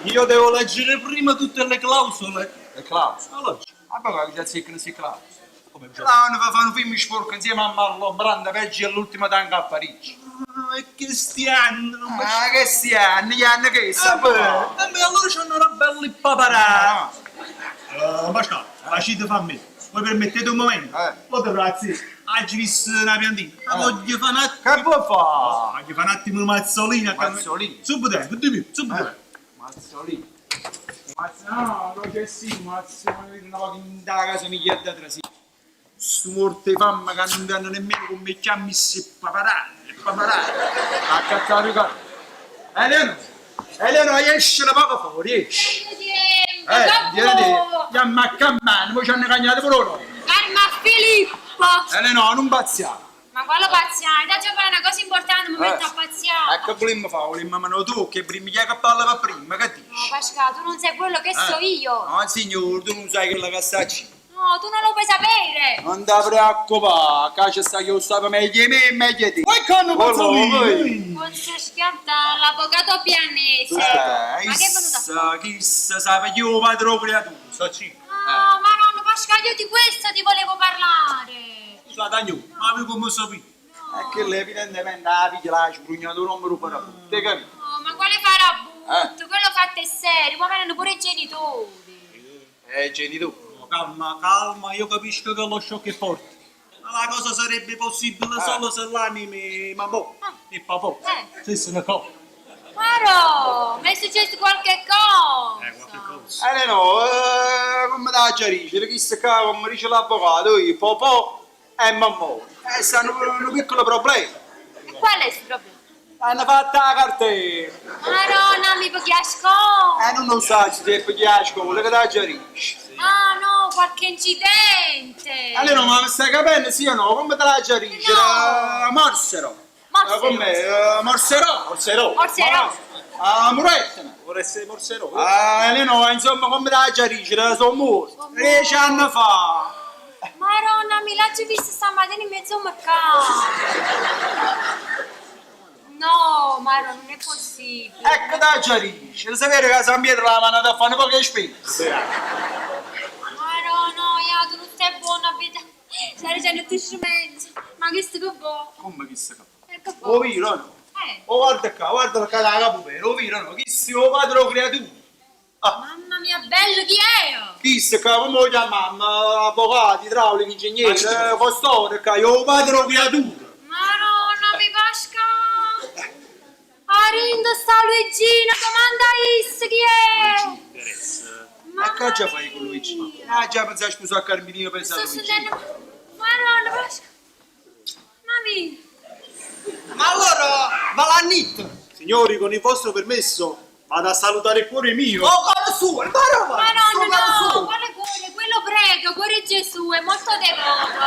Io devo leggere prima tutte le clausole. Le clausole. Allora, Ma poi che ci azzeccano queste clausole? come Là fa fare un film sporco insieme a Marlon Brando, peggio all'ultima tanca a Parigi. Ah, e che stiano, non Ah, che sti anni, gli anni che Eh sta. beh, eh beh, allora c'hanno una bella paparà. Ah, Uh, Pasquale, lasciate fa a me. Voi permettete un momento? Eh. Poi ragazzi, oggi visto una piantina. Ma voglio fare un attimo. Che vuoi fare? Voglio fare un attimo una mazzolina. Mazzolina? Subito, di più, subito. Mazzolino. Mazzo, no, non c'è sì, mazzolino, una volta in da casa mi chiede da trasì. Sto morte fame che non danno nemmeno come chiami se paparà, paparà. A cazzare il Elena, Elena, esce la poco fuori, esci. Eh, vieni, chiama a cammano, poi ci hanno cagnato pure loro. Carma Filippo! Elena, non pazziamo. Ma quello pazziare, dai già fare una cosa importante, mi Eh. metto a pazziare. E che volimmo fare? Volimmo mano tu che prima chi è che parla per prima, che dici? No, Pasquale, tu non sai quello che so Eh. io. No, signor, tu non sai quello che sta ci. No, tu non lo puoi sapere. Non ti preoccupare, che c'è sta chi lo sa meglio di me e meglio di te. Poi che mazzolino? Posso schiantare l'avvocato pianese. Eh, Ma che è venuto a fare? chissà, chissà, sa perché io padre creatura. Sta ci. Ah, ma nonno Pasquale, io di questo ti volevo parlare. Scusa, Dagno, ma voi come sapete? È che lei evidentemente la figlia l'ha sbrugnato un numero per te capito? No, ma quale farabutto? Quello fatto è serio, ma vengono pure i genitori. Genitori. No, calma, calma, io capisco che lo shock è forte. Ma la cosa sarebbe possibile solo se l'anima è mamma e papà. Eh. Se se ne accorge. Maro, mi è successo qualche cosa. Eh, qualche cosa. Eh no, come da già dice, chissà qua, come dice l'avvocato, io, papà e mamma. Stanno un, un piccolo problema. E qual è il problema? Hanno fatto la cartella. Madonna, mi perché a scuola. Non lo so se è perché a scuola, che da già dice. Ah no, qualche incidente. Allora, ma mi stai capendo, sì o no? Come te la già dice? No. Morsero. Morsero. Come? Morserò. Morserò. Morserò. Ah, murettano. Vorresti morserò? Ah, no, insomma, come te la già dice? Sono morto. 10 anni fa. Madonna, mi l'ho già vista stamattina in mezzo al mercato. No, Maro, non è possibile. Ecco da già dice. Lo sapere che San Pietro l'ha mandato a fare poche spese. Maro, no, io, tu non sei buona a vita. Stai dicendo tu scemenza. Ma che sto che vuoi? Come che sta Eh, che vuoi? Oh, vero, no? Eh. Oh, guarda qua, guarda qua la capo vero, oh, vero, no? Chi si oh, padre o creatura? Ah. Mamma mia, bello chi è? Chi sta qua, come lo chiamiamo? Avvocati, idraulici, ingegneri, Ma costore, qua, io padre o creatura. Madonna, mi pasca. Carindo sta Luigino, domanda a isso chi è! Ma che aggia fa io con Luigino? Aggia pensà a spusà a Carmelina pensa a Sto Luigino. sentendo... Madonna, Pasca! Mamma mia! Ma allora va l'annitto! Signori, con il vostro permesso, vado a salutare il cuore mio. Oh, cuore suo, il cuore Madonna, no, quale cuore? Quello prega, cuore Gesù, è molto devoto.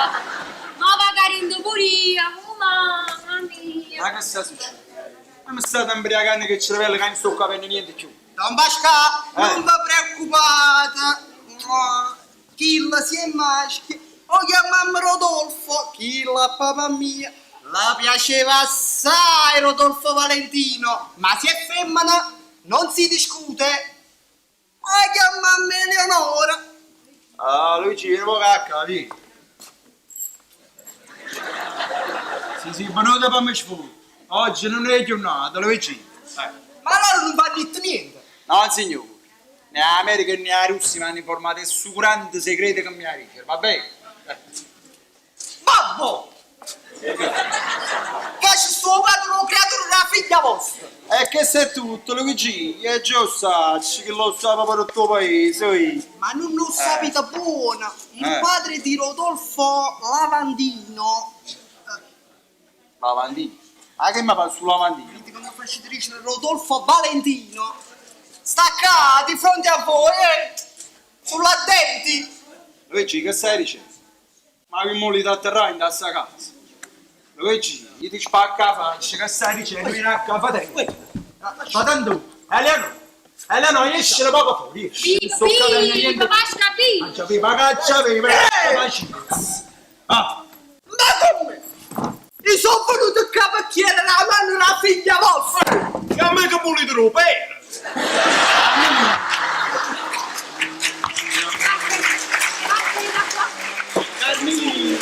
Ma va carindo pure io, oh mamma mia. Ma che sta succedendo? Ma mi state imbriacando che cervello che non sto capendo niente più. Don Pasca, Eh. non vi preoccupate. Mua. Chi la si è maschio, o chiamammo Rodolfo, chi la papà mia. La piaceva assai Rodolfo Valentino, ma se è femmina non si discute. A chiamammo Eleonora. Ah, Luigi, vieni poco a capire. Sì, sì, venuto per me sfuggire. Oggi non è giornata, Luigi. Eh. Ma allora non va detto niente. No, signore. Né America né la Russia mi hanno informato su grande segreto che mi ha detto, va bene? Eh. Babbo! Che ci sto padre lo creatore della figlia vostra. E che sei tutto, Luigi? E già lo sacci che lo sa proprio il tuo paese, oi. Ma non lo sapete buona. Il Eh. padre di Rodolfo Lavandino. Lavandino. Ma che mi fa su lavandino? Vedi come facete dicere Rodolfo Valentino. Sta qua di fronte a voi, eh? Sull'attenti. Luigi, che stai dicendo? Ma che molli da atterrare in questa casa? Luigi, io ti spacca la faccia, che stai dicendo? Vieni a casa, fate. Fa tanto. Elena, Elena, esci da poco fuori, esci. Non Pipa, sto capendo pipa, niente. Pasca, pipa! Caccia pipa, caccia pipa, Ah, Ma come? Io sono venuto qua per chiedere la mano alla figlia vostra. Che a me che volete rompere? Carmelina,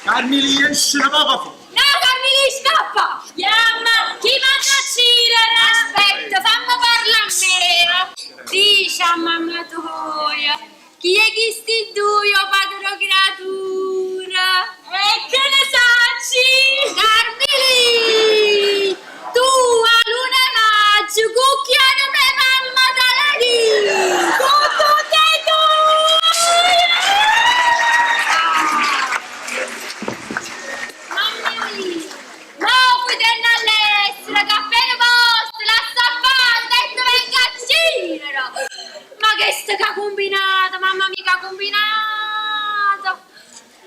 Carmelina, esci da poco fuori. No, Carmilì, scappa! Chiama, chi manda a girare? Aspetta, fammi parlare a me! Dice a mamma tua, chi è chi sti due, oh padre creatura? E che ne sacci? Carmilì! Tu a luna maggio, cucchiano me mamma da la Con tutte e due! Mamma mia! No, fui all'estero, che appena posto, la staffata, detto venga a girare! Ma che sta che ha combinato, mamma mia che ha combinato!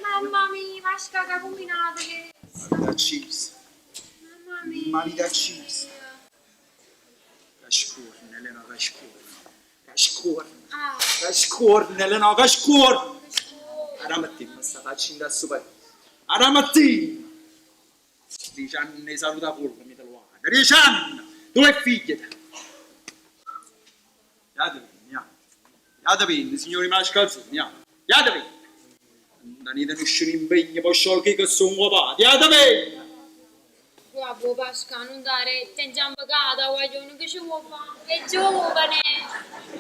Mamma mia, ma che ha combinato che... Ma vita accisa, Mamma mia! ma vita accisa. Che scorna, Elena, che scorna. Che scorna. Ah, Che scorna, Elena, che scorna. Alla mattina mi sta facendo a super. Alla mattina! 10 anni saluta fuori, mi te lo hanno. 10 anni! Dove è figlia? Iatevi, iatevi, signori mascalzoni, iatevi. Non tenete nessun impegno, poi sciolchi che sono papà. Iatevi! Guarda, Pasca, non dare retta, ingiampicata, guaglione, che ci vuoi fare? È giovane!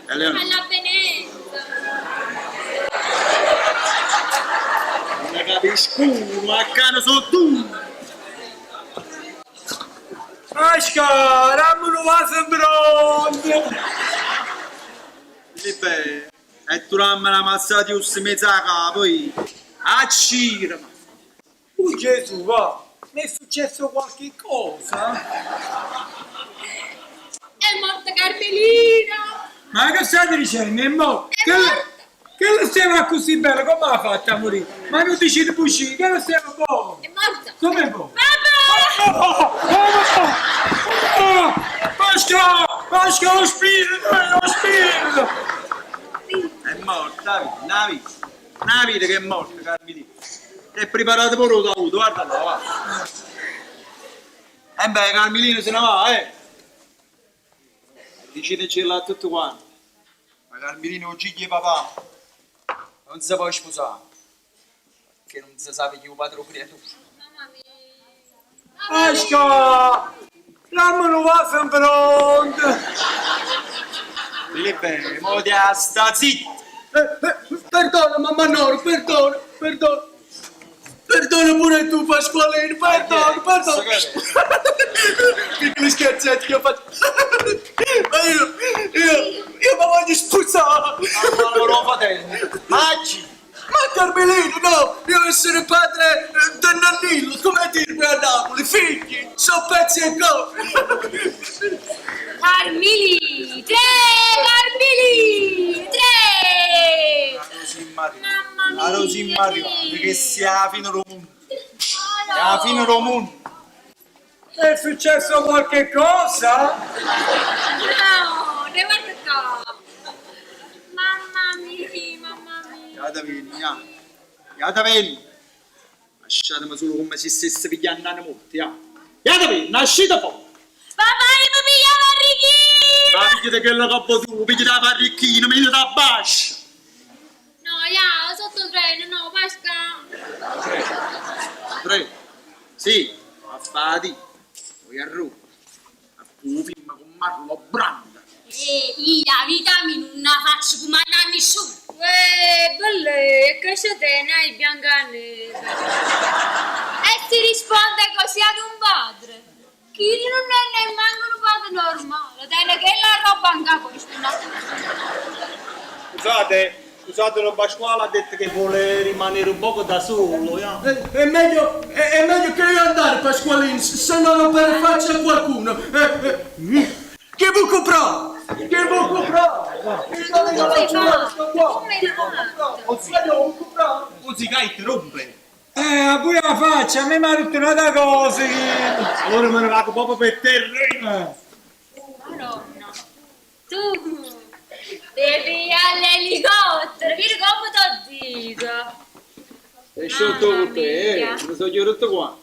Elena, All'avvenenza! non capisco uno, a cane sono tu! Pasca, dammi un vaso in bronzo! Beh, e tu dammi una mazzata di ussi mezza capo, poi. Accirami! Oh Gesù, va! Mi è successo qualche cosa? È morta Carmelina! Ma che state dicendo? È morto! Che, che lo stiamo così bello, come ha fatto a morire? Ma non dici di bugie, che lo stiamo buono! È morta! Come buono? Papà! Oh, oh, oh, Pasca! Pasca, lo spirito! Lo spirito! È morta, la vita, una vita che è morta, Carmelina. È preparato pure il tavuto, guarda là, va. E beh, Carmelina se ne va, eh. Diceteci là a tutto quanto. Ma Carmelina oggi gli papà non si può sposare. Perché non si sa chi è il padre creatura. Mamma mia! Pasca! Dammi un vaso in bronzo! Libero, mo ti sta zitto. Perdona, mamma Nora, perdona, perdona. Perdona pure tu Pasqualino, perdono, perdono. Piccoli scherzetti che ho fatto. Ma io, io, io mi voglio sposare. Ma lo fratello. Maggi! Ma Carmelino, no! Io essere padre del nannillo, come dirmi a Napoli, figli, sono pezzi e cose. Carmili! Tre! Carmili! Tre! Mamma mia! La Rosimma arrivata, che sia la fine del mondo. È la fine del mondo. È successo qualche cosa? No, ne guarda qua! Mamma mia, mamma mia! Iate bene, ya. Iate bene. Lasciatemi solo come se stesse pigliando una morte, ya. Iate bene, nascite poi. Papà, io mi piglio la barrichina! Ma pigliate quello che vuoi tu, pigliate la barricchina, meglio da bascia. No, ya, sotto treno, no, Pasca! Tre. Sì, affati. Poi a Roma. A fu film con Marlo Brando. E io la vita mia non la faccio comandare a nessuno. Uè, belle, che c'è te, ne Biancaneve? E si risponde così ad un padre. Chi non è nemmeno un padre normale, tiene che la roba in capo Scusate, scusate, Don Pasquale ha detto che vuole rimanere un poco da solo, ya. È meglio, è, è meglio che io andare, Pasqualino, se no non per faccia a qualcuno. Che vuoi comprare? Che vuoi comprare? Io non Come la fa? qua. Come Che vuoi comprare? Io non comprare. Così che ti rompe. Pure la faccia, a me mi ha detto un'altra cosa. Che... Allora me ne vado proprio per terra. Madonna. Tu devi all'elicottero, vieni come te dico. È sciolto Mamma tutto, eh. mia. Mi sono chiuso qua.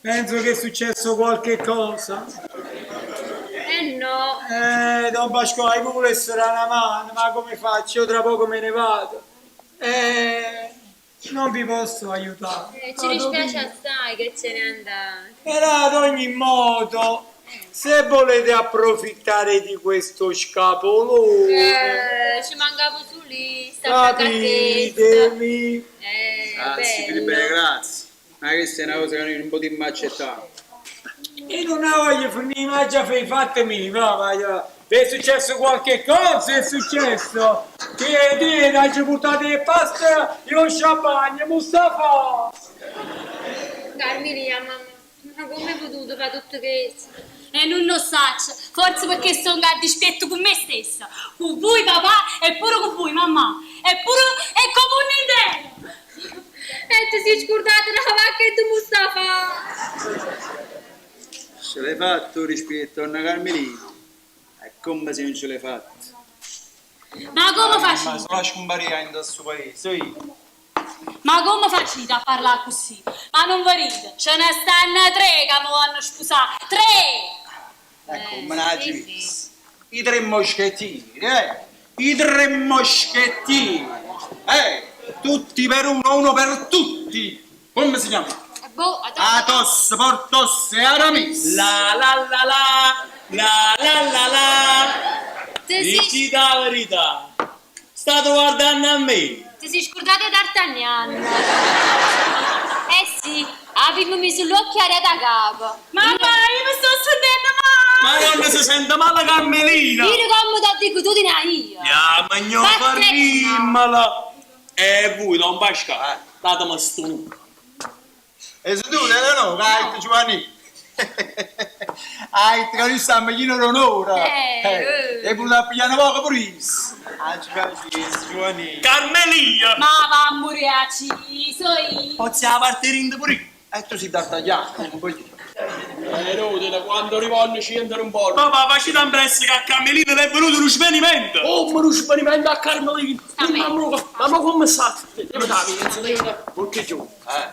Penso che è successo qualche cosa. Eh no. Don Pasquale, io volessi dare una mano, ma come faccio? Io tra poco me ne vado. Non vi posso aiutare. Ci dispiace assai che ce ne andate. Però ad ogni modo, se volete approfittare di questo scapolone, Ci mancava su lì, sta capitemi. Grazie, bello. Filippo, grazie. Ma questa è una cosa che noi non potremmo accettare. Io non la voglio finire, ma già fai fatemi, va, va, va. È successo qualche cosa, è successo. Che dire, ci portate le pasta, io champagne, Mustafa. Carmelina, mamma, ma come hai potuto fare tutto questo? E non lo saccio, forse perché sono a dispetto con me stessa, con voi papà e pure con voi mamma, e pure è come un intero. E ti sei scordata la vacca di Mustafa! Ce l'hai fatto rispetto a una Carmelina? È come se non ce l'hai fatta. Ma come Ma facete? solo a scomparire in questo paese, io. Ma come facete a parlare così? Ma non vedete, ce ne stanno tre che mi vanno a sposare, tre! Ecco, me la sì, I tre moschettini, eh? I tre moschettini! Eh? Tutti per uno, uno per tutti! Come si chiama? Boh, Atos, Portos e Aramis! La la la la, la la la la. Ti sei, Dici la verità. State guardando a me. ti sei scordata D'Artagnan! Eh sì, avevo messo l'occhiale da capo. Mamma, io mi sto sentendo male! Ma non si sente male Carmelina. Io come ti dico, tu ti ne io. Ya, ma gnò Vattene. farrimmala. E voi, Don Pasquale, datemi sto numero. E se tu, no, no, vai, Giovanni! Hai che noi stiamo in d'onore! E pure la pigliano poco pure io. Ah, ci facessi, Giovanni! Carmelina! Ma va a morire, so io! Possiamo partire in pure io. E tu sei d'Artagliano, non puoi dire. No, da quando arrivano ci entrano un po'. Papà, facci un presto che a Carmelina le è venuto uno svenimento. Oh, ma uno svenimento a Carmelina. Sta bene. Ma, ma come sta? Devo dare, Perché io?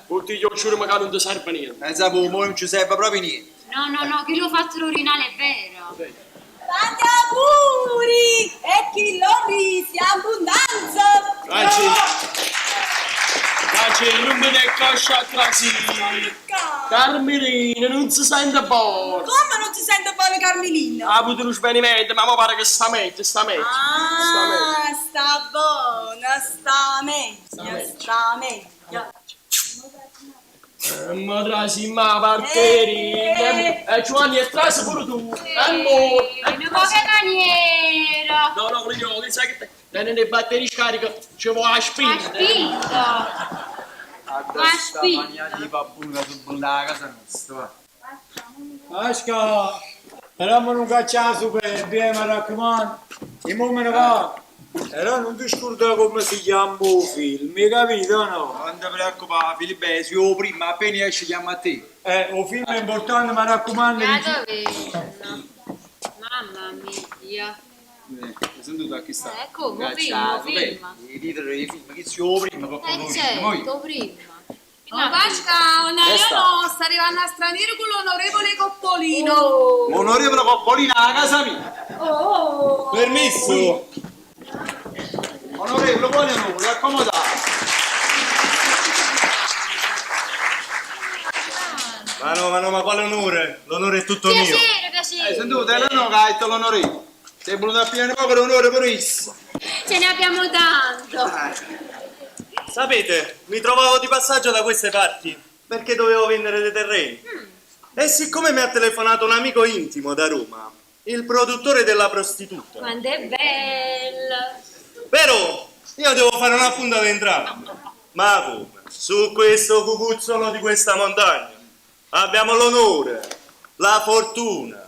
Perché io giuro che non ti serve niente. Pensa voi, mo non ci serve proprio niente. No, no, no, che l'ho fatto l'urinale è vero. Tanti auguri! E chi lo risi, abbondanza! Grazie. Grazie, non mi ne coscia così. Carmelina, non si sente buono. Come non si sente buono Carmelina? Ha avuto uno svenimento, ma mo pare che sta meglio, sta meglio. Sta meglio. Ah, sta buona, sta meglio, sta meglio. Ma trasi ma parteri. Eh, Giovanni, e trasi pure tu. E mo. In poche maniera. No, no, voglio, che sai che te. Tenere le batterie scariche, ci vuole la spinta. La spinta. La spinta. di pappuna su la casa nostra. Asca, però non caccia superbia, mi raccomando. E mo me ne va. Però non ti scordare come si chiama il film, hai capito o no? Non ti preoccupare, Filippo, se io prima appena esce chiamo a te. Il film è importante, mi raccomando. La dove? Mamma mia. Hai sentito a chi sta? Come, film, film. I titoli dei film, chi si io prima per Eh conoscere noi. certo, prima. Ma Pasca, una Che io sta? no, sta arrivando a straniero con l'onorevole Coppolino. Onorevole Coppolino a casa mia. Oh. Permesso. Onorevole, buon onore, accomodate. Ma no, ma no, ma quale onore? L'onore è tutto mio. Piacere, piacere. Hai sentito? È no che hai detto l'onorevole. Sei voluto a pigliare poco l'onore per isso. Ce ne abbiamo tanto. Sapete, mi trovavo di passaggio da queste parti perché dovevo vendere dei terreni. E siccome mi ha telefonato un amico intimo da Roma, il produttore della prostituta, Quanto è bello. però io devo fare una punta ad entrambi. Ma come? Su questo cucuzzolo di questa montagna abbiamo l'onore, la fortuna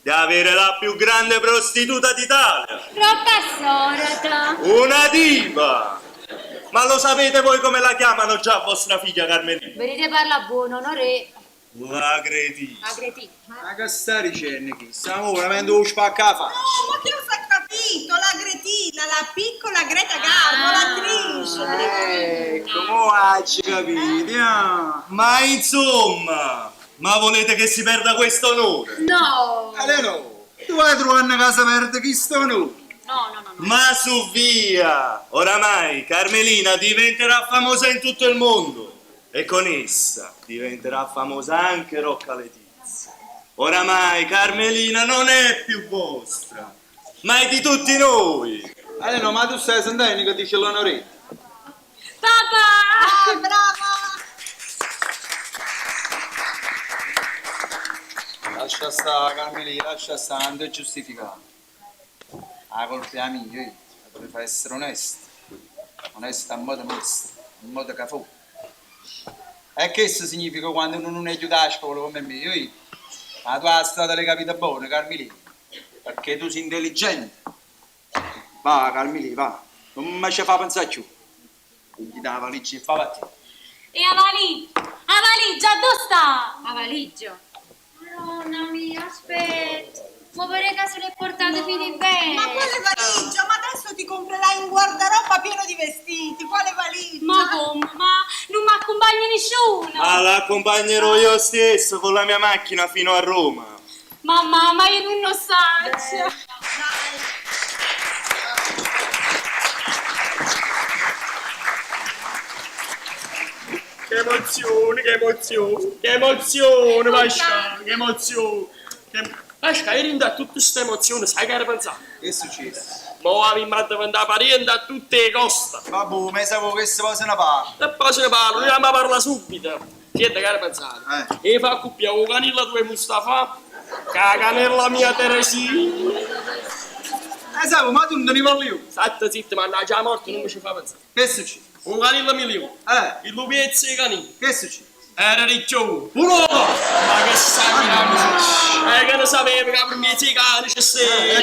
di avere la più grande prostituta d'Italia. Troppa sorta. Una diva! Ma lo sapete voi come la chiamano già vostra figlia Carmelina? Venite parla buono, onore. La cretina. La cretina. Ma che sta dicendo chi? Stiamo veramente lo spacca la faccia. No, ma che cosa ha capito? La Gretina, la piccola Greta Garbo, l'attrice. Ecco, mo hai capito. ah. Ma insomma, ma volete che si perda questo onore? No. Allora, tu vai a trovare una casa verde chi sto no? No, no, no. Ma su via! Oramai Carmelina diventerà famosa in tutto il mondo e con essa diventerà famosa anche Rocca Letizia. Oramai Carmelina non è più vostra, ma è di tutti noi. Allora, ma tu stai sentendo che dice l'onorevole? Papà! Ah, brava! Lascia stare, Carmelina, lascia stare, non ti giustificare. La colpa è mia, io la devo essere onesto. Onesto a modo nostro, a modo che fu. E questo significa quando uno non è aiutato a scuola come me, io. La tua strada l'hai capita buona, Carmelina. Perché tu sei intelligente. Va, Carmelina, va. Non mi ci fa pensare più. Gli dà la valigia e fa a te. E la valigia? La valigia dove sta? La valigia. Madonna mia, aspetta. Ma vorrei che se l'è portato fino in bene. Ma quale valigia? Ma adesso ti comprerai un guardaroba pieno di vestiti. Quale valigia? Ma come? Ma non mi accompagna nessuno. Ma l'accompagnerò io stesso con la mia macchina fino a Roma. Mamma, ma io non lo so. Che emozione, che emozione, che emozione, Pasca, che emozione. Che... Pasca, io da tutta questa emozione, sai che era pensato? Che è successo? Mo avevo diventato parente a tutte le coste. Vabbè, ma sapevo che se poi se ne parla. E poi se ne parla, noi andiamo a parlare subito. Senti che era pensato? E fa coppia con canilla tua Mustafa, che la canella mia Teresina. Sapo, ma tu non ne parli io. Stai zitto, mannaggia la morte, non mi ci fa pensare. Che è successo? Un canilla mi levo. Il lupiezzo e i canini. Che è successo? Era riccio. Un uomo! Ma che sai che che ne sapevo che per me i cani ci sei.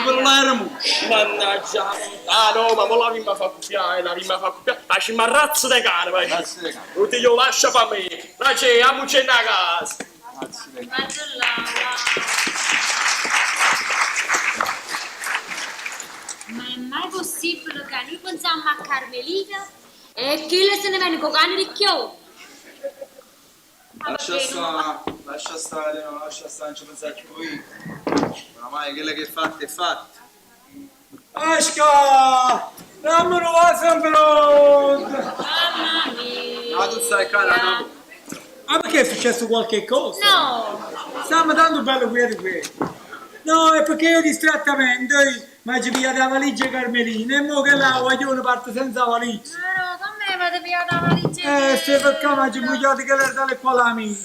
Quello là era mu. Mannaggia. Ah no, ma mo la vimma fa coppiare, la vimma fa coppiare. Ma c'è una razza di cane, vai. Razza di cane. Non ti io lascia fa me. Ma c'è, a c'è una casa. Razza di cane. Ma è mai possibile che noi pensiamo a Carmelita e chi le se ne viene con cane ricchio? Lascia stare, lascia stare, no, lascia stare, non ci pensare più io. Oramai quello che è fatto è fatto. Asca! Dammi una vaso in pronto! Mamma mia! Ma tu stai qua, no? Ah, perché è successo qualche cosa? No! Stiamo tanto bello qui di qui. No, è perché io distrattamente mi ci pigliato la valigia Carmelina e mo che la guaglione parte senza valigia. Ma no, come va l'avete pigliata la valigia? Eh, sì, perché mi ha bugliato che era tale quale la mia.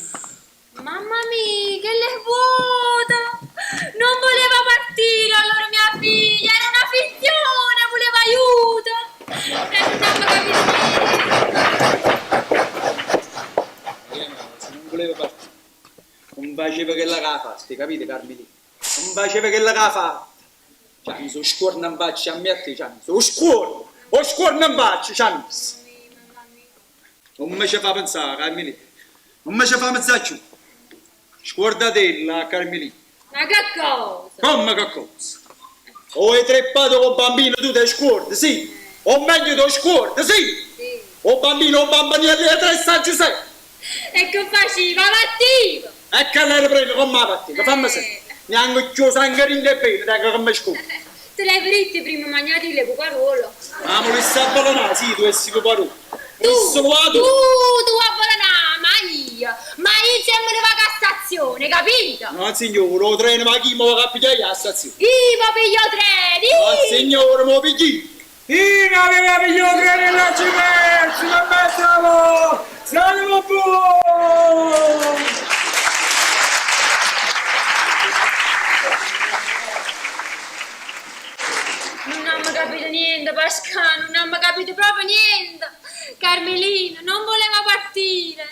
Mamma mia, che l'è vuota! Non voleva partire allora mia figlia, era una finzione, voleva aiuto! E non abbiamo capito niente. Se non voleva partire, non faceva quella che ha fatto, capite Carmelina? Non faceva quella che ha fatto. Ci hanno scuorno in faccia a me e a te, ci hanno scuorno, o scuorno in faccia, ci hanno. Non mi ci fa pensare, Carmelina. Non mi ci fa pensare più. Scordatella, Carmelina. Ma che cosa? Come che cosa? O hai treppato con bambino, tu ti scordi, sì. O meglio ti scordi, sì. O bambino o bambina di tre San Giuseppe. E che faceva? Battiva! E che l'era prima con la partita, fammi sentire. Neanche chiuso sangue in le pene, da che mi scordo. Te l'hai fritti prima mangiati le puparolo. Ma mi sta a sì, tu essi puparolo. Tu, Tu, tu, tu a Bologna, ma io, ma io sempre vado a stazione, capito? No, signore, lo treno, ma chi mi va a pigliare alla stazione? Io piglio treni! No, signore, mi pigli. Io aveva pigliato treno e la ci perso, non mettiamo! Salvo buono! Non hanno capito niente, Pascal, non hanno capito proprio niente. Carmelina non voleva partire.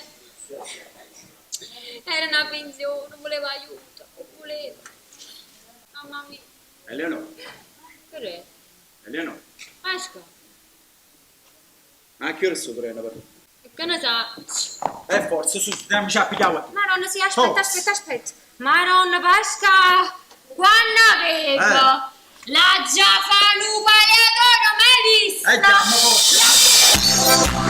Era una pensione, voleva aiuto, voleva. Mamma mia, Eleonora, che è? Eleonora, Pascal, ma a che ora sto treno per? che ne sa? Eh, forza, su, andiamoci a pigliare. Madonna, sì, aspetta, Oh. aspetta, aspetta. Madonna, Pascal, quando vedo? Eh. La già fa un paliatore, mai visto? Eh, già, ma forza.